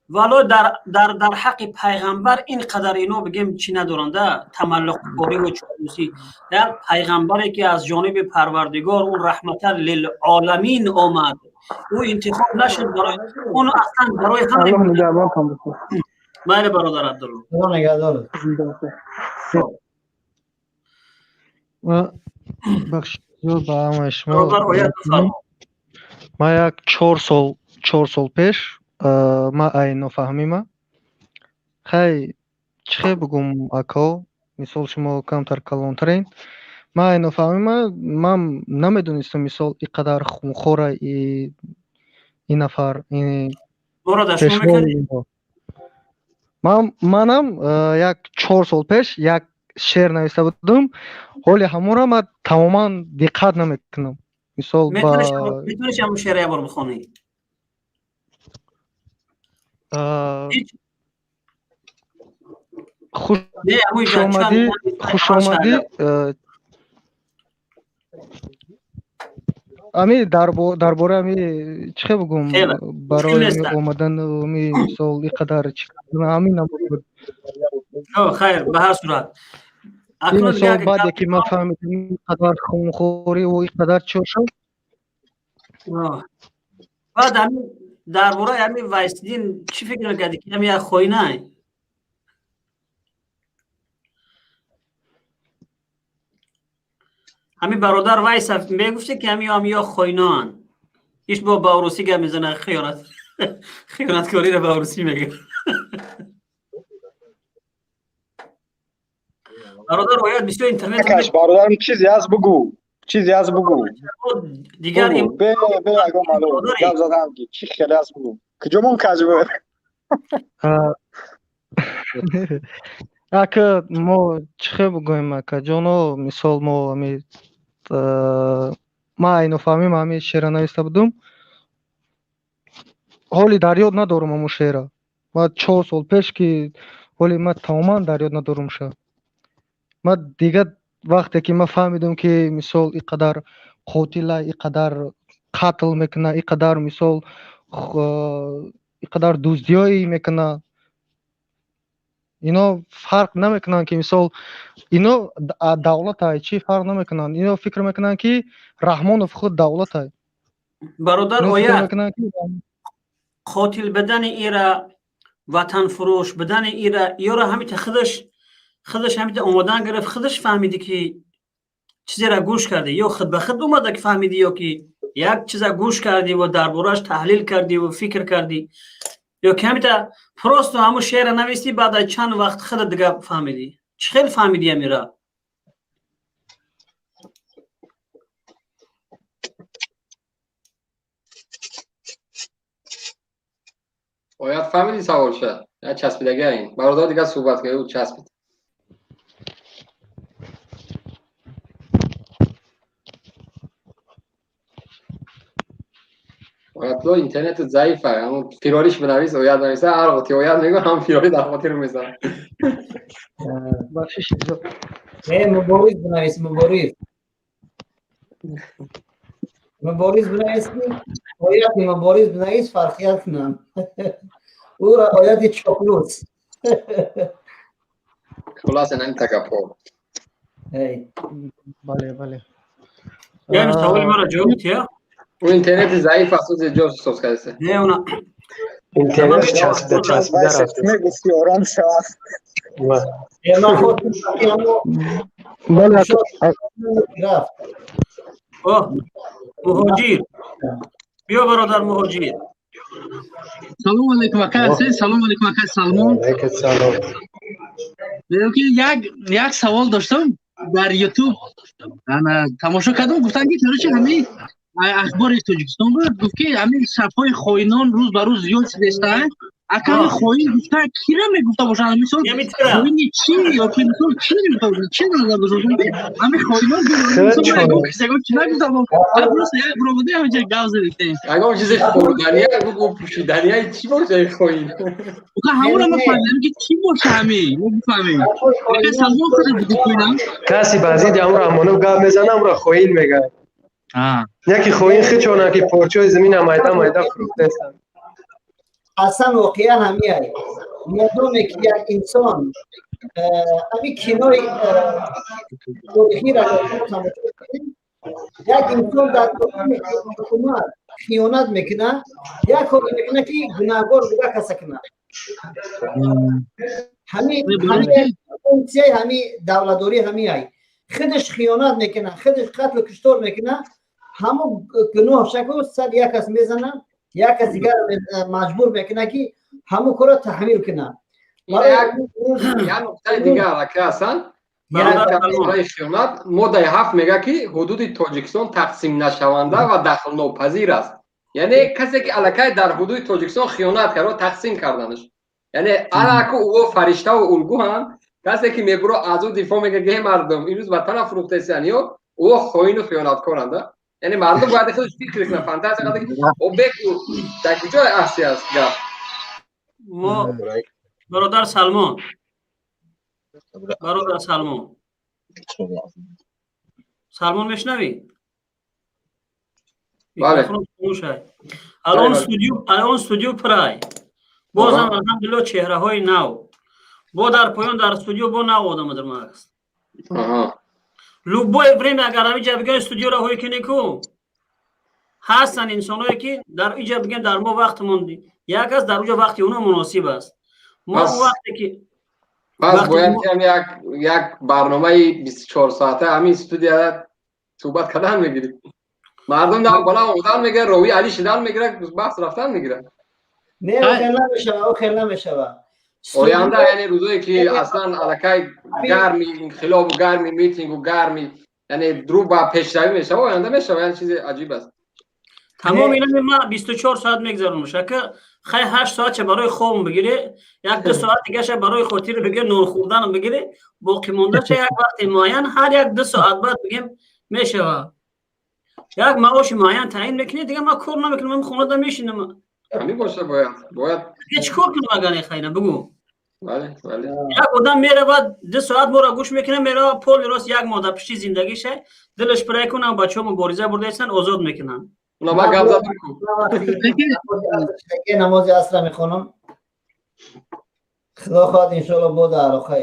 Вало дар ҳаққи пайғамбар ин қадар ино бигем чӣ надоранда, тамаллуқкориву чоплусӣ. Як пайғамбаре, ки аз ҷониби Парвардигор, ӯ раҳматан лилоламин омад, ӯ интихоб нашуд барои он, аслан барои ҳама. Майли, бародар Абдулло. Нигаҳдорат. Бахши зиёд ба ҳамаи шумо. Ман як 4 сол, 4 сол пеш ман ай нофаҳмима, хай, чӣ хел бигӯм, ако, мисол, шумо камтар калонтарен. Ман ай нофаҳмима, ман намедонистам, мисол, ин қадар хунхора ин нафар. Пешвои манам як 4 сол пеш як шеър нависта будам, ҳоли ҳамонро ман тамоман диққат намекунам, мисол. Метавонӣ ҳамон шеъра як бор бихонӣ? Хушомадӣ, хушомадӣ. Ами дар бораи ами, чӣ хел бигӯм, барои омадан, ами, мисол, ин қадар чӣ, ҳамин намуд. Хайр, ба ҳар сурат. Мисол, баъде ки ман фаҳмидам ин қадар хунхорӣ ва ин қадар чӣ шуд. Баъд ҳамин дар бораи ҳамин Вайсиддин чӣ фикр мекардӣ, ки ҳамин як хоинай? Ҳамин бародар Вайса мегуфте, ки ҳамин ҳам ё хоиноанд. Иш бо ба урусӣ гап мезана, хиёнат, хиёнаткориро ба урусӣ мега. Бародар, ояд бисёр интернет. Бародарам, чизе ҳаст, бугӯ, чизе ҳаст, бугӯ. Дигар бе ягон маълум гап задан, ки чӣ хеле ҳаст, бугӯ, куҷомон каҷ буд? Ака, мо чӣ хел бигӯем, акаҷоно, мисол, мо ами, ман айнофаҳмим ҳамин шеъра нависта будум, ҳоли дар ёд надорум ҳамун шеъра. Ман 4 сол пеш, ки ҳоли ман тамоман дар ёд надорум ша. Ман дигар вақте ки ман фаҳмидам, ки мисол, ин қадар қотила, ин қадар қатл мекуна, ин қадар, мисол, иқадар дуздиёи мекунад. Ино фарқ намекунанд, ки мисол ино давлатай, чӣ фарқ намекунанд. Ино фикр мекунанд, ки Раҳмонов худ давлатай. Бародар, оят қотил будани ира, ватанфурӯш будани ира, ёра ҳамита худаш ҳамита омодан гирифт, худаш фаҳмиди, ки чизеро гӯш кардӣ, ё худ ба худ омада ки фаҳмидӣ, ё ки як чиза гӯш кардӣ ва дар борааш таҳлил кардӣ ва фикр кардӣ, ё ки ҳамита просто ҳамун шеъра навистӣ, баъд аз чанд вақт худат дига фаҳмидӣ? Чӣ хел фаҳмидӣ амира? Ояд, фаҳмидӣ саволша? Я часпидага ин бародар дига суҳбат кунед, ӯ часпид. Оятулло, интернет заифа, ҳамун фирориш бинавис, оят нависа, ҳар вақти оят мегӯ, ҳам фирори дар хотир мезанад. Бахшиш. Не, Мубориз бинавис, Мубориз. Мубориз бинавис, ояти Мубориз бинавис, фарқият кунам. Ӯра ояти чоплус. Хулоса, ин такапо. Бале, бале. Яъне саволи маро ҷавоб дития? Ӯ интернети заиф аст, ӯ ҷо соз кардааст. Не, уна интернет часпида часпида рафт. Мегуфти ором шавад. Бале. О, Муҳоҷир. Биё, бародар Муҳоҷир. Салом алейкум, ака Ҳусейн, салом алейкум, ака Салмон. Алейкум салом. Ки як савол доштам, дар Ютуб ана тамошо кардам, гуфтанд, ки короче, ҳамин ахбори Тоҷикистон буд, гуфт, ки ҳамин сафҳои хоинон рӯз ба рӯз зиёд шудастанд. Ака, ҳамин хоин гуфта кира мегуфта бошанд? Мисол, хоини чӣ ё ки мисол чӣ мегуфта бошанд? Чӣ назар бошанд, ҳамин хоинон? Ягон чӣ нагуфта, просто як буромада ҳаминҷа гап задем. Ягон чизи хӯрдания бугу, пӯшидания, чӣ боша хоин? Ҳамонро ма фаҳмидам, ки чӣ боша ҳамин, мо бифаҳмем. Ака Салмон, худат бигӯ, хоинам. Каси ба зидди ҳамун Раҳмонов гап мезанам, амро хоин мегӯяд. Яки хоин хичона, ки порчаҳои замина майда майда фурӯхтаистанд. Аслан воқеан ҳамиай. Модоме ки як инсон ҳами кинои торихиро тамошо кунем, як инсон дар ҳукумат хиёнат мекунад, як коре мекунад, ки гунаҳгор буда каса кунад. Ҳами функсияи ҳами давлатдорӣ ҳамиай. Худаш хиёнат мекунад, худаш қатлу куштор мекунад, ҳамун гуноҳ шаку сад як кас мезанад, як кас дигар маҷбур мекунад, ки ҳамун корро таҳмил кунад. Як нуқтаи дигар, ака Ҳасан, барои хиёнат моддаи 7 мегӯяд, ки ҳудуди Тоҷикистон тақсимнашаванда ва дахлнопазир аст. Яъне касе ки аллакай дар ҳудуди Тоҷикистон хиёнат кард, тақсим карданаш, яъне алаку ӯ фариштаву улгӯҳанд. Касе ки мебуро аз ӯ дифоъ мекунад, ки мардум имрӯз ватана фурӯхтаистанд, ё ӯ хоину хиёнаткоранд. Яъне мардум бояд худаш фикр кунад, фантазия кунад, ки о бегӯ, дар куҷо асли аст гап. Мо бародар Салмон, бародар Салмон, Салмон, мешнавӣ? Бале. Алон студио пурай, бозам алҳамдулилло чеҳраҳои нав, бо дар поён дар студио бо нав одама дар аст. Любое время агар ҳамиҷа бигӯем, студиоро ҳои кунӣ ку, ҳастанд инсоное, ки дар иҷа бигӯем, дар мо вақтмон як аст, дар уҷа вақти оно муносиб аст. Мо вақте ки Пас бояд ки як барномаи 24 соата ҳамин студия суҳбат кардан мегирид. Мардум дар бола омадан мегирад, ровӣ али шидан мегирад, баҳс рафтан мегирад. Не, охир намешава, охир намешава. Оянда, яъне рӯзое ки аслан аллакай гарми инқилобу гарми митингу гарми, яъне рӯ ба пешравӣ мешава, оянда мешава, яъне чизи аҷиб аст. Тамом, ина ма 24 соат мегзаронам. Шака хай, 8 соатша барои хобм бигире, як ду соат дигаша барои хотири бигир нон хӯрданам бигире, боқӣ мондаша як вақти муайян, ҳар як 2 соат баъд бигем мешава. Як маоши муайян таъин мекунӣ, дига ман кор намекунам, ман хонада мешинам. Ҳамин боша, бояд. Чӣ кор кунам, агар хайна бугӯ? Бале, бале. Як одам меравад, 2 соат моро гӯш мекунад, меравад, поли рост як моҳ дар пишти зиндагиша дилаш пурай кунам, бачаҳо мубориза бурдаистанд, озод мекунанд. Уна гап задам ку. Намози асра мехонам. Худо хоҳад, иншоалло, бо дар охай.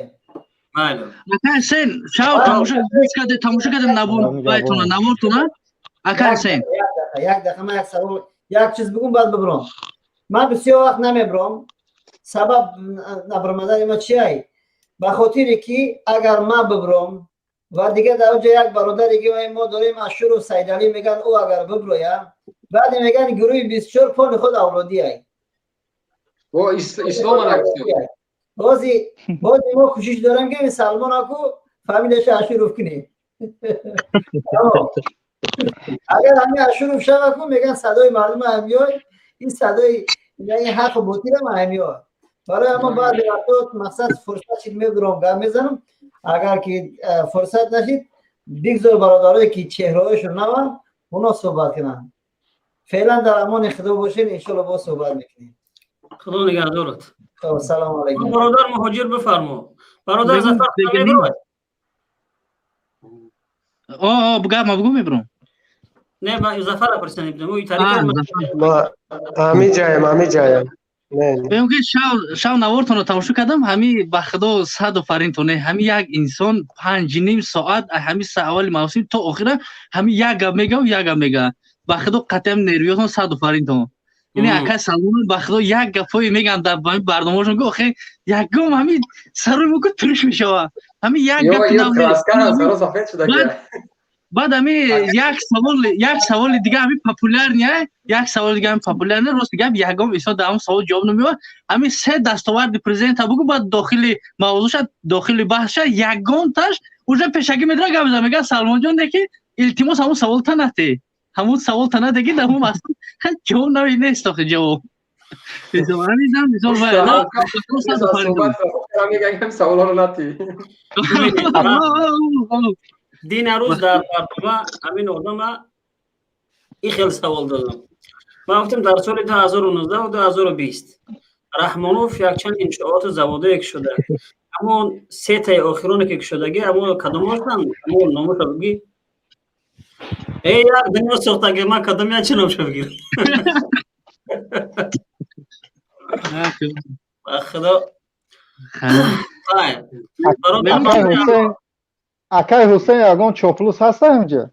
Майли. Ака Ҳусейн, шав тамошо кардем, тамошо кардем навор байтона, навортона. Ака Ҳусейн. Як дақиқа, ман як савол, як чиз бигум, баъд бибурам. Ман бисёр вақт намебурам. Сабаб набаромадани ма чиай? Ба хотире ки агар ман бибурам ва дигар дар онҷо як бародаре ки мо дорем, Ашуров Сайдалӣ меган, ӯ агар биброя, баъде меган гурӯҳи 24 пони худ авлодиай. О, ислом анаксиё. Бози бози мо кӯшиш дорем ки Салмон аку фамилияша Ашуров кунем. Агар ҳами Ашуров шава ку, меган садои мардума ҳамиёй, ин садои ин ҳаққу ботилам ҳамиёй. Барои ҳама баъзе вақтҳо мақсад фурсат шид, мебурам, гап мезанам. Агар ки фурсат нашид, бигзор бародарое ки чеҳраҳояшон наванд, оно суҳбат кунанд. Феълан дар амони Худо бошед, иншоалло боз суҳбат мекунем. Худо нигаҳдорат. Хоб, салому алайкум. Бародар Муҳоҷир, бифармо. Бародар Зафар мебурад. О, гап ма бугу, мебурам. Не, ма Зафара пурсидан будам. Ӯ тариқа Ҳами ҷаям, ҳами ҷаям. Мегӯям ки шав навортонро тамошо кардам, ҳами ба Худо саду фаринтоне, ҳами як инсон 5,5 соат, ҳами аввали мавсим то охира ҳами як гап мега, як гап мега. Ба Худо қатъиан нервиётон саду фаринтон. Ини ака Салмон, ба Худо, як гапҳое меган дар барномаошон ки охе ягон ҳами сарои мо ку турш мешава. Ҳами як гап. Баъд ҳами як савол, як саволи дига ҳами популярный, як саволи дига ҳами популярный, рости гап, ягон инсон дар ҳамон савол ҷавоб намеёбад. Ҳами се дастоварди президента бугу, баъд дохили мавзӯша, дохили баҳсша ягонташ уже пешакӣ медора гап мезанад, мегӯяд: «Салмонҷон, неки илтимос, ҳамон савол танате, ҳамон савол танате, ки дар ҳамон масъала ҷавоб нави нест, охи ҷавоб». Мисол Саволҳоро натӣ. Дина рӯз дар барнома ҳамин одама ин хел савол додам. Ман гуфтам, дар соли 2019 2020 Раҳмонов якчанд иншооту заводое ки шуда, ҳамон сетаи охироне ки шудагӣ, ҳамон кадомошанд, ҳамон номоша бигӣ. Э, як дунё сохтаги, ман кадом як чи номша бигир? Ба Худо. Акай Ҳусейн, ягон чоплус ҳаста ҳамҷа?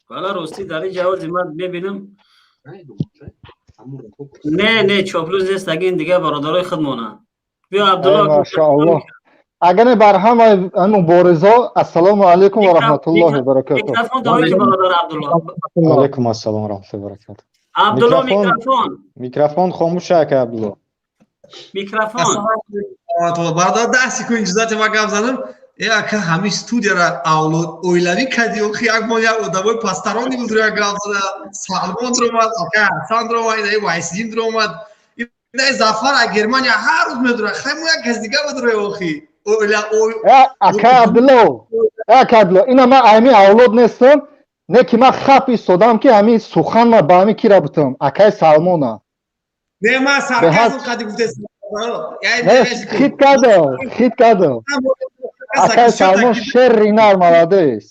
Вала, ростӣ, дар ин ҷавози ман мебинам, не, не, чоплус нест, агин дигар бародарои худмонанд. Биё, Абдулло. Машааллоҳ. Агар не, бар ҳамаи муборизо ассалому алайкум ва раҳматуллоҳи ва баракатуҳ. Микрофон дорӣ, бародар Абдулло? Алайкум ассалом ва раҳматуллоҳи ва баракатуҳ. Абдулло, микрофон. Микрофон хомӯш, ака Абдулло. Микрофон. Бародар, 10 секунд иҷозате, ма гап занам. Э, ака, ҳамин студияра авлод оилавӣ кардӣ, охи як мо як одамои посторонний буд, як гап зада. Салмон омад, ака Ҳасан омад, инаи Вайсидин омад, инаи Зафар а Германия ҳар рӯз медура. Хай, мо як кас дига медура, охи. Ака Абдулло, ака Абдулло, ина ман ҳамин авлод нестам, не ки ман хап истодам, ки ҳамин сухан ма ба ҳамин кира бутам, акаи Салмона. Не, ман сарказм қади гуфтесам. Хит кардам, хит кардам. Акаи Салмон шерри нар, молодец.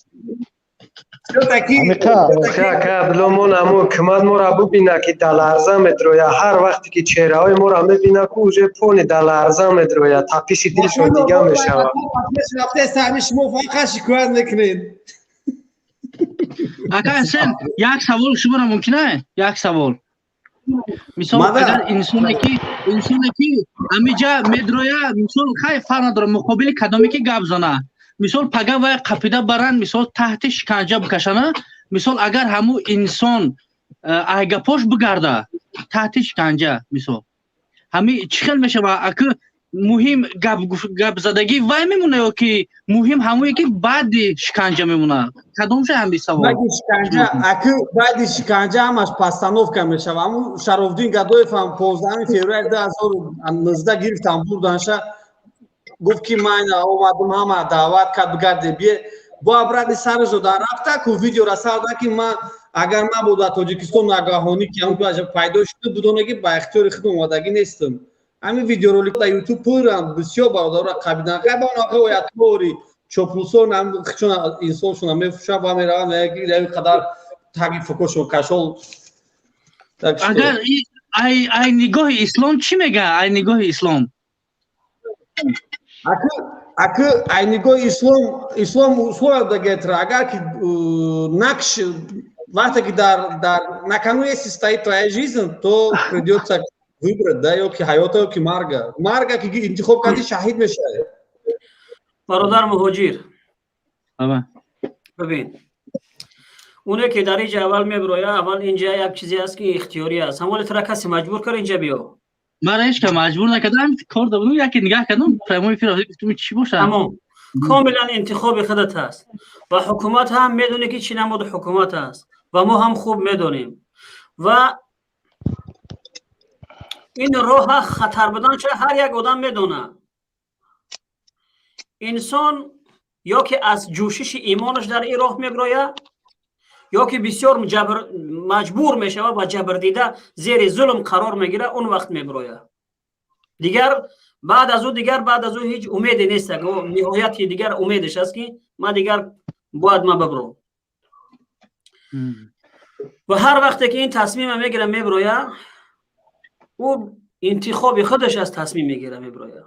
Ака Абдулло, мо намо кӯмат моро бубина, ки даларза медроя. Ҳар вақте ки чеҳраҳои моро мебина ку, уже пони даларза медроя, тапиши дилшон дига мешавад. Шумо фақат шикоят мекунед. Ака Ҳусен, як савол шуморо мумкин а? Як савол. Мисол, агар инсоне ки ҳамиҷа медроя, мисол, хай, фарқ надорад муқобили кадоме ки гап зана, мисол, пага вай қапида баранд, мисол, таҳти шиканҷа бикашана, мисол, агар ҳамун инсон айгапош бигарда таҳти шиканҷа, мисол, ҳами чӣ хел мешава? Аку муҳим гапзадагӣ вай мемона ё ки муҳим ҳамое ки баъди шиканҷа мемона? Кадомша ҳами савол? Баъди шиканҷа, аку, баъди шиканҷа ҳамаш постановка мешава. Ҳамун Шарофдин Гадоев ҳам 15 феврали 2019 гирифтан, бурданша. Гуфт ки ман омадам, ҳама даъват кард, бигарде бие бо абради сарашо дар рафта ку, видеора сар да, ки ман агар мабода дар Тоҷикистон ногаҳонӣ ки ҳамн пайдо шуда будоне, ки ба ихтиёри худ омадагӣ нестам. Ҳамин видеоролик дар Ютуб пурам, бисёр бародарро қабидан. Хай, ба он оятлори чоплусон чун инсоншона мефурӯшанд ва мераванд, қадар таги фукошо кашол. Агар ай нигоҳи ислом чӣ мега? Ай нигоҳи ислом. Аку ай нигоҳи ислом, ислом условия дагетра, агар ки накш вақте ки дар на кону если стоит твоя жизнь, то придется выбрать, да, ё ки ҳаёта, ё ки марга. Марга ки интихоб кардӣ, шаҳид мешавӣ. Бародар муҳоҷир, бибин, оне ки дар инҷа аввал мебироя, аввал инҷа як чизе аст ки ихтиёрӣ аст. Ҳамоли тура касе маҷбур кард инҷа биё? Мара ҳеч ка маҷбур накардам, кор дабудам, яке нигаҳ кардам, прямой эфир, гуфтам чӣ бошад. Тамом, комилан интихоби худат аст ва ҳукумат ҳам медонӣ ки чӣ намуди ҳукумат аст ва мо ҳам хуб медонем ва ин роҳа хатар будан ча ҳар як одам медонад. Инсон ё ки аз ҷӯшиши имонаш дар ин роҳ мебирояд, ё ки бисёр маҷбур мешавад ва ҷабрдида зери зулм қарор мегирад, он вақт мебирояд. Дигар баъд аз ӯ, дигар баъд аз ӯ ҳеҷ умеде нест. Ниҳояти дигар умедаш аст ки ман дигар бояд ман бибиром. Ва ҳар вақте ки ин тасмима мегирад, мебирояд, ӯ интихоби худаш аз тасмим мегирад, мебирояд.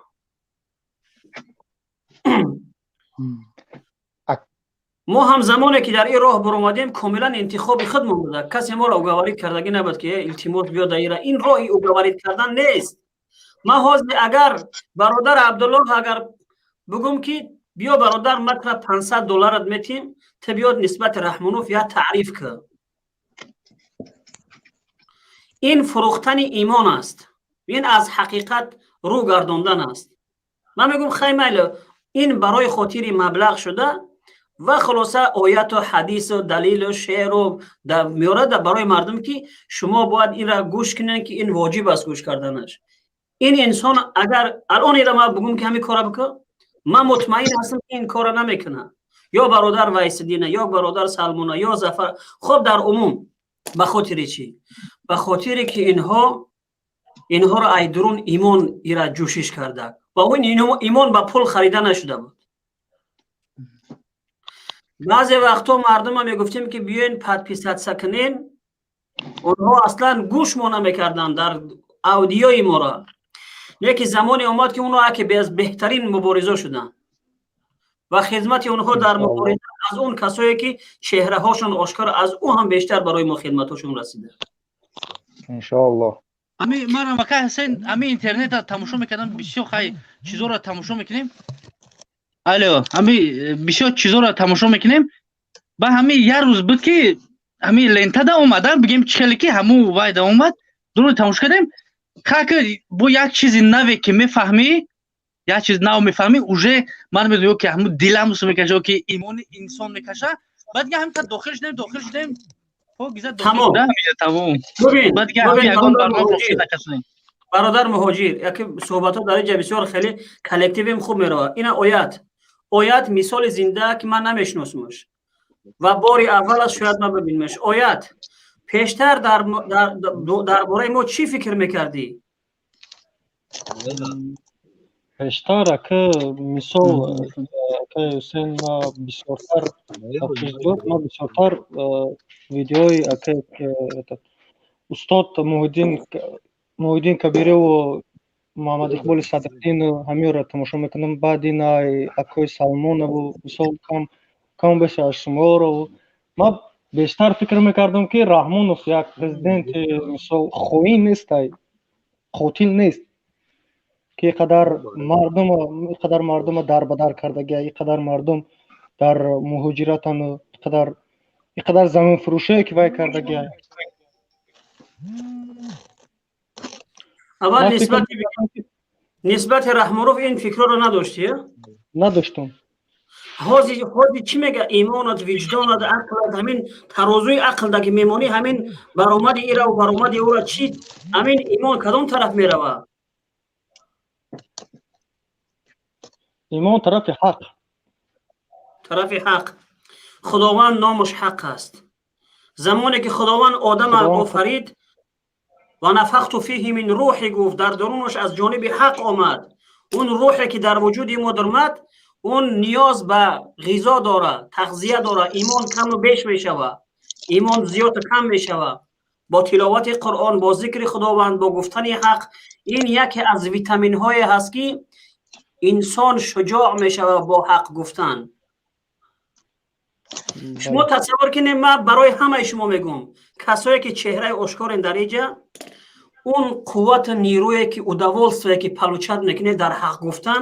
Мо ҳам замоне ки дар ин роҳ баромадем, комилан интихоби худмон буда. Касе моро уговорид кардагӣ набуд ки илтимос биё дар ира. Ин роҳи уговорид кардан нест. Ман ҳозир агар бародар Абдуллоҳ агар бигӯм ки биё бародар, ма тура $500 метим, ту биёд нисбати Раҳмонов я таъриф кун. Ин фурӯхтани имон аст. Ин аз ҳақиқат рӯ гардондан аст. Ман мегӯм хай майли, ин барои хотири маблағ шуда ва хулоса ояту ҳадису далилу шеъру меорад барои мардум ки шумо бояд инра гӯш кунед, ки ин воҷиб аст гӯш карданаш. Ин инсон агар алон ира ман бигӯм ки ҳамин кора бикун, ман мутмаин ҳастам ки ин кора намекунад. Ё бародар Вайсиддина, ё бародар Салмона, ё Зафар. Хоб, дар умум ба хотири чӣ? Ба хотире ки инҳоро ай дурун имон ира ҷӯшиш карда ва он имон ба пул харида нашуда буд. Баъзе вақтҳо мардума мегуфтем ки биёен подписаться кунен, онҳо аслан гӯш мо намекарданд дар аудиои моро. Леки замоне омад ки онҳо яке аз беҳтарин муборизо шуданд ва хизмати онҳо дар мубориза аз он касое ки чеҳраҳошон ошкор, аз ӯ ҳам бештар барои мо хидматҳошон расида. Иншоаллоҳ. Ами манам ака Ҳусейн, ами интернетро тамошо мекардам, бисёр хай чизоро тамошо мекунем. Алло, ами бисёр чизоро тамошо мекунем. Ба ҳами як рӯз буд ки ҳами лентада омада, бигем чӣ хеле ки ҳамун вайда омад, дуруд тамошо кардем. Как бо як чизи наве ки мефаҳмӣ, як чиз нав мефаҳмӣ, уже ман медонам ки ҳамун дилам мекаша, ки имони инсон мекаша. Баъд дига ҳамин дохил шудем, дохил шудем. Тамом. Тамом. Баъд дига ҳамин ягон барнома дохил накардем. Бародар муҳоҷир, яке суҳбатҳо дар инҷа бисёр хеле коллективим хуб меравад. Ина оят. Оят мисоли зинда ки ман намешиносмаш ва бори аввал аст шояд ман бибинмаш. Оят пештар дар бораи мо чӣ фикр мекардӣ? Пештар ака мисол ака Ҳусейн, ма бисёртар ма бисёртар видеои ака устод Муҳиддин Кабириву Муҳаммад Иқболи Садриддину ҳамиёро тамошо мекунам. Баъд ин акои Салмонову мисол кам беша аз шуморо ман бештар фикр мекардам ки Раҳмонов як президенти мисол хоин нест, қотил нест, ки иқадар мардума дарбадар кардагия, иқадар мардум дар муҳоҷиратану иқадар заминфурӯшие ки вай кардагия. Аввал нисбати Раҳмонов ин фикрро надоштӣ? Надоштам. Ҳозир чӣ мега? Имонат, виҷдонат, ақлат, ҳамин тарозуи ақлда ки мемонӣ, ҳамин баромади ира ва баромади ӯра чӣ? Ҳамин имон кадом тараф меравад? Имон тарафи ҳақ. Тарафи ҳақ. Худованд номаш ҳақ аст. Замоне ки Худованд одамро офарид ва нафахту фиҳи мин рӯҳи гуфт, дар дарунаш аз ҷониби ҳақ омад. Он рӯҳе ки дар вуҷуди мо даромад, он ниёз ба ғизо дорад, тағзия дорад. Имон каму беш мешавад, имон зиёду кам мешавад. Бо тиловати Қуръон, бо зикри Худованд, бо гуфтани ҳақ, ин яке аз витаминҳое ҳаст, ки инсон шуҷоъ мешавад бо ҳақ гуфтан. Шумо тасаввур кунед, ман барои ҳамаи шумо мегӯм, касое ки чеҳраи ошкорен дар иҷа, он қуввату нерӯе ки, удовольствие ки получать мекунед дар ҳақ гуфтан,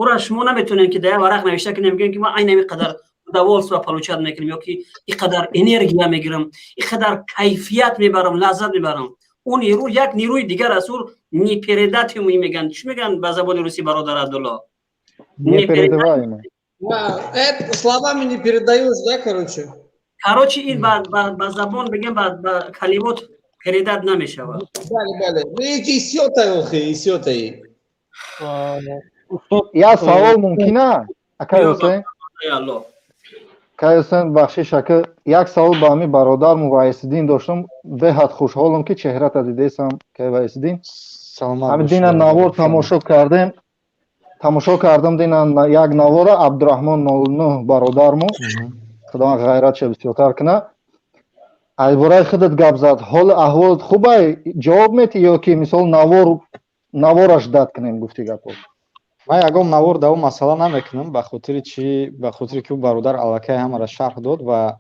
ӯра шумо наметавонед ки дар як варақ навишта кунем, бигӯем ки ман айна ин қадар удовольствие получать мекунем ё ки ин қадар энергия мегирам, ин қадар кайфият мебарам, лаззат мебарам. Он нерӯ як нерӯи дигар аст, ӯ непередаваемый мегӯянд. Чӣ мегӯянд ба забони русӣ, бародар Абдулло? Непередаваемый. Это словами не передаешь, да, короче? Короче, ин ба забон бигем, ба калимот передать намешавад. Бале, бале. Исётай, охи, исётай. Як савол мумкина, акай Ҳусейн? Акай Ҳусейн, бахшиш, ака, як савол ба ҳамин бародар Муваисиддин доштам. Беҳад хушҳолам, ки чеҳрата дидесам, акай Ваисиддин. Ҳамин дина навор тамошо кардем, тамошо кардам дина як навора Абдураҳмон 09 бародармо, Худованд ғайратша бисёртар кунад, ай бораи худат гап зад. Ҳоли аҳволат хубай? Ҷавоб метӣ ё ки мисол навор навораш дад кунем, гуфти гапо? Ман ягон навор дар он масъала намекунам. Ба хотири чӣ? Ба хотире ки ӯ бародар аллакай ҳамаро шарҳ дод ва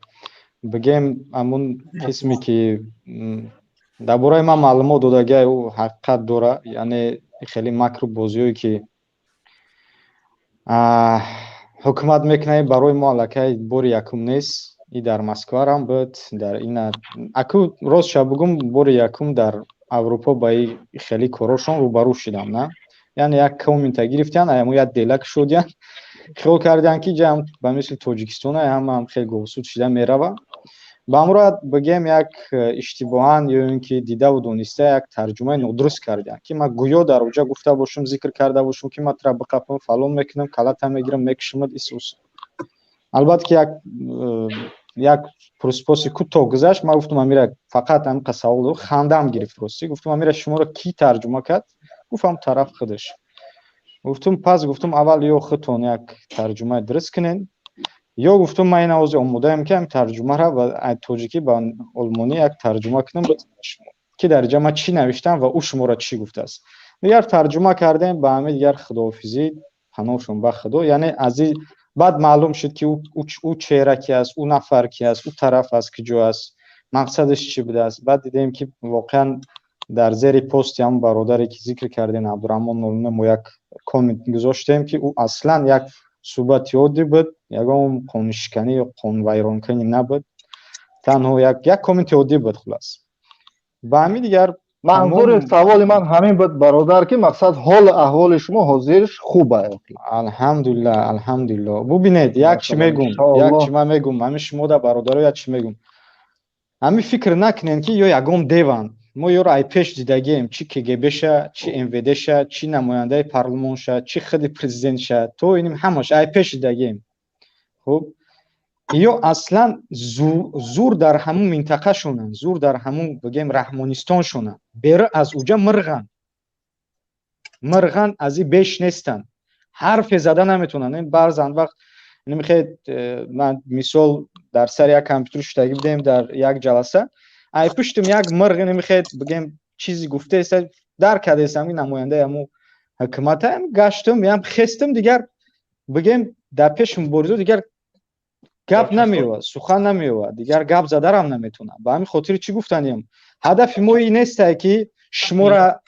бигем, ҳамун қисме ки дар бораи ман маълумот додагиай, ӯ ҳақиқат дора. Яъне хеле макру бозиҳое ки ҳукумат мекунад, барои мо аллакай бори якум нест. И дар Москварам буд, дар ина аку, ростша бугум, бори якум дар Аврупо ба и хеле корошон рӯбарӯ шидам. На, яъне як коммента гирифтян, аямо як делак шудян, хиёл кардян, ки ҷам ба мисли Тоҷикистона ҳамаам хеле говсуд шида мерава. Ба ҳамроҳ бигем, як иштибоҳан ё ин ки дидаву дониста як тарҷумаи нодуруст кардян, ки ман гӯё дар оҷа гуфта бошам, зикр карда бошам, ки ман тура биқапам, фалон мекунам, калата мегирам, мекушамад, исус. Албатта ки як пурсупоси кӯтоҳ гузашт. Ман гуфтам, амира фақат ҳамин савол дод, хандам гирифт, ростӣ. Гуфтам, амира шуморо кӣ тарҷума кард? Гуфт, ҳам тараф худаш. Гуфтум, пас гуфтум, аввал ё худтон як тарҷумаи дуруст кунед, ё гуфтум, ман ина ҳозир омодаем, ки ҳамин тарҷумаро ба тоҷикӣ ба олмонӣ як тарҷума кунам, ки дар инҷа ман чӣ навиштам ва ӯ шуморо чӣ гуфтааст. Дигар тарҷума кардем, ба ҳамин дигар худоҳофизӣ, паноҳшон ба Худо. Яъне аз баъд маълум шуд, ки ӯ чеҳра ки аст, ӯ нафар ки аст, ӯ тараф аз куҷо аст, мақсадаш чӣ будааст. Баъд дидем, ки воқеан дар зери пости ҳамн бародаре ки зикр кардем, Абдураҳмон 09, мо як коммент гузоштем, ки ӯ аслан як суҳбати оддӣ буд, ягон қонуншиканӣ ё қонунвайронкунӣ набуд, танҳо як комменти оддӣ буд, хулас. Ба ҳамин дигар. Манзури саволи ман ҳамин буд, бародар, ки мақсад ҳоли аҳволи шумо ҳозирш хуб аст? Алҳамдулиллаҳ, алҳамдулиллаҳ. Бубинед, як чӣ мегум, як чӣ ман мегум ҳамин шумода, бародаро, як чӣ мегум. Ҳамин фикр накунед, ки ё ягон деванд. Мо ёро ай пеш дидагием, чӣ КГБша, чӣ МВДша, чӣ намояндаи парлумонша, чӣ худи президентша, то иним ҳамаш ай пеш дидагием. Хуб, ё аслан зур дар ҳамун минтақашонанд, зур дар ҳамун, бигем, раҳмонистоншонанд. Бера аз уҷа мирғанд, мирғанд, аз и беш нестанд, ҳарфе зада наметавонанд. Баъзан вақт намехоҳед, ман мисол, дар сари як компютер шуштагӣ будем дар як ҷаласа, ай пуштум як мирғ намехоҳед, бигем, чизе гуфтааст, дар кардааст, ҳамин намояндаи ҳамун ҳукумата. Гаштум, ям хестум, дигар, бигем, дар пеши муборизо дигар гап намеёвад, сухан намеёвад, дигар гап задарам наметавонам. Ба ҳамин хотири чӣ гуфтанем, ҳадафи мо ин нестае, ки шуморо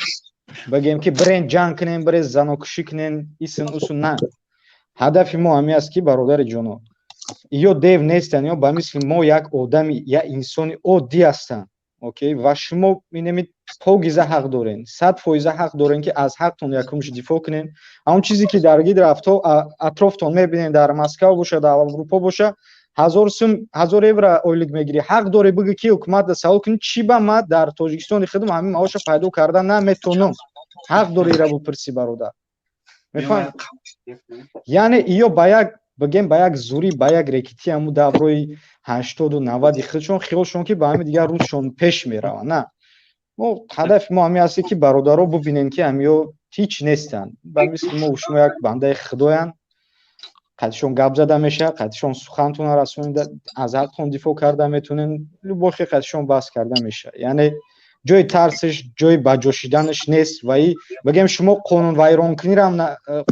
бигем, ки бирен ҷанг кунем, бирен занокушӣ кунем, исн усун. На, ҳадафи мо ҳамин аст, ки, бародари ҷоно, ё дев нестанд, ё ба мисли мо як одами, як инсони оддӣ ҳастанд. Окей, ва шумо инами покиза ҳақ дорен, 100% ҳақ дорен, ки аз ҳақтон якумш дифоъ кунен. Ҳамон чизе ки дар гирди атрофтон мебинен, дар Москва боша, дар Аврупо боша, 1000 сум, 1000 евро ойлик мегирӣ, ҳақ дорӣ бигӯ, ки ҳукуматда савол кунӣ, чӣ ба ма дар Тоҷикистони худам ҳамин маоша пайдо карда наметонам. Ҳақ дорӣ ира бипурсӣ, бародар, мефаҳмӣ? Яъне иё ба як, бигем, ба як зурӣ, ба як рекетӣ, ҳамун даврои 80-у 90-и худшон хиёлшон, ки ба ҳамин дигар рӯзшон пеш мераванд. На, мо ҳадафи мо ҳамин аст, ки бародаро бубинем, ки ҳамиё ҳеҷ нестанд, ба мисли мо шумо як бандаи худоянд. Қатишон гап зада мешавад, қатишон сухантона расонида, аз ҳақтон дифоъ карда метонен, любой хел қатишон баҳс карда мешавад. Яъне ҷои тарсиш, ҷои баҷошиданаш нест ва и бигем шумо қонунвайронкунирам,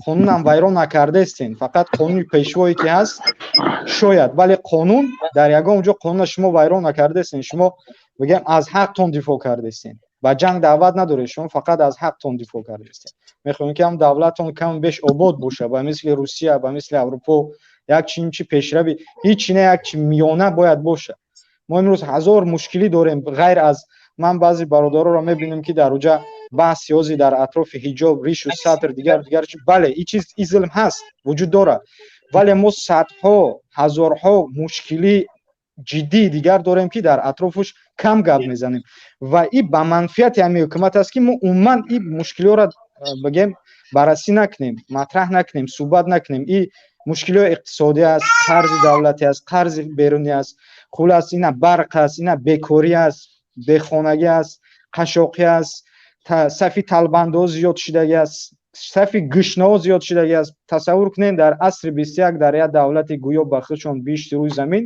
қонунам вайрон накардаистен, фақат қонуни пешвое ки ҳаст шояд, вале қонун дар ягон ҷо қонуна шумо вайрон накардаистен, шумо бигем аз ҳақтон дифоъ кардаистен. Ба ҷанг даъват надоред, шумо фақат аз ҳақтон дифоъ кардаистед. Мехоҳем ки ҳам давлатон кам беш обод боша, ба мисли Русия, ба мисли Аврупо, як чӣ пешрави, ҳеҷ не, як чи миёна бояд боша. Мо имрӯз ҳазор мушкилӣ дорем, ғайр аз ман баъзе бародароро мебинем ки дар уҷа баҳс ёзи дар атрофи ҳиҷоб, ришу сатр, дигар дигар. Бале, ин чиз, ин зулм ҳаст, вуҷуд дорад, вале мо садҳо, ҳазорҳо мушкилии ҷиддии дигар дорем ки дар атрофаш кам гап мезанем ва ин ба манфиати ҳамин ҳукумат аст ки мо умуман ин мушкилиҳоро бигем баррасӣ накунем, матраҳ накунем, суҳбат накунем. Ин мушкилиҳои иқтисодӣ аст, қарзи давлатӣ аст, қарзи берунӣ аст, хулас ина барқ аст, ина бекорӣ аст, бехонагӣ аст, қашоқӣ аст, сафи талбандҳо зиёд шудагӣ аст, сафи гушнаҳо зиёд шудагӣ аст. Тасаввур кунед, дар асри 21 дар як давлати гӯё ба худшон бишти рӯи замин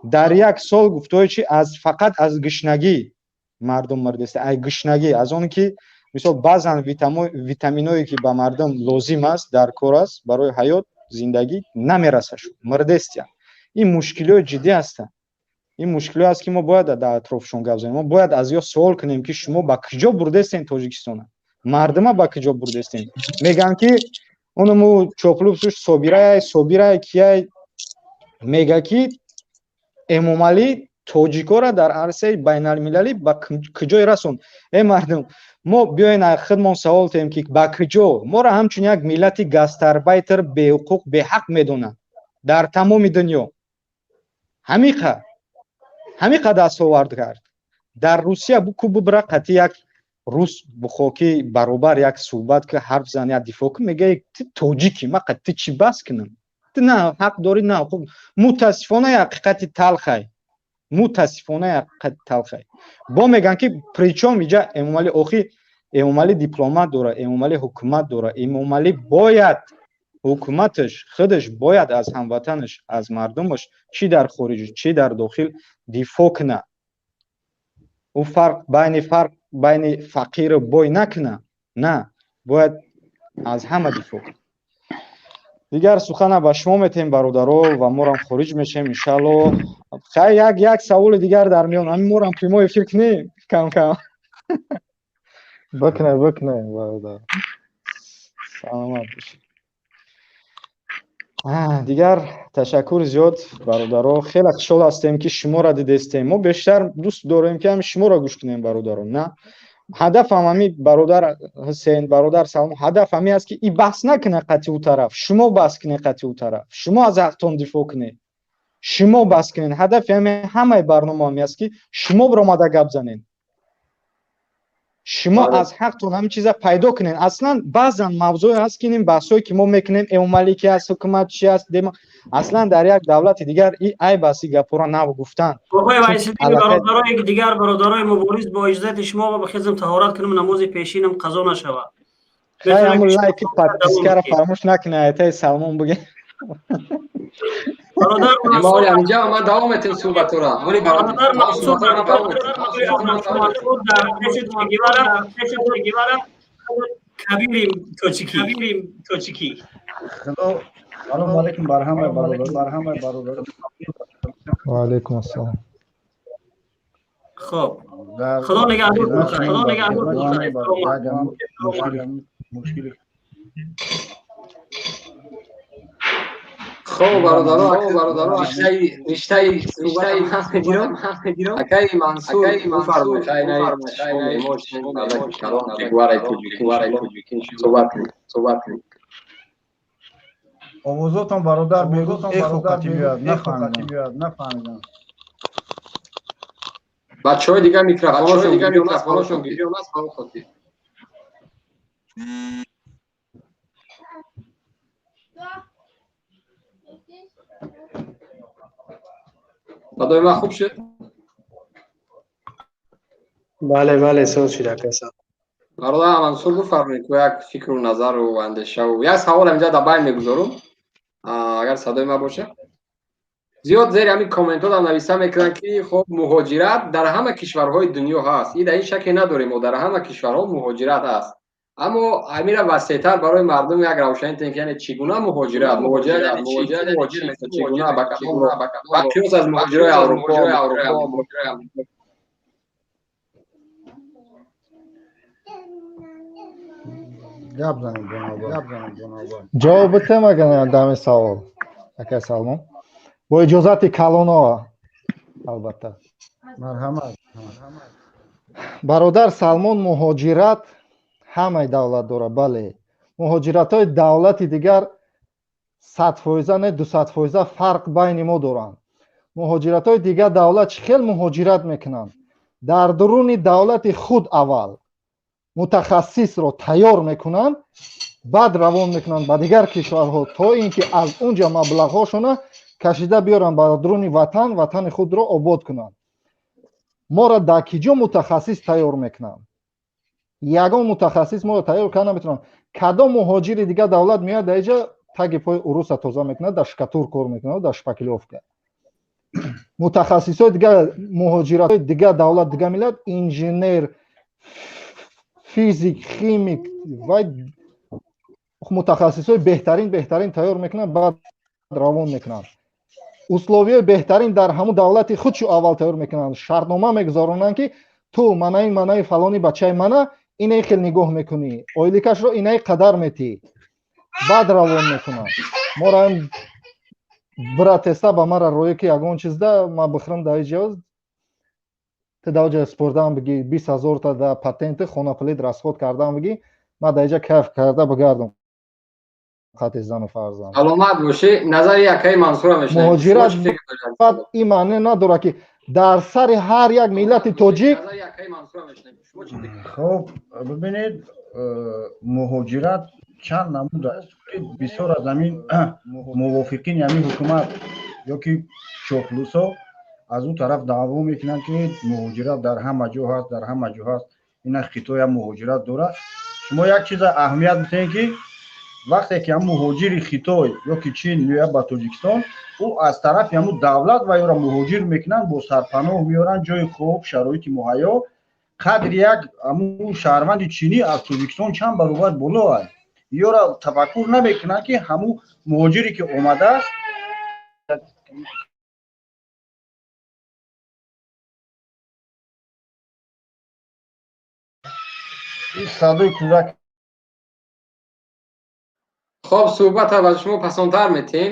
дар як сол гуфтое чи аз фақат аз гушнагӣ мардум мурдааст, ай гушнагӣ, аз он ки мисол баъзан витаминое ки ба мардум лозим аст, дар кор аст барои ҳаёт, зиндагӣ намерасашон, мурдестиянд. Ин мушкилиҳои ҷиддӣ ҳастанд. Ин мушкилиҳо аст ки мо бояд дар атрофшон гап занем, мо бояд аз ё суол кунем ки шумо ба куҷо бурдестен Тоҷикистона, мардума ба куҷо бурдестен. Мегӯянд ки онуму чоплупсуш Собирай, Собирай кияй, мега ки Эмомалӣ тоҷикоро дар арсаи байналмилалӣ ба куҷое расонд. Э мардум, мо биёен худмон савол тем ки ба куҷо моро ҳамчун як миллати гастарбайтер, беҳуқуқ, беҳақ медонанд дар тамоми дунё. Ҳамиқа дастовард кард. Дар Русия ку бубра қатъи як рус бухокӣ баробар як суҳбат ки ҳарф зан, як дифоъ кун, мегӯяд ту тоҷикӣ, ма қат ту чӣ баҳс кунам? Ту на ҳақ дорӣ, на ҳуқуқ. Мутаассифона ҳақиқати талхай, мутаассифона ҳақиқати талхай. Бо мегӯянд ки причом иҷа Эмомалӣ, охи Эмомалӣ дипломат дора, Эмомалӣ ҳукумат дора, Эмомалӣ бояд ҳукуматаш худаш бояд аз ҳамватанаш, аз мардумаш чӣ дар хориҷ, чӣ дар дохил дифоъ кунад. Ӯ фарқ байни фақиру бой накунад, на, бояд аз ҳама дифоъ кунад. Дигар сухана ба шумо метем бародаро ва морам хориҷ мешем иншаалло. Хай, як саволи дигар дар миён, ҳамин морам прямой эфир кунем кам кам. Бикунем, бикунем бародар. Саломат бошед. Дигар ташаккур зиёд бародаро, хеле хушҳол ҳастем ки шуморо дидестем. Мо бештар дӯст дорем ки ҳамин шуморо гӯш кунем бародаро. На, ҳадафам ҳами бародар Ҳусейн, бародар Салом, ҳадаф ҳами аст ки и баҳс накунад қатъи ӯ тараф, шумо баҳс кунед қатъи ӯ тараф, шумо аз ҳақтон дифоъ кунед, шумо баҳс кунед. Ҳадафи ҳами ҳамаи барнома ҳами аст ки шумо биромада гап занед, шумо аз ҳақтон ҳамин чиза пайдо кунед. Аслан баъзан мавзӯе ҳаст ки ин баҳсҳое ки мо мекунем, Эмомалӣ ки аст, ҳукумат чи аст, аслан дар як давлати дигар и айб аст ин гапҳоро нав гуфтан. Оқои Вайсиддин, бародарои дигар, бародарои мубориз, бо иҷозати шумо ба хизм таҳорат кунем, намози пешинам қазо нашавад. Хай, ҳамун лайки подпискаро фаромӯш накунед, айтаи Салмон бигӯед. Бародар Ман инҷа ман давом метем суҳбатро. Вале бародар Мансур дар пеши Чегевара кабири тоҷикӣ. Худо салом алейкум бар ҳамаи бародарон, бар ҳамаи бародарон. Ва алейкум ассалом. Хуб, Худо нигаҳдор, Худо нигаҳдор. Мушкили Хоб бародаро, бародаро, риштаи ҳақ мегирам. Акаи Мансур бифармоед, суҳбат кунед. Овозотон бародар мегӯфт, эхо қатӣ меояд, нафаҳмидам. Бачаҳои дигар микрофонашон гирён аст, ба он хотир. Садои ман хуб шуд? Бале, бале, соз шуд ака сад. Бародар Мансур, бифармоед, ку як фикру назару андешаву як саволам инҷа дар байн мегузорам. Агар садои ман боша, зиёд зери ҳамин комментҳо нависа мекунанд, ки хоб, муҳоҷират дар ҳама кишварҳои дунё ҳаст, и дар ин шаке надорем, мо дар ҳама кишварҳо муҳоҷират ҳаст, аммо ҳамира васеътар барои мардум як равшанӣ тем, ки яъне чӣ гуна муҳоҷират, муҳоҷират яъне чӣ, муҳоҷир мешавад чӣ гуна, ба кадом роҳ, ба қиёс аз муҳоҷирои Аврупо? Гап занед, бонобар. Ҷавоб битем агар дами савол, акай Салмон, бо иҷозати калоно, албатта. Марҳамат. Бародар Салмон, муҳоҷират ҳамаи давлат дорад, бале, муҳоҷиратҳои давлати дигар 100%, не, 200% фарқ байни мо доранд. Муҳоҷиратҳои дигар давлат чӣ хел муҳоҷират мекунанд? Дар дуруни давлати худ аввал мутахассисро тайёр мекунанд, баъд равон мекунанд ба дигар кишварҳо, то ин ки аз он ҷо маблағҳошона кашида биёранд ба дуруни ватан, ватани худро обод кунанд. Моро дар ки ҷо мутахассис тайёр мекунанд? Ягон мутахассис моро тайёр карда наметавонанд. Кадом муҳоҷири дигар давлат меояд дар иҷа, таги пои уруса тоза мекунад, дар шкатур кор мекунад, дар шпаклёвка. Мутахассисои дигар, муҳоҷиратҳои дигар давлат, дигар миллат, инженер, физик, химик ва мутахассисои беҳтарин, беҳтарин тайёр мекунанд, баъд равон мекунанд. Условияи беҳтарин дар ҳамун давлати худшу аввал тайёр мекунанд, шартнома мегузаронанд, ки ту манаи манаи фалони бачаи мана инаи хел нигоҳ мекунӣ, ойликашро инаи қадар метӣ, баъд равон мекунанд. Моро бира теста ба мара рӯе, ки ягон чизда ма бихӯрам дар иҷо, ту дар оҷа спордаам бигӣ, 20 000-та да патенти хонапулит расход кардаам бигӣ, ма дар иҷа кайф карда бигардам қати зану фарзанд. Саломат бошӣ. Назари акаи Мансура мешунавем. Муҳоҷират баъд ин маъне надорад, ки дар сари ҳар як миллати тоҷик. Хоб, бибинед, муҳоҷират чанд намуд аст. Бисёр аз ҳамин мувофиқини ҳамин ҳукумат ё ки чоплусо аз он тараф даъво мекунанд, ки муҳоҷират дар ҳама ҷо ҳаст, дар ҳама ҷо ҳаст, ина Хитоям муҳоҷират дорад. Шумо як чиза аҳамият бидиҳед, ки вақте ки ҳам муҳоҷири Хитой ё ки Чин меояд ба Тоҷикистон, ӯ аз тарафи ҳамун давлат ва ёро муҳоҷир мекунанд, бо сарпаноҳ меоранд, ҷои хуб, шароити муҳайё. Қадри як ҳамун шаҳрванди чинӣ аз Тоҷикистон чанд баробар боло аст. Ёра тафаккур намекунанд, ки ҳамун муҳоҷире ки омадааст. Садои кӯдак. Хоб, суҳбата ба шумо пасонтар метем,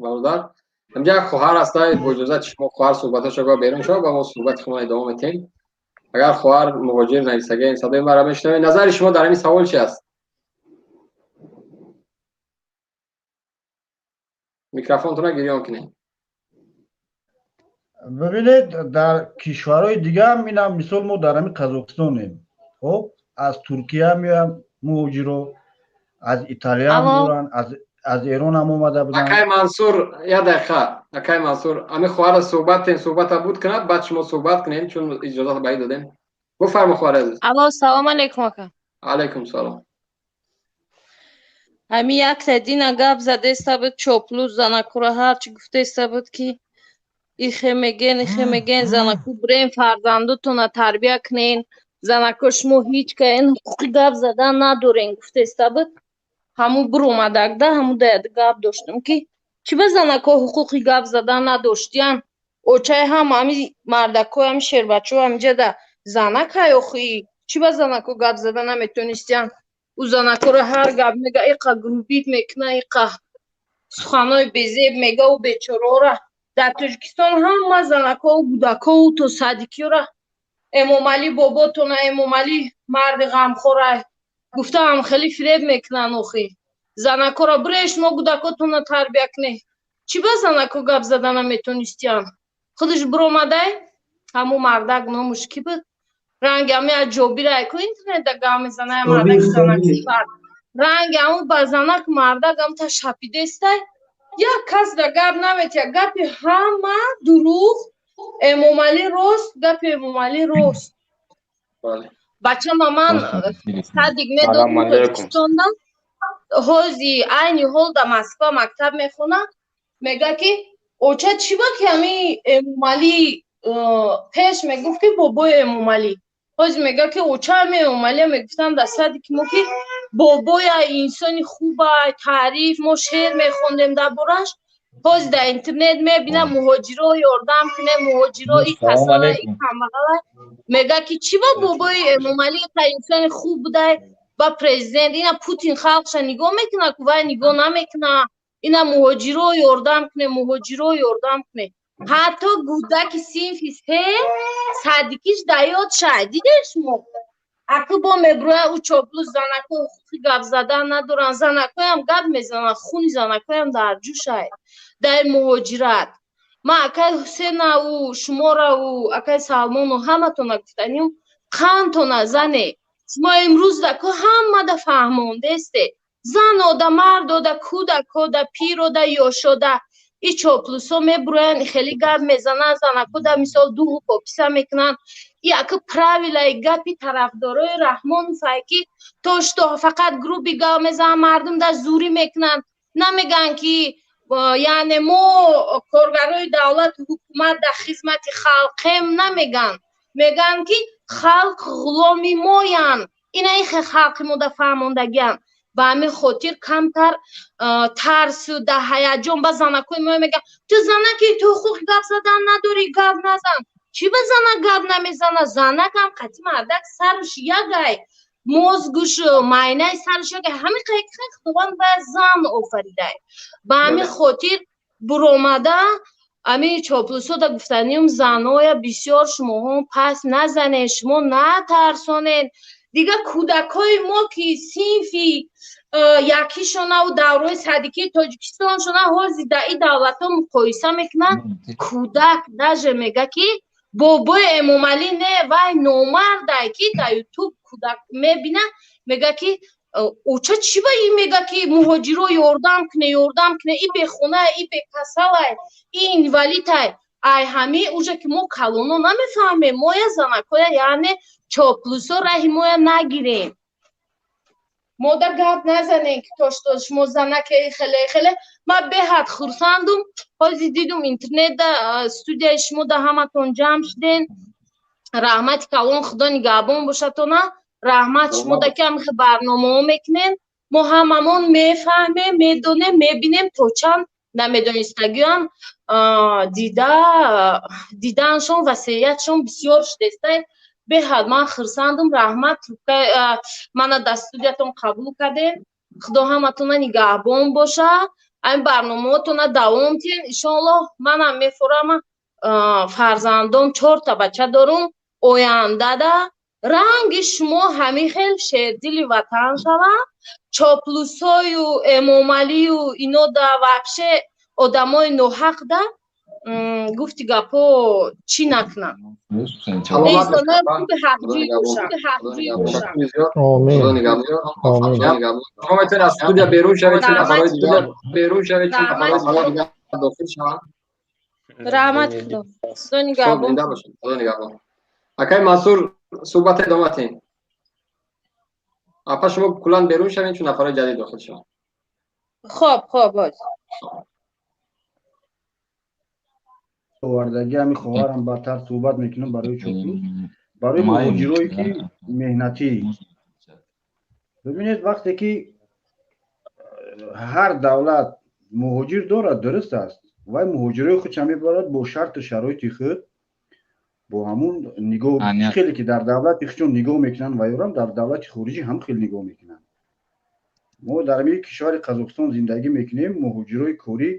бародар. Инҷа як хоҳар ҳаста, бо иҷозати шумо хоҳар суҳбаташо гоҳ берун шавад ва мо суҳбати худро идома метем. Агар хоҳар муҳоҷир нависагем, садои маро мешунавед? Назари шумо дар ҳамин савол чи аст? Микрофонтонро гирён кунед. Бибинед, дар кишварҳои дигаам инам, мисол, мо дар ҳамин Қазоқистонем, хоб, аз Туркия меоянд муҳоҷиро, аз Италия доранд, аз Эрон ҳам омада буданд. Акай Мансур, як дақиқа, акай Мансур, ҳамин хоҳарро суҳбат тем, суҳбата буд кунад, баъд шумо суҳбат кунем, чун иҷозат ба ин додем. Бифармо, хоҳари азиз. Алло, салом алейкум, ака. Алейкум салом. Ҳамин якта дина гап задеста буд, чоплус занакура ҳарчи гуфтеста буд, ки ихе меген, ихе меген, занаку бирен фарзандотона тарбия кунен, занако шумо ҳеҷ каен ҳуқуқи гап задан надорен, гуфтеста буд. Ҳамун биромадагда, ҳамун даяд гап доштам, ки чӣ ба занако ҳуқуқи гап задан надоштиян? Очаи ҳам ҳами мардакои ҳами шербачаҳо ҳамиҷада занакай охи, чӣ ба занако гап зада наметонистиян? Ӯ занакоро ҳар гап мега, иқа грубить мекуна, иқа суханҳои безеб мега. Ӯ бечораора дар Тоҷикистон ҳама занакову кӯдакову то садикиёра Эмомалӣ боботона, Эмомалӣ марди ғамхорай гуфтаам, хеле фиреб мекунанд охи. Занакоро бире шумо кӯдакотонро тарбия кунед. Чӣ ба занако гап зада наметонистиян? Худаш биромадай, ҳамун мардак номуш кӣ буд, ранги ҳами аз Ҷобирай ку интернетда гап мезанай, мардак занак ранги ҳамун ба занак мардак ҳамта шапидестай, як кас да гап наметия, гапи ҳама дурӯғ, Эмомалӣ рост, гапи Эмомалӣ рост. Бачама ман садик медодам Тоҷикистонда. Ҳози айни ҳол дар Москва мактаб мехонад, мега ки оча чӣ ба ки ҳами Эмомалӣ пеш мегуфт ки бобои Эмомалӣ, ҳозир мега ки оча ҳами Эмомалӣ мегуфтам дар сади ки мо ки бобоя инсони хуба, таъриф мо шеър мехондем дар бораш. Ҳозир дар интернет мебинам муҳоҷиро ёрдам кунем, муҳоҷиро и касала и камбағала, мега ки чӣ ба бобои Эмомалӣ ка инсони хуб будай ба президент, ина Путин халқша нигоҳ мекунад ку вай нигоҳ намекунад, ина муҳоҷиро ёрдам кунем, муҳоҷиро ёрдам кунем. Ҳатто гудаки синфи се садикиш дар ёд шай, дидед шумо? Аку бо меброя ӯ чоплус, занако ҳуқуқи гап задан надоранд, занакоям гап мезананд, хуни занакоям дар ҷӯшай дар муҳоҷират. Ман акай Ҳусенаву шумораву акай Салмону ҳаматона гуфтаним, қандтона зане, шумо имрӯз дако ҳамада фаҳмондесте, зан ода, мард ода, кӯдак ода, пир ода, ёш ода, и чоплусо мебуроянд, хеле гап мезананд, занако да мисол дуҳу пописа мекунанд. И ака правилаи гапи тарафдорои Раҳмонов ки то что фақат груби гап мезананд, мардум да зурӣ мекунанд, намегӯянд ки яъне мо коргарои давлату ҳукумат дар хизмати халқем, намегӯянд, мегӯянд ки халқ ғуломи моянд. Ина ихе халқи мо да фаҳмондагианд. Ба ҳамин хотир камтар тарсу да ҳаяҷон ба занакои мо мегӯянд ту занаки, ту ҳуқуқи гап задан надорӣ, гап назан. Чӣ ба занак гап намезана? Занакам қати мардак саруш ягай, мозгуш майнаи саруш ягай, ҳамин қайқи Худованд бояд зан офаридай. Ба ҳамин хотир буромада ҳамин чоплусода гуфтаним, заноя бисёр шумоҳо пас назанед, шумо натарсонед. Дигар кӯдакҳои мо ки синфи якишонаву давраи садикии Тоҷикистоншона ҳозир дар ин давлатҳо муқоиса мекунанд, кӯдак даже мега ки бобои Эмомалӣ не, вай номардай, ки дар Ютуб кӯдак мебина, мега ки оча чӣ ба ин мега ки муҳоҷиро ёрдам куне, ёрдам куне, и бехона, и бекасалай, и инвалидай. Ай ҳами уже ки мо калоно намефаҳмем, моя занакоя яъне чоплусо раҳи моя нагирем, мода гап назанем ки то что шумо занаке хеле хеле. Ман беҳад хурсандум, ҳозир дидум интернетда студияи шумо да ҳаматон ҷамъ шуден. Раҳмати калон, Худо нигаҳбон бошатона. Раҳмат шумо да ки ҳамихе барномаҳо мекунем, мо ҳамамон мефаҳмем, медонем, мебинем, то чанд намедонистагиам дида дидааншон васеиятшон бисёр шудестай. Беҳад ман хурсандум, раҳмат, мана дар студиятон қабул кардем. Худо ҳаматона нигаҳбон боша, ҳамин барномаҳотона давом диҳен иншоаллоҳ. Манам мефорам, фарзандом чорта бача дорум, ояндада ранги шумо ҳамин хел шердили ватан шаванд, чоплусою Эмомалию ино да вообще одамои ноҳақ да гуфти гапҳо чӣ накунанд, инсонои хуби ҳақҷӯй бошанд. Шумо метавонед аз студия берун шавед, чун нафарҳои дигар берун шавед, чун нафарҳои дигар дохил шаванд. Раҳмат, Худо, Худо нигаҳбон. Зинда бошед, Худо нигаҳбон. Акай Мансур, суҳбат идома диҳем. Апа, шумо куллан берун шавед, чун нафарҳои ҷадид дохил шаванд. Хоб, хоб, боз. Овардаги ҳами хоҳарам баъдтар суҳбат мекунам барои чоплус, барои муҳоҷирое ки меҳнатӣ. Бибинед, вақте ки ҳар давлат муҳоҷир дорад, дуруст аст, вай муҳоҷирои худша мебарад бо шарту шароити худ, бо ҳамун нигоҳ хеле ки дар давлати худшон нигоҳ мекунанд, вайёрам дар давлати хориҷӣ ҳам хел нигоҳ мекунанд. Мо дар ҳамин кишвари Қазоқистон зиндагӣ мекунем, муҳоҷирои корӣ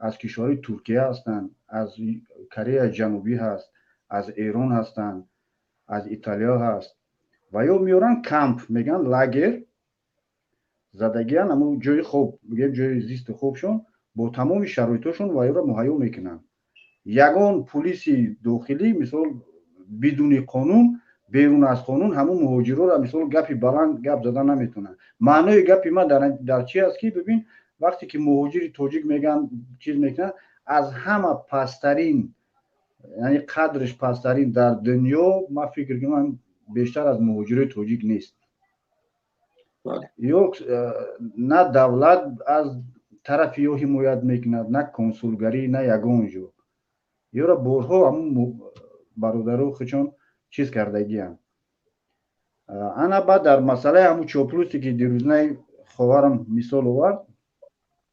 аз кишварҳои Туркия ҳастанд, аз Кореяи Ҷанубӣ ҳаст, аз Эрон ҳастанд, аз Италия ҳаст. Ва ё меоранд камп, мегӯянд лагер задагиян, ҳамун ҷои хоб, мегӯем ҷои зисту хобшон бо тамоми шароитошон ва ёро муҳайё мекунанд. Ягон пулиси дохилӣ, мисол, бидуни қонун, берун аз қонун ҳамун муҳоҷирора, мисол, гапи баланд гап зада наметавонанд. Маънои гапи ман дар чи аст, ки бибин, вақте ки муҳоҷири тоҷик мегӯянд, чиз мекунанд, аз ҳама пасттарин, яъне қадриш пасттарин дар дунё, ман фикр кунам, бештар аз муҳоҷирои тоҷик нест. Ё на давлат аз тарафи ё ҳимоят мекунад, на консулгарӣ, на ягон ҷо. Ёра борҳо ҳамун бародаро худшон чиз кардагианд. Ана баъд дар масъалаи ҳамун чоплусе ки дирӯзнаи ховарам мисол овард,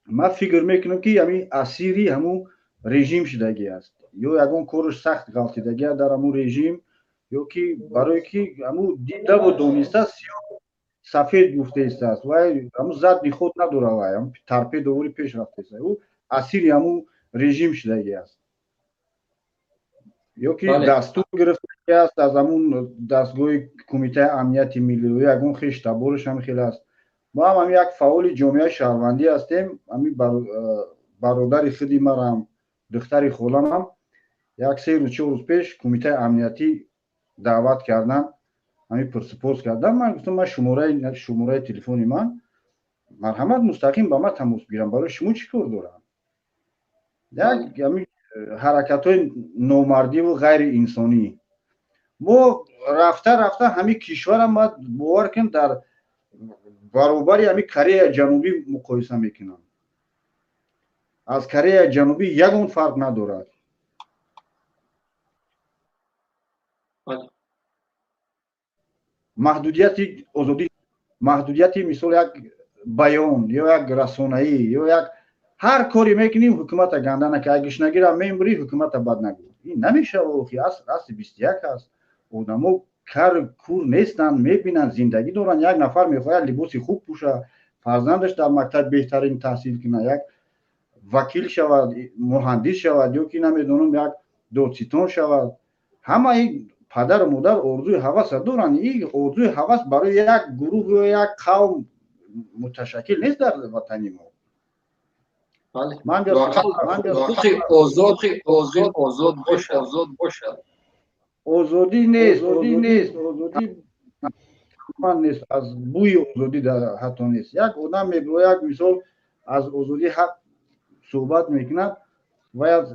ман фикр мекунам ки ҳамин асири ҳамун режим шудагӣ аст, ё ягон кораш сахт ғалтидагӣ аст дар ҳамун режим, ё ки барое ки ҳамун дидаву дониста сиёҳ сафед гуфтаистааст, вай ҳамун задни худ надорад, вай ҳамун торпедовори пеш рафтааст, ӯ асири ҳамун режим шудагӣ аст, ё ки дастур гирифтагӣ аст аз ҳамун дастгоҳи кумитаи амнияти миллӣ, ё ягон хеш табораш ҳам хел аст. Мо ҳам ҳамин як фаъоли ҷомеаи шаҳрвандӣ ҳастем. Ҳамин бародари худи марам, духтари холамам як 3 рӯз 4 рӯз пеш кумитаи амниятӣ даъват карданд, ҳамин пурсупос карданд. Ман гуфтам, ман шумораи телефони ман, марҳамат мустақим ба ман тамос бигирам, барои шумо чӣ кор дорам? Як ҳамин ҳаракатҳои номардиву ғайриинсонӣ. Мо рафта рафта ҳамин кишварам бояд бовар кунем дар баробари ҳамин Кореяи Ҷанубӣ муқоиса мекунам. Аз Кореяи Ҷанубӣ ягон фарқ надорад. Маҳдудияти озодӣ, маҳдудияти мисол як баён ё як расонаӣ ё як ҳар коре мекунем ҳукумата ганда накард, агар гушнагира мембурӣ ҳукумата бад нагӯ. Ин намешавад, охи асри 21 аст. Одамо кар кур нестанд, мебинанд, зиндагӣ доранд. Як нафар мехоҳад либоси хуб пӯшад, фарзандаш дар мактаб беҳтарин таҳсил кунад, як вакил шавад, муҳандис шавад, ё ки намедонам як додситон шавад. Ҳамаи падару модар орзуи ҳаваса доранд. Ин орзуи ҳавас барои як гурӯҳ ё як қавм муташаккил нест дар ватани мо. Озод озод озод бошад, озод бошад. Озодӣ нест, озодӣ нест, озодӣ нест, аз бӯи озодӣ ҳатто нест. Як одам мебирояд, мисол аз озодӣ ҳақ суҳбат мекунад, бояд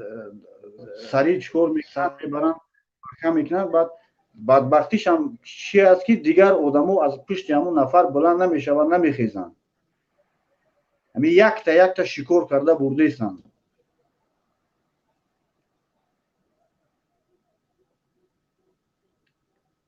сариъ чикор мекунад, мебаранд, маҳкам мекунанд. Баъд бадбахтишам чи аст ки дигар одамо аз пушти ҳамун нафар баланд намешаванд, намехезанд. Ҳамин якта якта шикор карда бурдаистанд.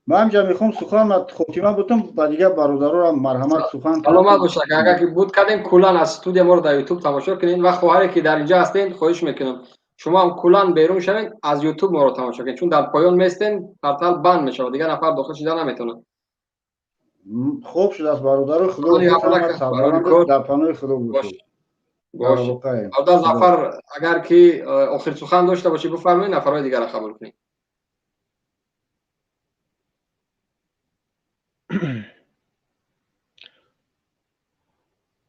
Ман ҳамҷа мехоҳам сухан хотима бутам, ба дигар бародарорам марҳамат сухан. Саломат бошад. Агар ки буд кардем, куллан аз студия моро дар YouTube тамошо кунед ва хоҳаре ки дар инҷа ҳастед, хоҳиш мекунам шумо ҳам куллан берун шавед, аз YouTube моро тамошо кунед, чун дар поён местен, портал банд мешавад, дигар нафар дохил шуда наметавонад. Хуб шудааст бародаро, худо дар паноҳи худо бошед. Бародар Зафар, агар ки охир сухан дошта бошӣ бифармоед, нафарҳои дигарро қабул кунед.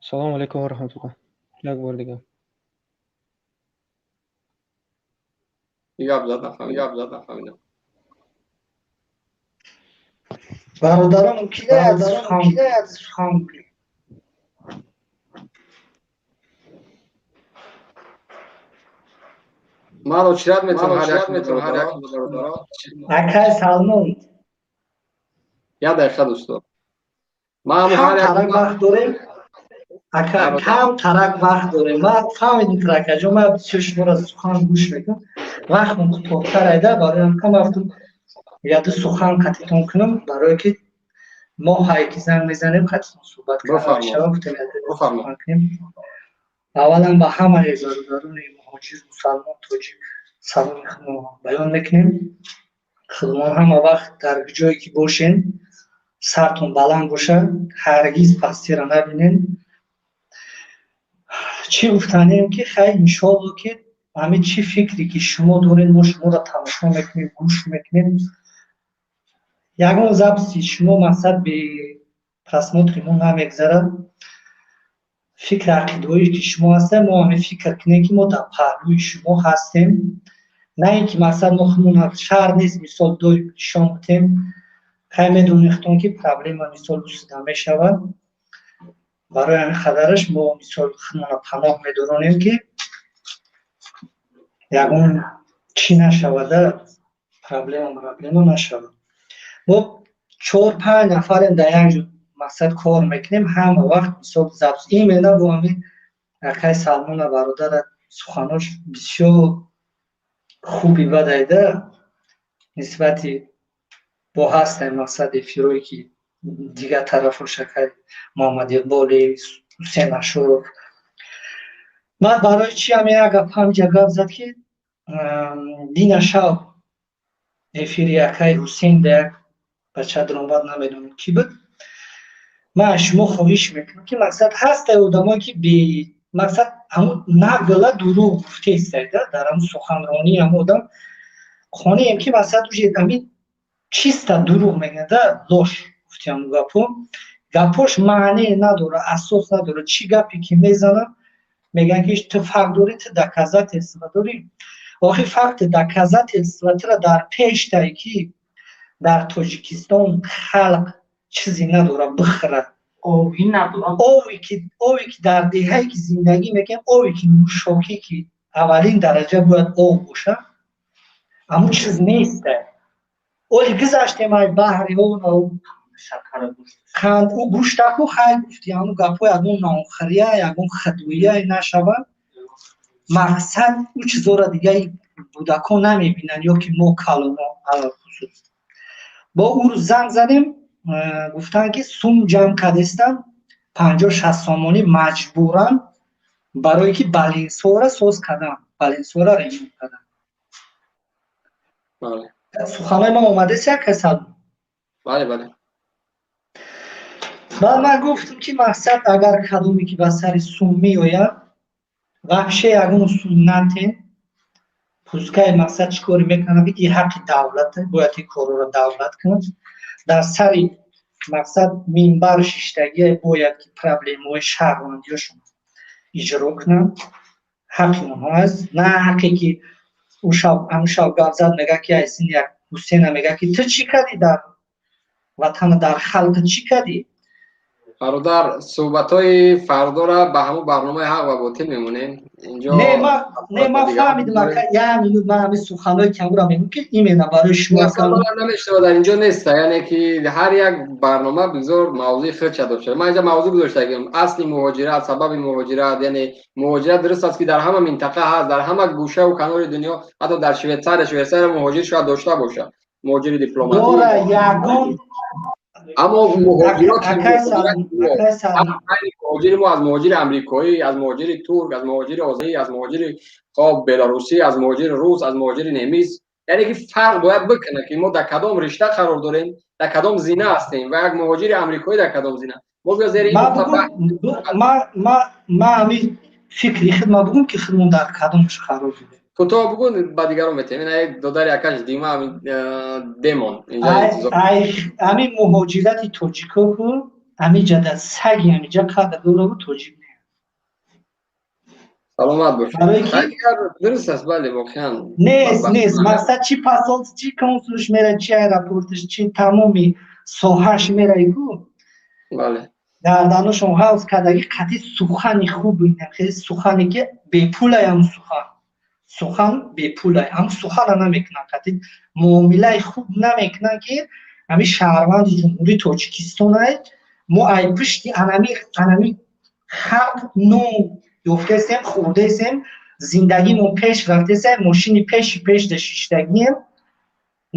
Салом алейкум ва раҳматуллоҳ. Як бор дигар. Гап зад нафаҳмидам, гап зад нафаҳмидам. Бародарон, кида сухан кунем? Ман очират метавонам ҳар як бародарон. Акай Салмон. Як дақиқа дӯсто. Ман ҳар як вақт дорем. Ака кам тарак вақт дорем. Ман фаҳмидам таракаҷо, ман бисёр шуморо сухан гӯш мекунам. Вақтмон кӯтоҳтар айда, барои ҳам кам вақтум яду сухан қатитон кунам, барое ки мо ҳай ки занг мезанем қатитон суҳбат карда мешавад, гуфтем сухан кунем. Аввалан ба ҳамаи бародарони муҳоҷир, мусалмон, тоҷик саломи худро баён мекунем. Худмон ҳама вақт дар ҷое ки бошен, сартон баланд бошад, ҳаргиз пастиро набинен. Чӣ гуфтанем ки хай иншоалло ки ҳамин чӣ фикре ки шумо доред, мо шуморо тамошо мекунем, гӯш мекунем. Ягон записи шумо мақсад бе просмотри мо намегзарад. Фикр ақидаҳое ки шумо ҳастед, мо ҳамин фикр кунем ки мо дар паҳлӯи шумо ҳастем. На ин ки мақсад мо худмон шаҳр нест, мисол доим нишон бутем. Хай медонихтон ки проблема мисол усуда мешавад. Барои ҳамин қадараш мо мисол худмонро паноҳ медоронем ки ягон чӣ нашавада, проблема нашавад. Мо 4-5 нафарем дар як ҷо Мақсад, кор мекунем ҳама вақт, мисол, запись именно бо ҳамин акай Салмона бародара, суханош бисёр хуби бадайда нисбати бо ҳастем. Мақсад, эфирое ки дигар тарафош, акай Муҳаммад Иқболи, Ҳусен Ашуров. Баъд барои чи ҳам як гап ҳамҷа гап зад, ки дина шав эфири акай Ҳусен да як бача даромад, намедонам кӣ буд. Ман аз шумо хоҳиш мекунам, ки мақсад, ҳастай одамое ки бе мақсад ҳамун нагла дурӯғ гуфтаистайда. Дар ҳамун суханронии ҳамун одам қонеем, ки мақсад, уже ҳамин чиста дурӯғ мегӯяда, ложь гуфти. Ҳамун гапҳо, гапҳош маъне надорад, асос надорад. Чӣ гапе ки мезанад, мегӯянд, ки ту факт дорӣ, ту доказательство дорӣ. Охи, факти доказательство тура дар пештай, ки дар Тоҷикистон халқ чизе надорад бихӯрад. Ови надорад. Ови ки дар деҳае ки зиндагӣ мекунем, ови ки нӯшокӣ, ки аввалин дараҷа бояд об бошад, ҳамун чиз неста. Оли гузаштем ай баҳри қанд, ӯ гӯштаку хай гуфти, ҳамун гапҳо ягон нонхӯрия, ягон хадоия нашавад. Мақсад, ӯ чизоро дигаи кӯдакон намебинанд ё ки мо калоно алалхусус. Бо ӯ рӯз занг задем, гуфтанд, ки сум ҷамъ кардестанд, 50-60 сомонӣ, маҷбуран барое ки балинсора соз кардан, балинсора ремонт кардан. Суханои ман омадест, як касал? Бале. Баъд ман гуфтам, ки мақсад, агар кадоме ки ба сари сум меояд, вообще ягон сум натен, пускай. Мақсад, чӣ коре мекунад, ки ин ҳаққи давлат, бояд ин корро давлат кунад. Дар сари мақсад минбар шиштагия бояд ки проблемаҳои шаҳрвандиёшон иҷро кунанд, ҳаққи онҳо аст, на ҳаққе ки ҳамун шав гап зад. Мега, ки айсин як Ҳусена мега, ки ту чӣ кардӣ дар ватана, дар халқ чӣ кардӣ? Бародар, суҳбатҳои фардора ба ҳамун барномаи ҳақ ва ботил мемонем инҷо. Не, ман фаҳмидам, ака, як минут, ман ҳамин суханои камура мегӯм, ки именно барои шумо. Намешава, дар инҷо неста, яъне ки ҳар як барнома бигзор мавзӯи худша дошта. Ман инҷа мавзӯъ гузоштагим: асли муҳоҷират, сабаби муҳоҷират. Яъне муҳоҷират дуруст аст, ки дар ҳама минтақа ҳаст, дар ҳама гӯшаву канори дунё, ҳатто дар Швейтсария муҳоҷир шояд дошта бошад, муҳоҷири дипломатӣ. Дора ягон. Аммо муҳоҷири мо аз муҳоҷири амрикоӣ, аз муҳоҷири турк, аз муҳоҷири озарӣ, аз муҳоҷири хоб беларусӣ, аз муҳоҷири рус, аз муҳоҷири немис, яъне ки фарқ бояд бикунад, ки мо дар кадом ришта қарор дорем, дар кадом зина ҳастем ва як муҳоҷири амрикоӣ дар кадом зина. Мо биё зери Ма ҳамин фикри худ ма бугум, ки худмон дар кадомш қарор дорем. Кӯтоҳ бугун, ба дигарон метем. Ина як додари акаш Дима Демон. Ҳамин муҳоҷирати тоҷико ку ҳамиҷа дар саги ҳамиҷа қадр дорабу тоҷик не. Саломат бош, дуруст аст, бале, воқеан. Нест. Мақсад, чи посол, чи консулш мера, чи аэропортш, чи тамоми соҳаш мераи ку. Гарданошон ҳавз кардаги, қатъи сухани хуб, хеле сухане ки бепулай, ҳамун сухан бепулай, ҳамун сухана намекунанд, қатъи муомилаи хуб намекунанд, ки ҳамин шаҳрванди Ҷумҳурии Тоҷикистонай. Мо ай пушти анами халқ нон ёфтаистем, хӯрдаистем, зиндагимон пеш рафтаистем, мошини пеши пеш да шиштагием.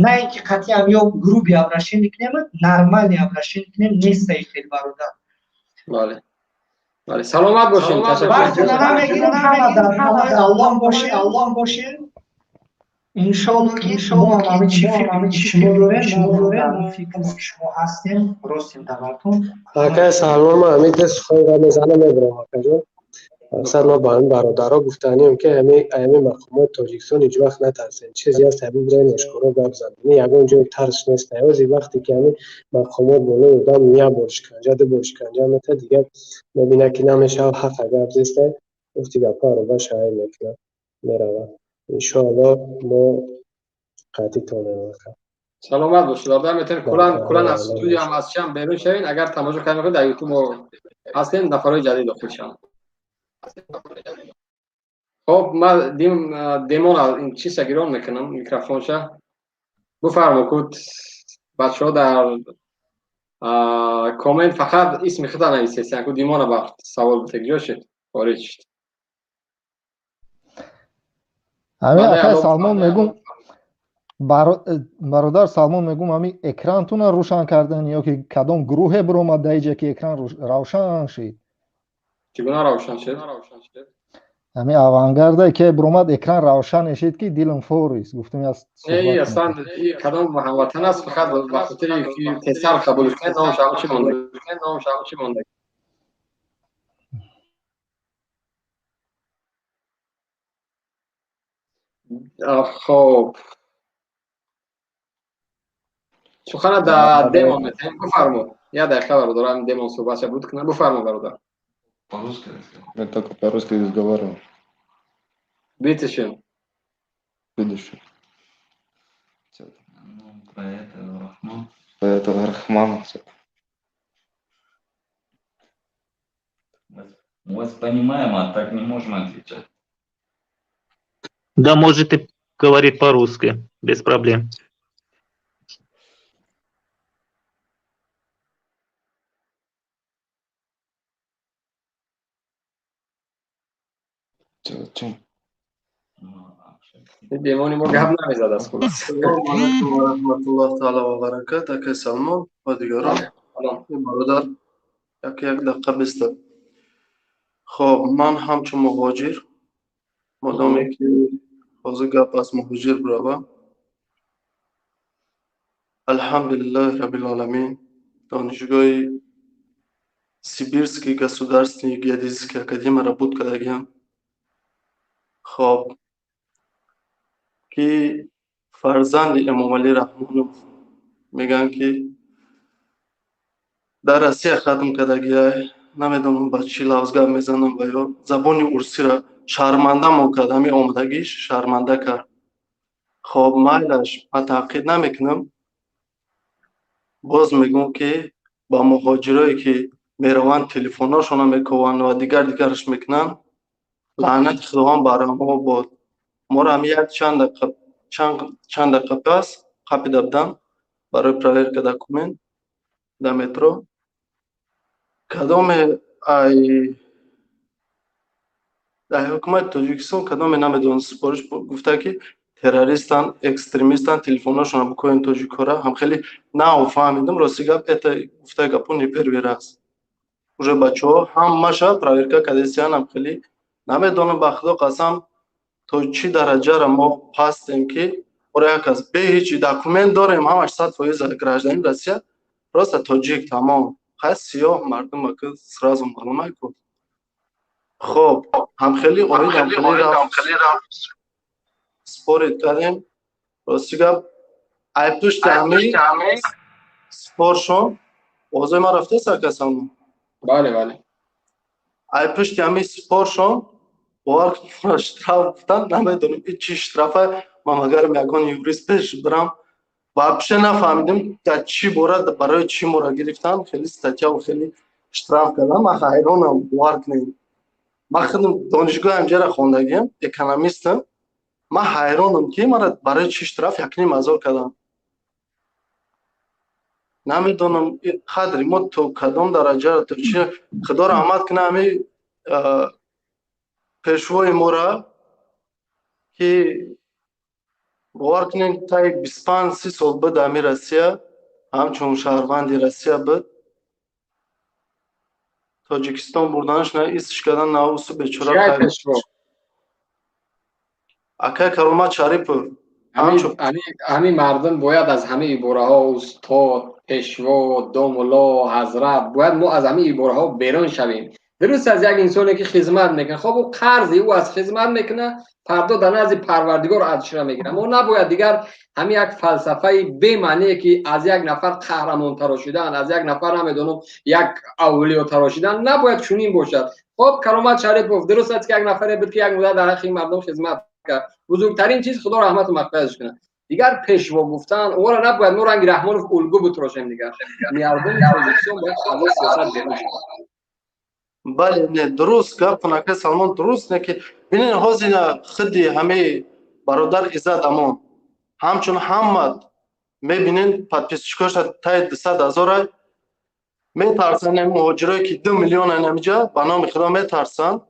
На ин ки қатъиам ё грубый обращение кунем, нормальный обращение кунем, нестаи хел, бародар. Бале, саломат бошед. Намегирам, ҳама дар паноҳи Аллоҳ бошед, Аллоҳ бошед. Иншоалло, ки мо ҳам чӣ фикри шумо дорем, шумо дорем, фикри шумо ҳастем, ростем давлатон. Акай Салмон, ман ҳамин де сухан мезанам, мебурам, акаҷон. Мақсад, мо ба ҳамин бародаро гуфтанием, ки ҳамин мақомоти Тоҷикистон ҳеҷ вақт натарсем. Чизе ҳаст, ҳамин бираен ошкоро гап занем. Ягон ҷои тарс нест. Ҳози вақте ки ҳамин мақомот болои одам як бор шиканҷа, ду бор шиканҷа метад, дигар мебинад, ки намешавад, ҳақа гап зеста, гуфти гапҳо ароба шаҳр мекунад, меравад. Иншоалло, мо қатъитонем, ака. Саломат бошед. Одам метавонед куллан аз студия ҳам, аз чиам берун шавед. Агар тамошо карда мехоҳед, дар Ютуб мо ҳастем, нафарҳои ҷадид дохил шаванд. Хоб, ман Демон чиса гирон мекунам, микрофонша. Буфармо, куд бачаҳо дар Коммент фақат исми худа нависесан, ку Димона ба савол битек ҷо шид, хориҷ шид. Ҳамин акай Салмон мегум, бародар Салмон мегум, ҳамин экрантуна рӯшан кардан ё ки кадом гурӯҳе биромад дар иҷа ки экран равшан шид? Чӣ гуна равшан шид? Ҳамин авангарда ки биромад, экран равшан шид, ки дилам форис гуфтам аз Не, аслан кадом ҳамватан аст, фақат ба хотири ки тезтар қабул кунед, номаш ҳам чӣ монда, номаш ҳам чӣ монда. Хоб, сухана да Демон метаҳем. Бифармо, як дақиқа, бародарам Демон суҳбатша буд кунад. Бифармо, бародар. По-русски? Я только по-русски разговаривал. Bitte schön. Bitte schön. Про этого Рахман. Про этого Рахмана. Мы вас понимаем, а так не можем отвечать. Да, можете говорить по-русски, без проблем. Демони мо гап намезад аз худо. Ассалому алайкум ва раҳматуллоҳи таъала ва баракат. Акай Салмон ва дигарон. Бародар, як як дақиқа биста. Хоб, ман ҳамчун муҳоҷир, модоме ки ҳозир гап аз муҳоҷир бирава, алҳамдулиллаҳи раббил оламин, донишгоҳи Сибирский государственный геодезический академияро буд кардагиам. Хоб, ки фарзанди Эмомалӣ Раҳмонов мегӯянд, ки дар Россия хатм кардагиай, намедонам ба чӣ лавз гап мезанам, ва ё забони урсиро шармандамо кард, ҳамин омадагиш шарманда кард. Хоб, майлаш, ман таъқид намекунам, боз мегӯм, ки ба муҳоҷирое ки мераванд, телефонҳошонро мекованд ва дигар дигараш мекунанд, лаънати Худованд бар онҳо бод. Моро ҳами як чанд дақиқа, чанд дақиқа пас қапида буданд барои проверка документ дар метро. Кадоме ай дар ҳукумати Тоҷикистон, кадоме намедонам, супориш гуфта, ки террористанд, экстремистанд, телефонҳошонро бикоҳем тоҷикҳора. Ҳам хеле нав фаҳмидам, рости гап, это гуфтаи гапо не первый раз. Уже бачаҳо ҳамаша проверка кардесиян. Ҳам хеле намедонам, ба Худо қасам, то чӣ дараҷаро мо пастем, ки оро як кас бе ҳеҷ документ дорем, ҳамаш 100% гражданин Россия, просто тоҷик, тамом. Хай, сиёҳ мардума ки сразу маълум ку. Хоб, ҳамхели оид, ҳамхели рафт, спорить кардем. Рости гап, ай пушти ҳами споршон овозои ман рафтест, акасам? Бале, бале. Ай пушти ҳами споршон, бовар кунед, штраф гуфтан, намедонам ки чӣ штрафа. Ман магарам ягон юрист пеш бирам, вообще нафаҳмидем дар чӣ бора, барои чӣ моро гирифтан, хеле статьяву хеле штраф кардам. Ман ҳайронам, бовар кунед, ман худам донишгоҳ ҳамҷара хондагиам, экономистам. Ман ҳайронам, ки мара барои чӣ штраф 1500 кардам. Намедонам қадри мо то кадом дараҷа, то чи. Худо раҳмат кунад ҳами пешвои мора, ки бовар кунед, таи 25-30 сол буд ҳами Россия, ҳамчун шаҳрванди Россия буд. Тоҷикистон бурданаш на истиш кардан на усу бечора. Акай Каромат Шарипов. Ҳамин мардум бояд аз ҳамин ибораҳо, устод, пешво, домулло, ҳазрат, бояд мо аз ҳамин ибораҳо берун шавем. Дуруст, аз як инсоне ки хизмат мекунад, хоб, ӯ қарзи ӯ аз хизмат мекунад, фардо дар назди Парвардигор аҷрша мегирад. Мо набояд дигар ҳамин як фалсафаи бемаъние, ки аз як нафар қаҳрамон тарошидан, аз як нафар, намедонам, як авлиё тарошидан, набояд чунин бошад. Хоб, Каромат Шарипов, дуруст аст, ки як нафаре буд, ки як муддат дар ҳаққи мардум хизмат кард. Бузургтарин чиз, Худо раҳмату мағфираташ кунад. Дигар пешво гуфтан ӯро набояд мо ранги Раҳмонов улгӯ бутрошем. Дигар мардуми Тоҷикистон бояд аз сиёсат берун шавад. Бале, не, дуруст гап, ака Салмон, дуруст. Не ки бинед, ҳозир худи ҳамаи бародар Иззат Амон ҳамчун ҳама мебинен, подписчикоша таи 200 ҳазора. Метарсанд ин муҳоҷирое ки 2 миллионан ҳамиҷа, ба номи Худо, метарсанд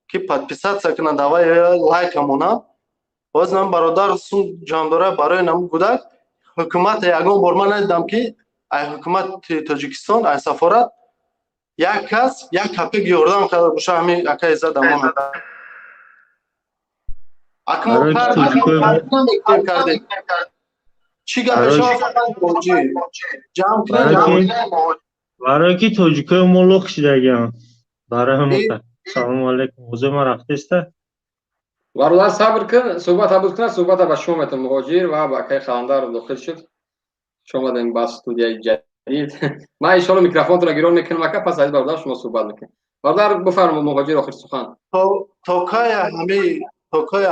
ки подписаться кунанд, аввал лайка монанд. Боз нам бародар сум ҷамъдора барои нам гудак. Ҳукумат ягон бор ман надидам, ки ай ҳукумати Тоҷикистон, ай сафорат як кас як капек ёрдам карда боша. Ҳами ака Иззат амон акмо кардем. Чӣ гапе ҷамъ кунем? Барое ки тоҷикои мо лох шидагиам, барои ҳамон. Салому алайкум, ҳозир ман рафтеста. Бародар, сабр кун, суҳбата буд кунад, суҳбата ба шумо метавон. Муҳоҷир ва ба акаи Қаландар дохил шуд. Хуш омадем ба студияи ҷадид. Ман иншоалло микрофонтонро гирон мекунам, ака, пас аз бародар шумо суҳбат мекунем. Бародар, бифармо, муҳоҷир, охир сухан. То кая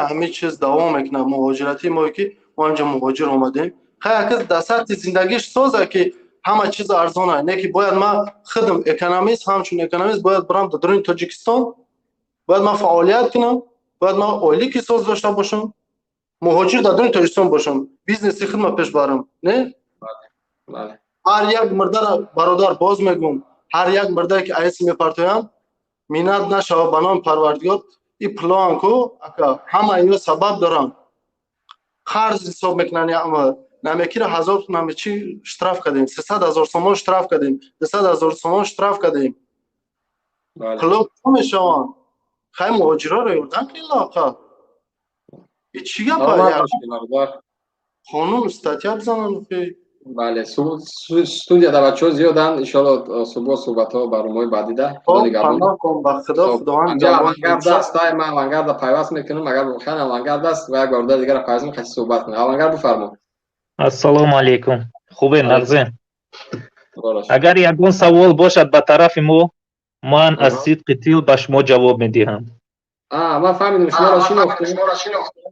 ҳами чиз давом мекунад, муҳоҷирати мо, ки мо инҷа муҳоҷир омадем? Хай, ака, дар сатҳи зиндагиш соза, ки ҳама чиз арзона, не ки бояд ман худам экономист, ҳамчун экономист бояд барам дар дуруни Тоҷикистон, бояд ман фаъолият кунам, бояд ман ойлики соз дошта бошам, муҳоҷир дар дуруни Тоҷикистон бошам, бизнеси худма пеш барам, не? Ҳар як мурдара, бародар, боз мегӯм, ҳар як мурдае ки айси мепартоям, миннат нашава, ба номи Парвардигор. И план ку, ака, ҳама ино сабаб доранд, қарз ҳисоб мекунанд. Намекира ҳазор намечи штраф кардем, 300 000 сомон штраф кардем, 200 000 сомон штраф кардем. Пуло мешаванд. Хай, муҳоҷироро ёрдам кунед лоақал. И чӣ гапа? Қонун, статья бизананд. Бале, студияда бачаҳо зиёданд. Иншоалло, субҳо суҳбатҳо, барномаҳои баъдида. Авангард аст, ман Авангарда пайваст мекунам. Агар воқеан Авангард аст ва як бародари дигара пайваст мекунам, қати суҳбат кунам. Авангард, бифармо. Ассалому алайкум, хубе, нағзе. Агар ягон савол бошад ба тарафи мо, ман аз сидқи дил ба шумо ҷавоб медиҳам. Ман фаҳмидам, шуморо шинохтем.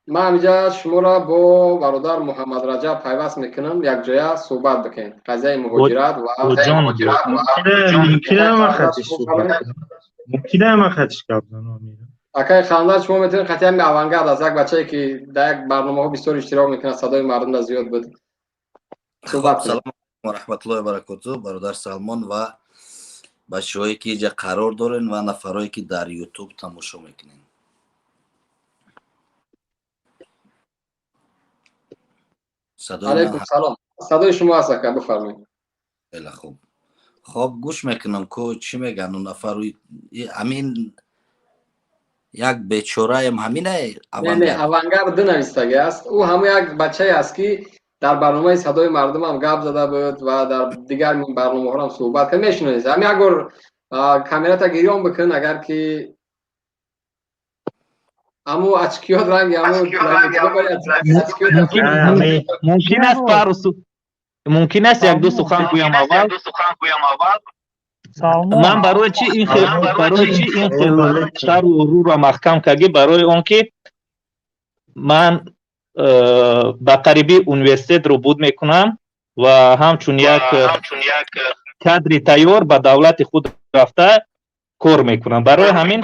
Ман ҳаминҷа шуморо бо бародар Муҳаммад Раҷаб пайваст мекунам, якҷоя суҳбат бикунем қазияи муҳоҷират ва Мумкина ман хатиш гап занам? Акаи Қаландар, шумо метавонед. Қатъи ҳами Авангард аст, як бачае ки дар як барномаҳо бисёр иштирок мекунад, садои мардумда зиёд буд. Суҳбат. Салом ва раҳматуллоҳи баракоту, бародар Салмон ва бачаҳое ки инҷа қарор дорен ва нафарое ки дар Ютуб тамошо мекунен. Алайкум салом, садои шумо аст, ака, бифармоед. Хеле хуб. Хоб, гӯш мекунам ку чӣ мегӯянд он нафар. Ҳамин як бечораем, ҳамине? Не, Авангард ду навистагӣ аст. Ӯ ҳамон як бачае аст, ки дар барномаи садои мардумам гап зада буд ва дар дигар барномаҳоам суҳбат кард. Мешунавед, ҳам як бор камерата гирён бикун, агар ки аму очкиёт ранги аму. Мумкин аст пару, мумкин аст як-ду сухан гӯям аввал? Ман барои чӣ ин хел сару рӯро маҳкам кардӣ? Барои он ки ман ба қарибӣ университетро буд мекунам ва ҳамчун як кадри тайёр ба давлати худ рафта кор мекунам. Барои ҳамин,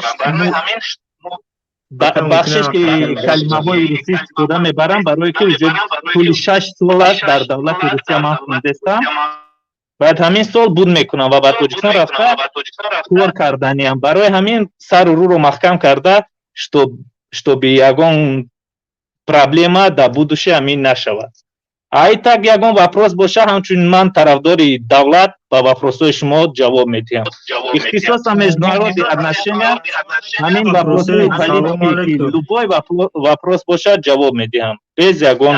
бахшиш ки калимаҳои русӣ истифода мебарам, барое ки уже тӯли 6 сол аст дар давлати Русия ман хондестам. Баъд ҳамин сол буд мекунам ва ба Тоҷикистон рафта кор карданиам. Барои ҳамин сару рӯро маҳкам карда, чтобы ягон проблема дар будущее ҳамин нашавад. Ай так, ягон вопрос боша, ҳамчунин ман тарафдори давлат ба вопросҳои шумо ҷавоб медиҳам. Ихтисосам международные отношения, ҳамин вопросҳои политики, любой вопрос бошад, ҷавоб медиҳам без ягон.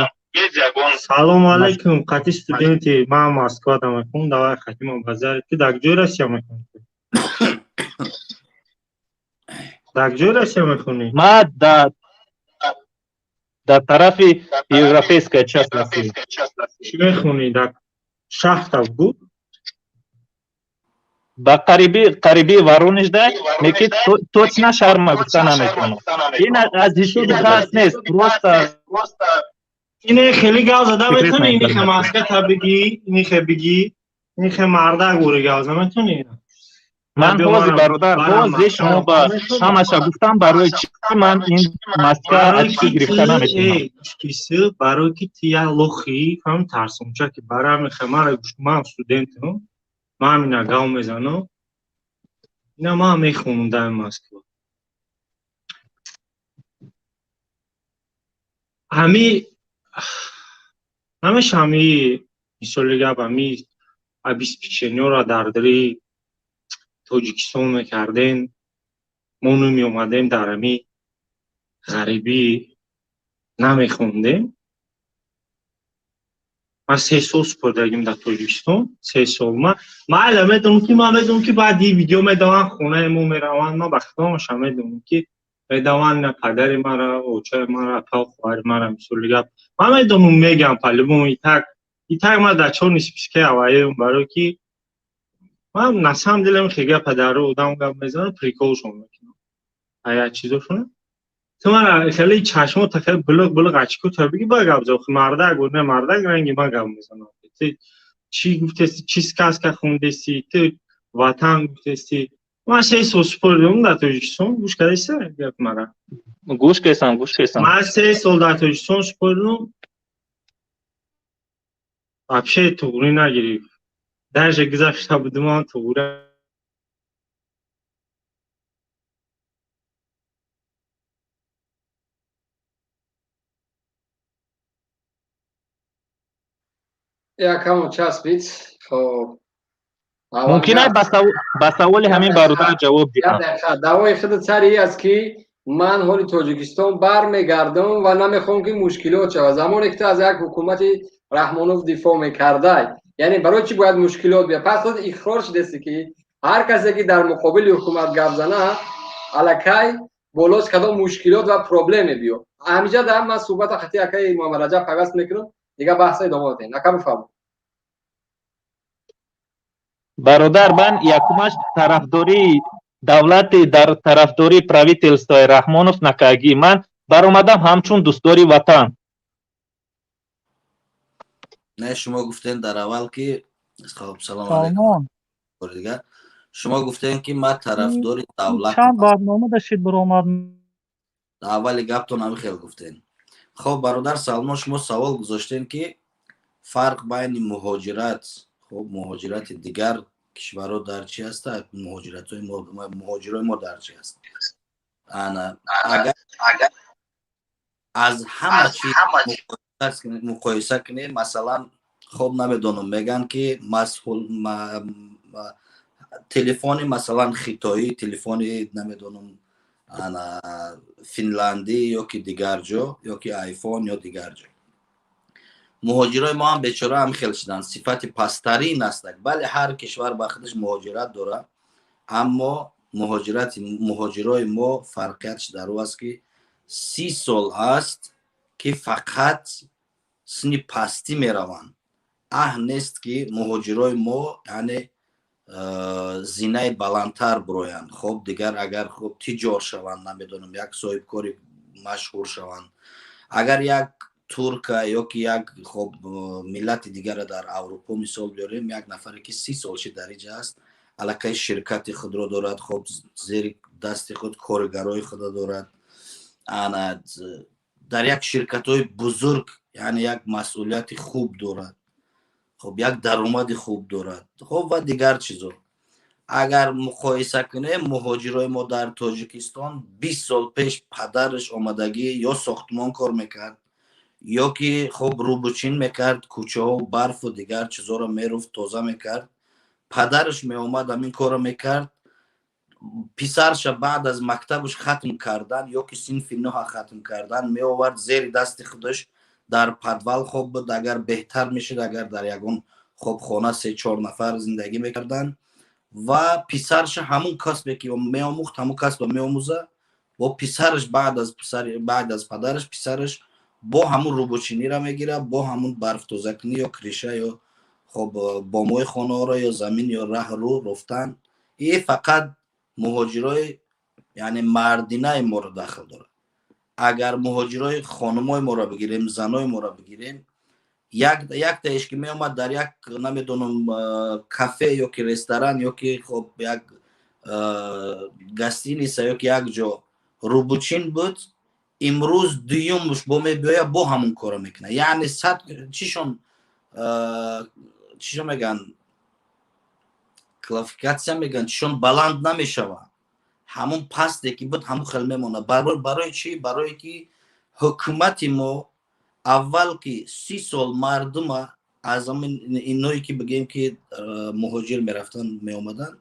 Салому алайкум, қати студенти ман Москвада мехонам. Давай хатима базари. Ту дар ҷои Россия мехонӣ? Дар ҷои Россия мехонӣ? Ма дар тарафи европейская часть России. Чӣ мехонӣ? Дар шаҳрта буд? Ба қариби Воронеж да, лекин точно шаҳрма гуфта наметавонам. Ин аз ҳисоби хас нест, просто. Ине хеле гап зада метавонӣ? Инихе маската бигӣ, инихе бигӣ, инихе мардак бури гап зада метавонӣ? Ман ҳозир, бародар, ҳозир шумо ба ҳамаша гуфтам, барои чӣ ман ин маска очки гирифта наметавонам. Барои ки ту як лохи фаҳм, тарсончаки. Барои ҳамин мара гӯш, ман студентам. Ман ҳамина гав мезанам, ина ман мехонам дар Москва. Ҳами ҳамеша ҳами мисоли гап, ҳами обеспечениёро дар дари Тоҷикистон мекардем, мо намеомадем, дар ҳами ғарибӣ намехондем. Ман 3 сол супордагим дар Тоҷикистон, 3 сол. Ман айла медонам, ки ман медонам, ки баъди видео медаванд, хонаи мо мераванд. Ман ба худомаша медонам, ки медаванд на падари мара, очаи мара, апау хоҳари мара. Мисоли гап, ман медонам, мегам, по-любому итак итак ман дар чёрный списке аваем, барое ки ман на самом деле хе гапа дар одам гап мезанам, приколшон мекунам, ая чизошона. Ту мара хеле чашмота хеле булуқ булуқ, очкота биги, ба гап зад. Мардак буд, не мардак ранги ман гап мезанам. Ту чӣ гуфтести, чӣ сказка хондести, ту ватан гуфтести? Ман 3 сол супоридам дар Тоҷикистон. Гӯш кардеста гап мара? Гӯш кардам, гӯш кардам. Ман 3 сол дар Тоҷикистон супоридам, вообще туғрӣ нагирифт. Даже гузашта будум, ман туғрӣ. Якамо часпид. Хоб. Мумкин аст ба саволи ҳамин бародар ҷавоб диҳам? Даъвои худ сари аст, ки ман ҳоли Тоҷикистон бармегардам ва намехоҳам, ки мушкилот шавад. Замоне ки ту аз як ҳукумати Раҳмонов дифоъ мекардай, яъне барои чӣ бояд мушкилот бия? Пас худ иқрор шудасти, ки ҳар касе ки дар муқобили ҳукумат гап зана, аллакай болош кадом мушкилот ва проблеме биё. Ҳамиҷа дар ман суҳбата хати акаи Муҳаммадраҷаб пайваст мекунам, дигар баҳса идома додем. Ака, бифармо. Бародар, ман якумаш тарафдории давлати, дар тарафдории правительствои Раҳмонов накагӣ. Ман баромадам ҳамчун дӯстдори ватан. Не, шумо гуфтем дар аввал, ки хоб, салом алейкум дигар, шумо гуфтем, ки ман тарафдори давлат. Чанд барнома дашид баромад. Аввали гаптон ҳами хел гуфтем. Хоб, бародар Салмон, шумо савол гузоштем, ки фарқ байни муҳоҷират, хоб, муҳоҷирати дигар кишварҳо дар чи аст, муҳоҷиратҳои муҳоҷирои мо дар чи аст. Ана агар аз ҳама чиз муқоиса кунем, масалан, хоб, намедонам, мегӯянд, ки телефони, масалан, хитоӣ, телефони, намедонам, ана финландӣ ё ки дигар ҷо, ё ки айфон ё дигар ҷо. Муҳоҷирои мо ҳам бечора ҳам хел шуданд, сифати пасттарин астак. Бале, ҳар кишвар ба худаш муҳоҷират дорад, аммо муҳоҷирати муҳоҷирои мо фарқиятш дар ӯ аст, ки 30 сол аст, ки фақат синни пастӣ мераванд. Аҳ нест, ки муҳоҷирои мо, яъне, зинаи баландтар бироянд. Хоб, дигар агар, хоб, тиҷор шаванд, намедонам, як соҳибкори машҳур шаванд. Агар як турка ё ки як, хоб, миллати дигара дар Аврупо мисол биёрем, як нафаре ки 30 сол ши дар иҷа аст, аллакай ширкати худро дорад, хоб, зери дасти худ коргарои худро дорад, ана дар як ширкатҳои бузург, яъне як масъулияти хуб дорад, хоб, як даромади хуб дорад, хоб, ва дигар чизо. Агар муқоиса кунем, муҳоҷирои мо дар Тоҷикистон 20 сол пеш падараш омадагӣ ё сохтмон кор мекард, ё ки, хоб, рӯбучин мекард, кӯчаҳо барфу дигар чизоро меруфт, тоза мекард. Падараш меомад, ҳамин корро мекард. Писарша баъд аз мактабаш хатм кардан ё ки синфи нӯҳа хатм кардан меовард, зери дасти худаш дар подвал хоб буд, агар беҳтар мешуд, агар дар ягон хобхона се чор нафар зиндагӣ мекарданд, ва писарша ҳамун касбе ки меомӯхт, ҳамун касбро меомӯза. Бо писараш баъд аз падараш писараш бо ҳамун рӯбучиниро мегирад, бо ҳамун барфтозакунӣ ё крыша ё, хоб, бомои хонаҳоро ё замин ё раҳ рӯ руфтан. И фақат муҳоҷирои, яъне, мардинаи моро дахл дорад. Агар муҳоҷирои хонумои моро бигирем, занои моро бигирем, яктаеш ки меомад, дар як, намедонам, кафе ё ки ресторан ё ки, хоб, як гостиница ё ки як ҷо рӯбучин буд, имрӯз дуюмш бо мебиёяд, бо ҳамун корро мекунад. Яъне сад чишон чишон мегӯянд. Квалификация мегӯянд, чишон баланд намешавад. Ҳамон пасте ки буд, ҳамон хел мемонад. Барои чӣ? Барое ки ҳукумати мо аввал ки 30 сол мардума аз иное ки бигӯем ки муҳоҷир мерафтанд, меомаданд,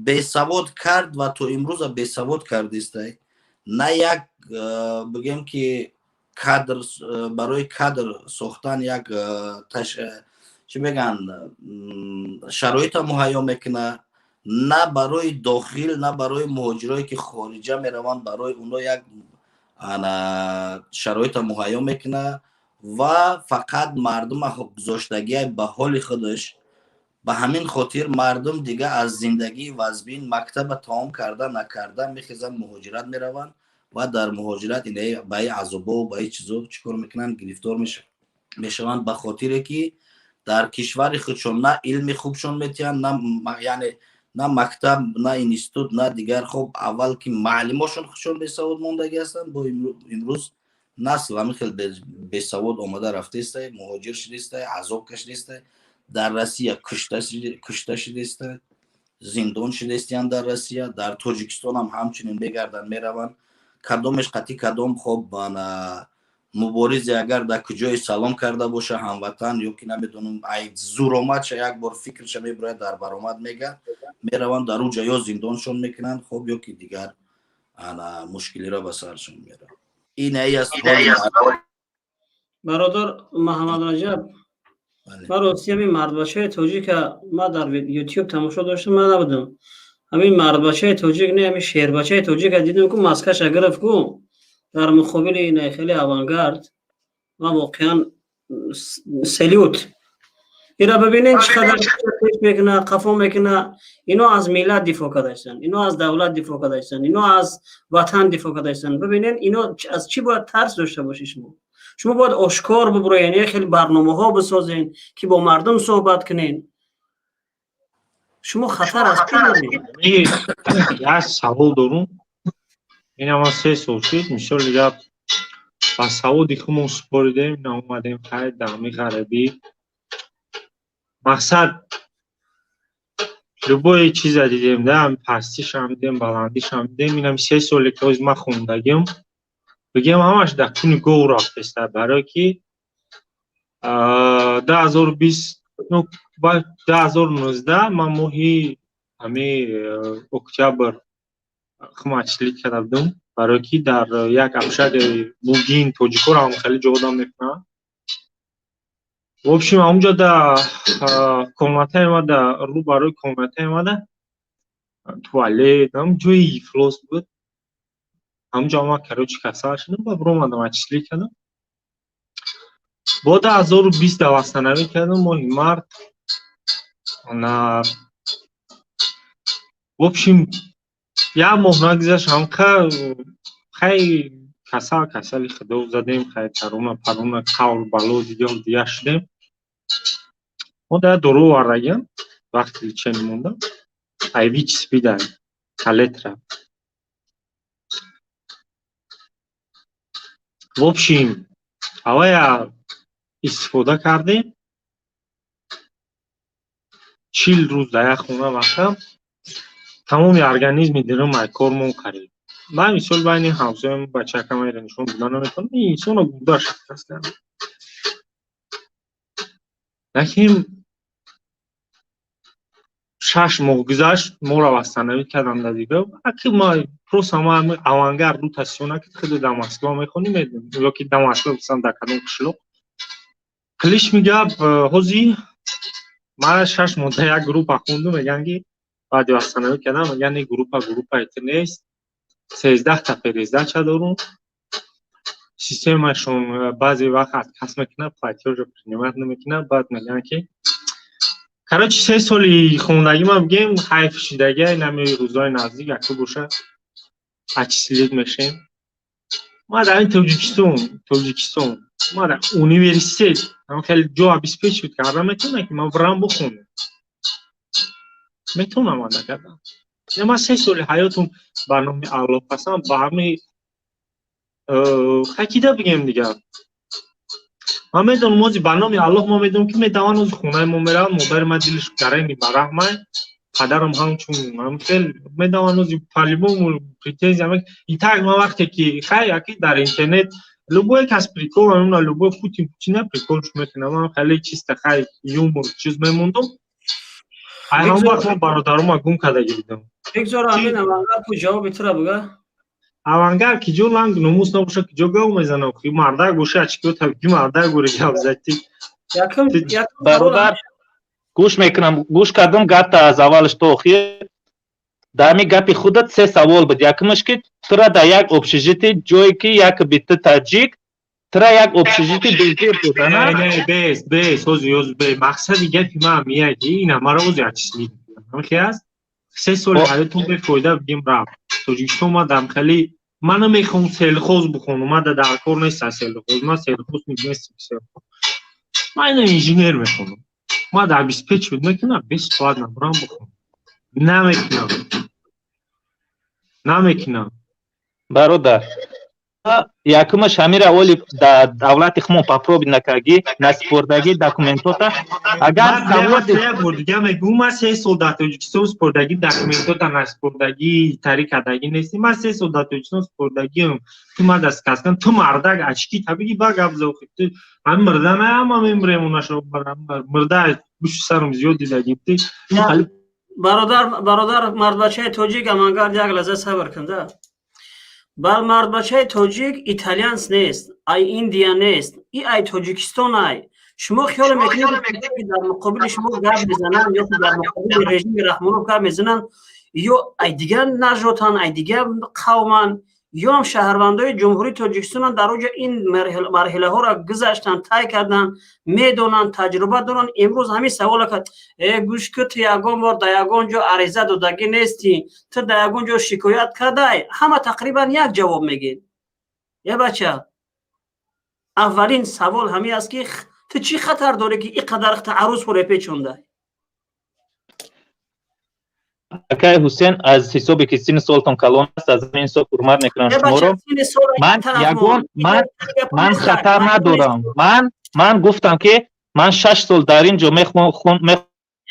бесавод кард ва то имрӯза бесавод кардистай. На як, бигӯем ки, кадр, барои кадр сохтан як, чӣ мегӯянд, шароита муҳайё мекунад, на барои дохил, на барои муҳоҷирое ки хориҷа мераванд, барои оно як шароита муҳайё мекунад ва фақат мардума гузоштагиай ба ҳоли худаш. Ба ҳамин хотир мардум дига аз зиндагии вазбин мактаба тамом карда накарда мехезанд, муҳоҷират мераванд ва дар муҳоҷират ба и азобову ба и чизо чӣ кор мекунанд? Гирифтор мешаванд, ба хотире ки дар кишвари худшон на илми хубшон метиҳанд, на, яъне, на мактаб, на институт, на дигар. Хоб, аввал ки маълимошон худшон бесавод мондагӣ ҳастанд, бо имрӯз насл ҳамин хел бесавод омада рафтаистай, муҳоҷир шудистай, азоб кашидистай, дар Россия кушта шудистай, зиндон шудистиянд дар Россия. Дар Тоҷикистон ҳам ҳамчунин мегарданд, мераванд, кадомеш қатъи кадом. Хоб, муборизе агар дар куҷое салом карда боша, ҳамватан ё ки намедонам, ай зуромадша як бор фикрша мебирояд, дар баромад мега, мераванд, дар уҷа ё зиндоншон мекунанд, хоб, ё ки дигар ана мушкилиро ба саршон меоранд. Ин ай аст. Бародар Маҳаммад Раҷаб, ман рости ҳамин мардбачаи тоҷика ма дар Ютуб тамошо доштам, ман набудам. Ҳамин мардбачаи тоҷик не, ҳамин шербачаи тоҷика дидем ку, маскаша гирифт ку дар муқобили ина хеле авангард. Ман воқеан салют. Ира бибинед, чӣ қадар пеш мекуна, қафо мекуна. Ино аз миллат дифоъ кардаистанд, ино аз давлат дифоъ кардаистанд, ино аз ватан дифоъ кардаистанд. Бибинед, ино аз чӣ бояд тарс дошта бошед? Шумо бояд ошкор бибуроен, як хеле барномаҳо бисозен, ки бо мардум суҳбат кунен. Шумо хатар аз кӣ доред? Як савол дорум. Ина ман 3 сол шуд, мисоли гап, ба саводи худмон супоридем, ина омадем, хайр, дар ҳамин ғарибӣ. Мақсад, любое чиза дидем да, пастишам дидем, баландишам дидем. Инам 3 соле ки ҳози ман хондагим, бигем, ҳамаш дар куни гов рафтеста, барое ки 2020, 2019 ман моҳи ҳами октябр хмачлик карда будам, барое ки дар як общагаи бугин тоҷикоро ҳам хеле ҷо одам мекунанд. В общем, ҳамунҷо да комнатаи ма, да рӯ барои комнатаи ма да туалет, ҳам ҷои ифлос буд. Ҳамунҷо ма, короче, касал шудам ва биромадам, отчислить кардам. Бо 2020 да восстановить кардам, моҳи март. На, в общем, як моҳ нагузашт, ҳамқа хай касал, касали худо задем, хай таруна паруна қавл бало дигар дигар шудем. Мо да дору овардагиам, вақти лечение мондам, ай ВИЧ СПИДа Калетра. В общем, ҳавая истифода кардем, 40 рӯз дар як хона вақтам тамоми организми дилам ай кор мон қариб. Ман мисол байни ҳамсоям бачакамайра нишон дода наметавонам, ин инсоно гурдаш шикаст кард. Лекин 6 моҳ гузашт, моро восстановить кардам дар дига. Аки ма просто ма авангард ду тасиёна ки худи дар Москва мехонӣ, ё ки дар Москва бисам, дар кадом қишлоқ. Қилиш мегап, ҳози ман 6 моҳ дар як группа хондум, мегӯянд ки баъди восстановить кардам, мегӯянд ин группа группаи ту нест, 13та пересдача дорум, системашон баъзе вақт отказ мекунад, платёжро принимать намекунад. Баъд мегӯянд ки, короче, 3 соли хондагӣ ма бигем ҳайф шидагия. Инами рӯзҳои наздик яку боша отчислить мешем. Ма дар ин Тоҷикистон ма дар университет хеле ҷо обеспечивать карда метавонам, ки ман бирам бихонам, метавонам ада кардан. Ман 3 соли ҳаётум ба номи Аллоҳ қасам ба ҳамаи хакида бигем дигар. Ман медонам, ози ба номи Аллоҳ, ма медонам, ки медаванд, ози хонаи мо мераванд, модари ман дилаш гарами ба раҳмай. Падарам ҳамчун хел медаванд, ози по-любому претензия. И так ман вақте ки хай яки дар интернет любой кас прикол, ана любой Путин Путина приколш мекунам, ман хеле чисто хай юмор чиз мемондум. Ай ҳамон вақт ман бародарума гум кардаги будам. Бигзор ҳамин авангард ку ҷавоби тура буга. Авангард ки ҷо ланг номус набоша, ки ҷо гав мезанам? Ки мардак боша, ачкиё ки мардак гури гап зати. Бародар, гӯш мекунам, гӯш кардам гапта аз аввалаш то охир. Дар ҳамин гапи худат се савол буд. Якумаш, ки тура дар як общежитие, ҷое ки як битта таҷик, тура як общежитие безир додана. Не, бес бес, ҳозир ҳозир бе мақсади гапи ман мия ки ина маро ҳозир отчислить ҳамхе аст. 3 соли ҳаётум бефоида бигем рафт. Тоҷикистон ма дам хеле ман намехоҳам сельхоз бихонам, ман дар кор нест сельхоз, ман сельхоз нестам. Сельхоз ман ина инженер мехонам, ман дар обеспечивать мекунам, бесплатно бурам бихонам. Намекунам, намекунам. Бародар, якумаш ҳамира оли дар давлати хумон попробовать накардӣ, насупордагӣ документота. Агар дига мегӯм, ман 3 сол дар Тоҷикистон супордагӣ документота насупордагӣ тари кардагӣ нестӣ. Ман 3 сол дар Тоҷикистон супордагиам. Ту ман даст каскан, ту мардак очки та биги ба гап зохи. Ту ҳами мирда на, ҳама мемирем, унашо мирда гӯшти сарам зиёд дидагим. Ту Бародар, бародар, мардбачаи тоҷик амангард, як лаҳза сабр кун да. Бар мардбачаи тоҷик итальянс нест, ай Индия нест, и ай Тоҷикистон ай. Шумо хиёл мекунед, ки дар муқобили шумо гап мезананд ё дар муқобили режими Раҳмонов гап мезананд, ё ай дигар нажотанд, ай дигар қавманд, ё ҳам шаҳрвандои Ҷумҳурии Тоҷикистонанд, дар оҷа ин марҳилаҳоро гузаштанд, тай карданд, медонанд, таҷриба доранд. Имрӯз ҳамин савола кард: э, гӯш ку, ту ягон бор дар ягон ҷо ариза додагӣ нестӣ, ту дар ягон ҷо шикоят кардай? Ҳама тақрибан як ҷавоб мегӯед. Е бача, аввалин савол ҳамин аст, ки ту чӣ хатар дорӣ, ки ин қадар арӯз печондай? Акай Ҳусен, аз ҳисобе ки синни солтон калон аст, аз ҳамин ҳисоб ҳурмат мекунам шуморо. Ман ягон ман хатар надорам. Ман гуфтам, ки ман 6 сол дар ин ҷо мехон.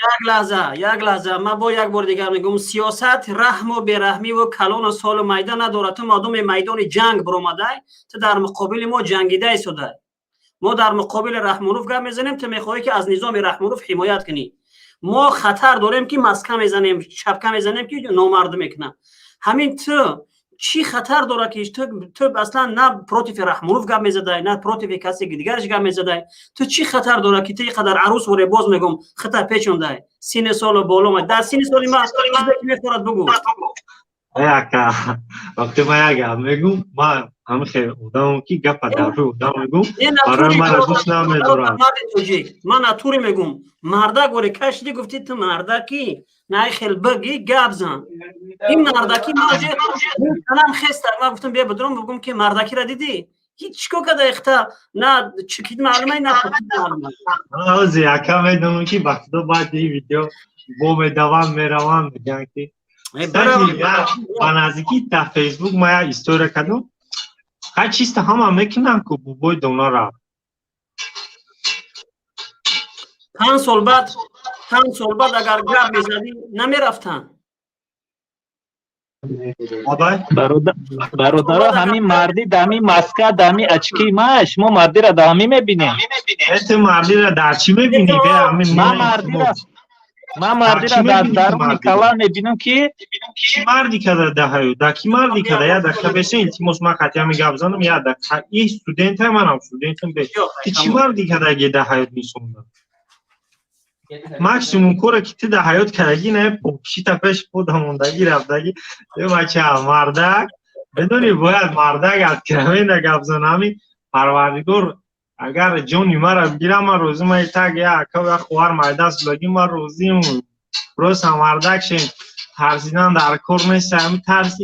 Як лаҳза, як лаҳза, ман бо як бори дигар мегӯм: сиёсат раҳму бераҳмиву калону солу майда надорад. Ту мардуми майдони ҷанг биромадай, ту дар муқобили мо ҷангида истодай. Мо дар муқобили Раҳмонов гап мезанем, ту мехоҳӣ, ки аз низоми Раҳмонов ҳимоят кунӣ. Мо хатар дорем, ки маска мезанем, шапка мезанем, ки номардӣ мекунам. Ҳамин ту чӣ хатар дора, ки ту аслан на против Раҳмонов гап мезадай, на против касе дигараш гап мезадай? Ту чӣ хатар дора, ки ту ин қадар арӯс воре, боз мегӯм, хата печондай, синни солу боло дар синни соли ма чизе ки мехорад бугӯ. Ака, вақте ман як гап мегӯм, ман ҳамин хел одамам, ки гапа дар рӯи одам мегӯм, барои мара дӯст намедорам. Марди тоҷик, ман натуре мегӯм, мардак воре кашиди, гуфти ту мардаки най хел биги гап зан. Ин мардаки манам хеста. Ман гуфтам, бия бидром, бигӯм, ки мардакира дидӣ, ҳеҷ чико када ихта на чикит маълума, на маълума. Ҳози ака медонам, ки ба худо баъди ин видео бо медаванд, мераванд, мегӯянд, ки ба наздикӣ дар Фейсбук ман як история кардам. Хай, чисто ҳама мекунанд ку бобои дона рафт. 5 сол баъд, 5 сол баъд агар гап мезадӣ, намерафтанд. Бародаро, ҳамин марди дами маска, дами очки ма, шумо мардира да ҳамин мебинем? Ту мардира дар чӣ мебинӣ? Ман мардира дар даруни кала мебинам, ки Чӣ марди када даҳаю да ки марди када? Як дақиқа беша, илтимос, ман қатъи ҳамин гап занам як дақиқа. И студента, манам студентам. Бе ти чӣ марди кадаги да ҳаёт нисонда? Максимум коре ки ту да ҳаёт кардагӣ на попшита пеш подамондагӣ рафтагӣ. Э бача, мардак медонӣ, бояд мардак откровенно гап зана. Ҳамин Парвардигор агар ҷони мара бигира, ман розӣ. Ман так як ака, як хоҳар майдаст булагӣ, ман розиам. Просто мардак шем, тарсидан дар кор нест. Ҳамин тарси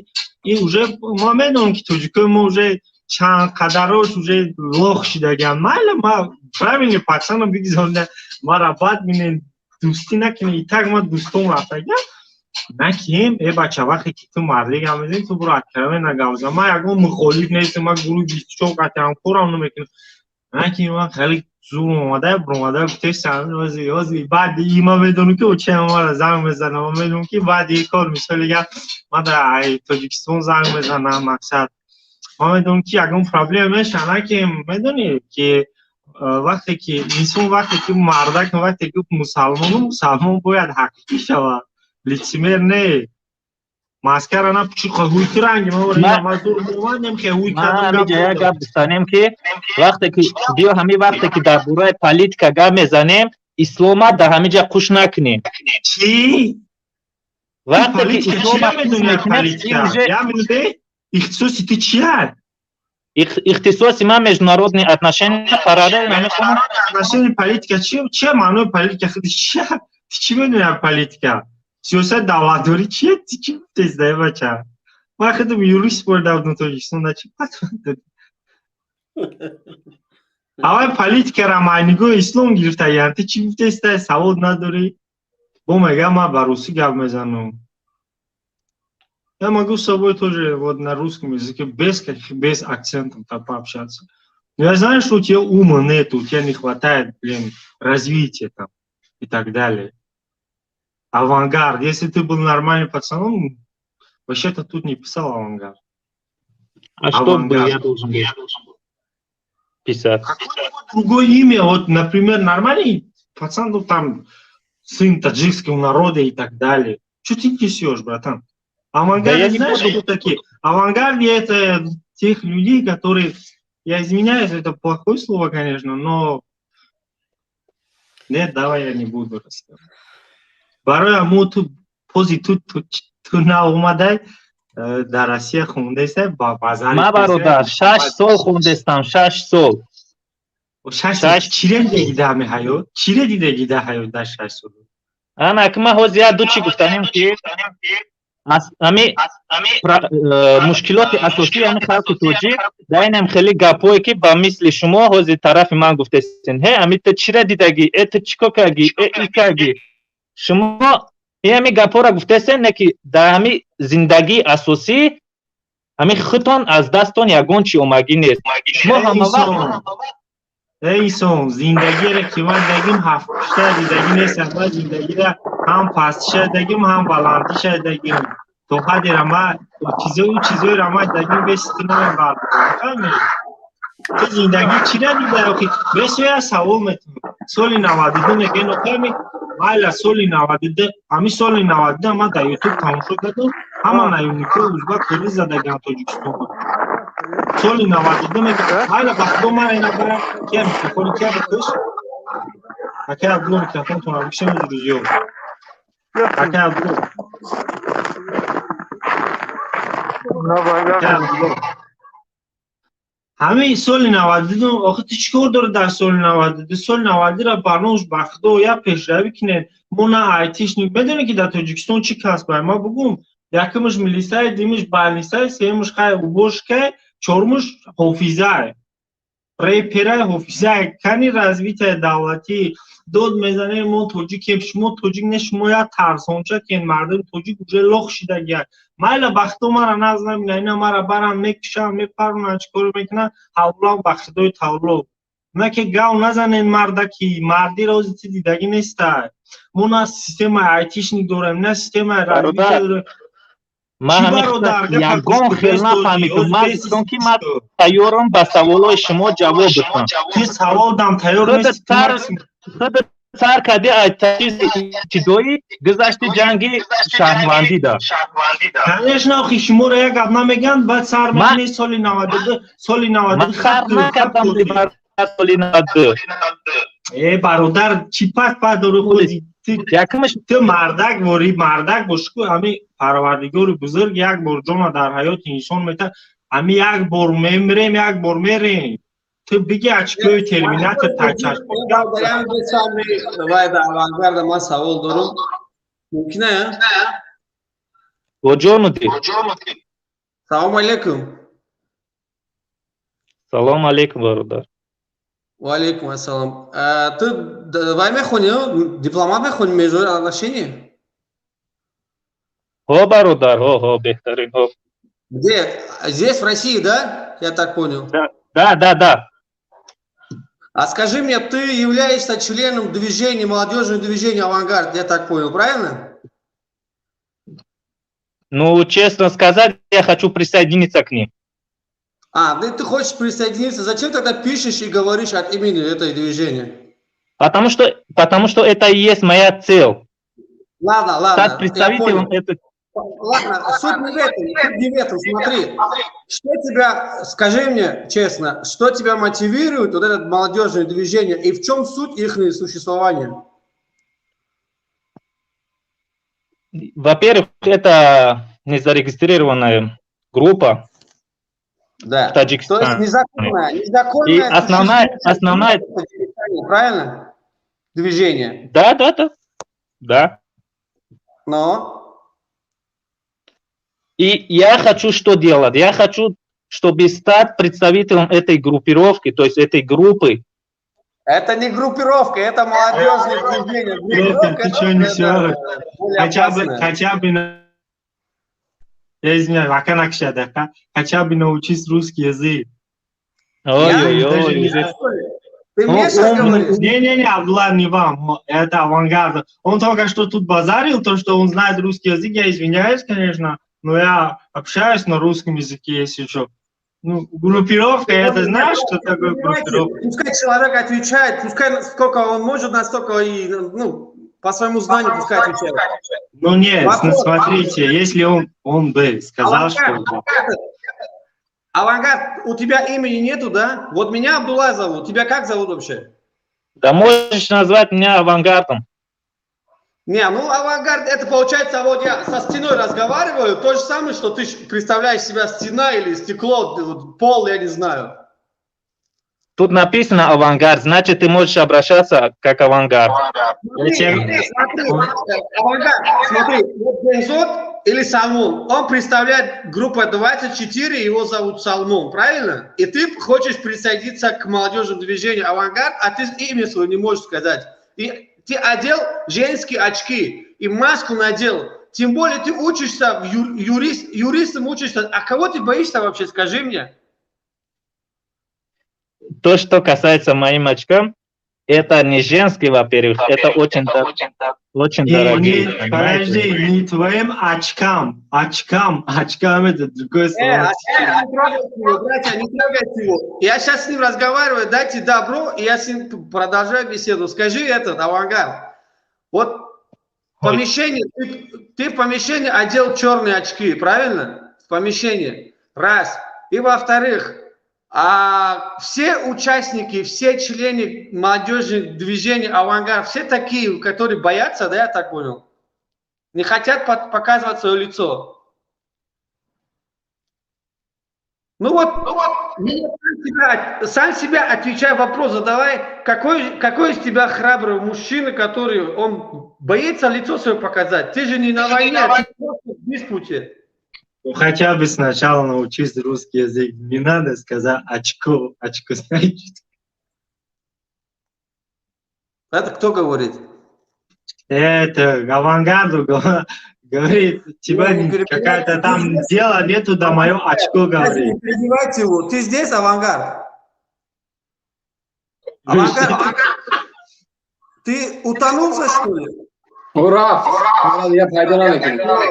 и уже ма медонам, ки тоҷикои мо уже чанд қадарош уже лох шидагианд. Майла, ма правильный пацанам, бигзонда мара бад бинен, дӯстӣ накунем. И так ма дӯстом рафтагиам накием. Э бача, вақте ки ту мардӣ гап мезанӣ, ту буро откровенно гап зан. Ман ягон мухолиф нестам, ман гурӯҳи 24 қатъи ҳамкорам намекунам. На ки ман хеле зур омада баромада гуфтесам, ози баъди и ман медонам, ки очаям мара занг мезанам. Ман медонам, ки баъди и кор, мисоли гап, ман дар Тоҷикистон занг мезанам. Мақсад, ман медонам, ки ягон проблема меша. На ки медонӣ, ки вақте ки инсон, вақте ки мардак, вақте ки мусалмону мусалмон бояд ҳақиқӣ шавад, лицемер не, маскара на пучи. Ҳуйти ранги ман ки ҳуй. Ҳамиҷа як гап гуфтанем, ки вақте ки биё, ҳамин вақте ки дар бораи политика гап мезанем, ислома дар ҳамиҷа қуш накунем. Чӣ? Вақте ки ислома ихтисоси ту чия? Ихтисоси ман международные отношения, параллельно мехонам. Отношения, политика чи? Чия маънои политика худи чия? Ту чӣ медони аз политика? Сиёсати давлатдорӣ чия? Ту чӣ гуфтест, бача? Ман худам юрист бурда будам Тоҷикистон, чӣ аввал политикара майнигоҳи ислом гирифтагиам. Ту чӣ гуфтеста? Савод надорӣ. Бо мегам, ман ба русӣ гап мезанам. Я могу с собой тоже вот на русском языке без акцентов там пообщаться. Но я знаю, что у тебя ума нет, у тебя не хватает, блин, развития там и так далее. Авангард. Если ты был нормальным пацаном, вообще-то тут не писал авангард. А что бы я должен был писать? Другое имя, вот, например, нормальный пацан, ну там, сын таджикского народа и так далее. Что ты несешь, братан? Авангард, да, знаешь, кто такие? Авангард — это тех людей, которые, я извиняюсь, это плохое слово, конечно, но нет, давай я не буду рассказывать. Барои аму ту пози ту наомадай, дар Россия хондестай ба базари. Ма, бародар, 6 сол хондестам, 6 сол. 6 сол чире дидагӣ дар ҳами ҳаёт? Чире дидагӣ дар ҳаёт дар 6 сол? Ана ки ман ҳозир як ду чӣ гуфтанем, ки ами мушкилоти асосии ами халқи тоҷик дар инам хеле гапҳое, ки ба мисли шумо ҳозир тарафи ман гуфтесен: «Ҳе, ами ту чира дидагӣ, э, ту чӣ кор кардӣ, э, и кардӣ?» Шумо ин ҳами гапҳоро гуфтесен, не ки дар ҳами зиндагии асосӣ ҳами худтон аз дасттон ягон чи омагӣ нест. Шумо ҳамавақт Эй инсон, зиндагиро ки ман дидагим, ҳафтпушта дидагӣ нестам. Ман зиндагиро ҳам пастиша дидагим, ҳам баландиша дидагим. То ҳадера ман чизою чизоеро ман дидагим, беси ту намебардорам, фаҳмӣ? Ту зиндагӣ чира дида охи? Бесоя савол метунам. Соли 92 мегӯен, охами майла, соли 92, ҳами соли 92 ман дар Ютуб тамошо кардам, ҳама наёмникҳои узбак, қирғиз задагиам Тоҷикистон. Соли 92 мега, майла, ба худо, ман ина барам, кия микрофони кия бикуш? Акай Абдулло, микрофонтонро бикушем, рӯзё. Акай Абдулло. Акай Абдулло. Ҳамин соли 92 охи ту чӣ кор дорӣ дар соли 92? Соли 92-ра барнош, ба худо, як пешравӣ кинед. Мо на айтишник, медонӣ, ки дар Тоҷикистон чӣ касб? Ма бугум: якумаш милисай, дуюмаш больницай, сеюмаш хай уборщикай, чорумаш ҳофизай, реперай, ҳофизай. Кани развитие давлатӣ? Дод мезанем, мо тоҷикем, шумо тоҷик не, шумо як тарсонча кен. Мардуми тоҷик уже лох шидагиак. Майла, ба худо, мара нағз набина, ина мара барам, мекушам, мепаронам, чӣ коро мекунам, ҳавлам ба худои тавло. На ки гав назанен, мардаки мардиро ози ти дидагӣ нестай. Мо на системаи айтишник дорем, на системаи развитие дорем. Ман ягон хел нафаҳмидум. Ман гуфтам, ки ман тайёрам ба саволҳои шумо ҷавоб бидам. Ти савол дам тайёр. Худат сар кардӣ аз чизи ибтидоӣ, гузашти ҷанги шаҳрвандида. Конечно, охи шуморо як гап намегӯянд, баъд сар мекунед соли 92, соли 92. Сар накардам соли 92. Э, бародар, чӣ пас пас дорӣ худи? Ту мардак вори, мардак бош ку. Ҳами парвардигори бузург як бор ҷона дар ҳаёти инсон мета. Ҳами як бор мемирем, як бор мерем. Ту биги очкои терминатор тачаш. Вай, ба авангарда ман савол дорам, мумкин а? Куҷонуди? Салому алейкум. Салому алейкум, бародар. Ва алейкум ассалом. Ту вай мехонӣ, дипломат мехонӣ, международные отношения? Ҳо, бародар, ҳо, ҳо, беҳтарин, ҳо. Где? Здесь, в России, да? Я так понял. Да. А скажи мне, ты являешься членом движения, молодежного движения «Авангард», я так понял, правильно? Ну, честно сказать, я хочу присоединиться к ним. А, ты хочешь присоединиться. Зачем тогда пишешь и говоришь от имени этого движения? Потому что это и есть моя цель. Ладно, ладно. Стать представителем этой. Ладно, суть не в этом, суть не в этом, смотри. Что тебя, скажи мне честно, что тебя мотивирует вот это молодежное движение и в чем суть их существования? Во-первых, это незарегистрированная группа в Таджикистане. То есть незаконная И основная. Правильно? Движение. Да. Но? И я хочу что делать? Я хочу, чтобы стать представителем этой группировки, то есть этой группы. Это не группировка, это молодежное движение. Группировка Ты что несешь? Хотя бы, я извиняюсь, хотя бы научись русский язык. Ой-ой-ой. Ты мне сейчас говоришь? Не-не-не, Абдулла, не вам, это Авангард. Он только что тут базарил, то, что он знает русский язык, я извиняюсь, конечно, но я общаюсь на русском языке, если что. Ну, группировка, это знаешь, что такое группировка? Пускай человек отвечает, пускай сколько он может, настолько и, ну, по своему знанию пускай отвечает. Ну нет, ну, смотрите, если он бы сказал, Авангард, что. Авангард, у тебя имени нету, да? Вот меня Абдулла зовут, тебя как зовут вообще? Да можешь назвать меня Авангардом. Не, ну авангард, это получается, вот я со стеной разговариваю, то же самое, что ты представляешь себя стена или стекло, пол, я не знаю. Тут написано «Авангард», значит, ты можешь обращаться как Авангард. Смотри, смотри, Авангард, смотри, вот Бензот или Салмон, он представляет группу 24, его зовут Салмон, правильно? И ты хочешь присоединиться к молодежному движению «Авангард», а ты имя свое не можешь сказать. И ты одел женские очки и маску надел. Тем более ты учишься, в юрист, юристом учишься. А кого ты боишься вообще, скажи мне? То, что касается моим очкам, это не женский, во-первых, это очень, очень Не, дорогие. не, Понимаете? подожди, не твоим очкам, очкам, очкам это другое Э, слово. а не трогайте его, братья, не трогайте его. Я сейчас с ним разговариваю, дайте добро, и я с ним продолжаю беседу. Скажи этот, Авангард, вот помещение, ты в помещении одел черные очки, правильно? В помещении. Раз. И во-вторых, все участники, все члены молодежи движения «Авангард», все такие, которые боятся, да, я так понял? Не хотят показывать свое лицо. Ну вот, сам себя отвечай вопрос, задавай, какой из тебя храбрый мужчина, который, он боится лицо свое показать? Ты же не на войне, ты просто в диспуте. Ну, хотя бы сначала научись русский язык. Не надо сказать очко, очко, значит. Это кто говорит? Это Авангарду говорит, тебя Не, не перебивайте. какая-то там дело нету, да мое очко говорит. Не перебивайте его. Ты здесь, Авангард? Авангард, ты утонулся, что ли? Ура! Я пайдо намекунам.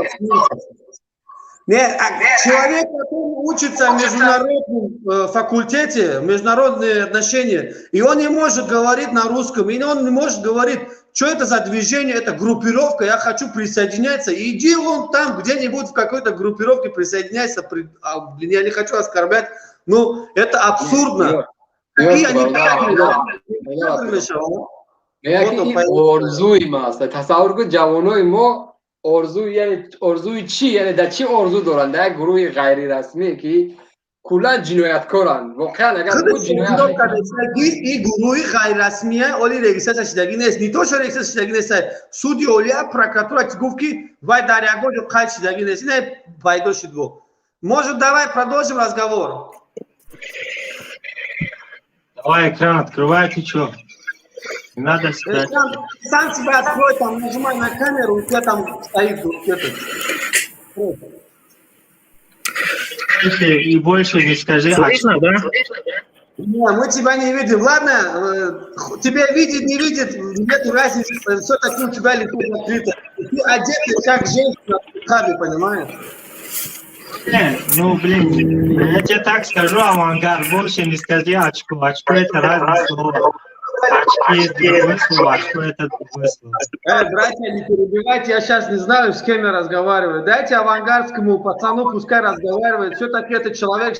Не, а человек, который учится в международном факультете, международные отношения, и он не может говорить на русском, и он не может говорить, что это за движение, это группировка, я хочу присоединяться. Иди он там где-нибудь в какой-то группировке присоединяйся, блин, я не хочу оскорблять, но это абсурдно. Какие они Орзуи маст. Тасаввур кун, ҷавонои мо орзу, яъне орзуи чӣ, яъне дар чӣ орзу доранд? Дар як гурӯҳи ғайрирасмӣ, ки куллан ҷинояткоранд, воқеан агар И гурӯҳи ғайрирасмия оли регистрация шудагӣ нест, не то что регистрация шудагӣ нест, суди олия, прокуратура гуфт, ки вай дар ягон ҷо қайд шудагӣ нест, ина пайдо шуд. Бо может, давай продолжим разговор. Давай экран открывай, ты чё? Не надо сюда. Сам себя открой, там нажимай на камеру, у тебя там стоит вот этот. И больше не скажи. Слышно, да? Не, мы тебя не видим. Ладно, тебя видит, не видит, нет разницы. Все-таки у тебя лицо закрыто. Ты одетый как женщина в хабе, понимаешь? Не, ну, блин, я тебе так скажу, Авангард, больше не скажи очко. Очко — это разные слова. Очки — это другое слово, очко — это другое слово. Братья, не перебивайте, я сейчас не знаю, с кем я разговариваю. Дайте авангардскому пацану, пускай разговаривает. Все-таки это человек.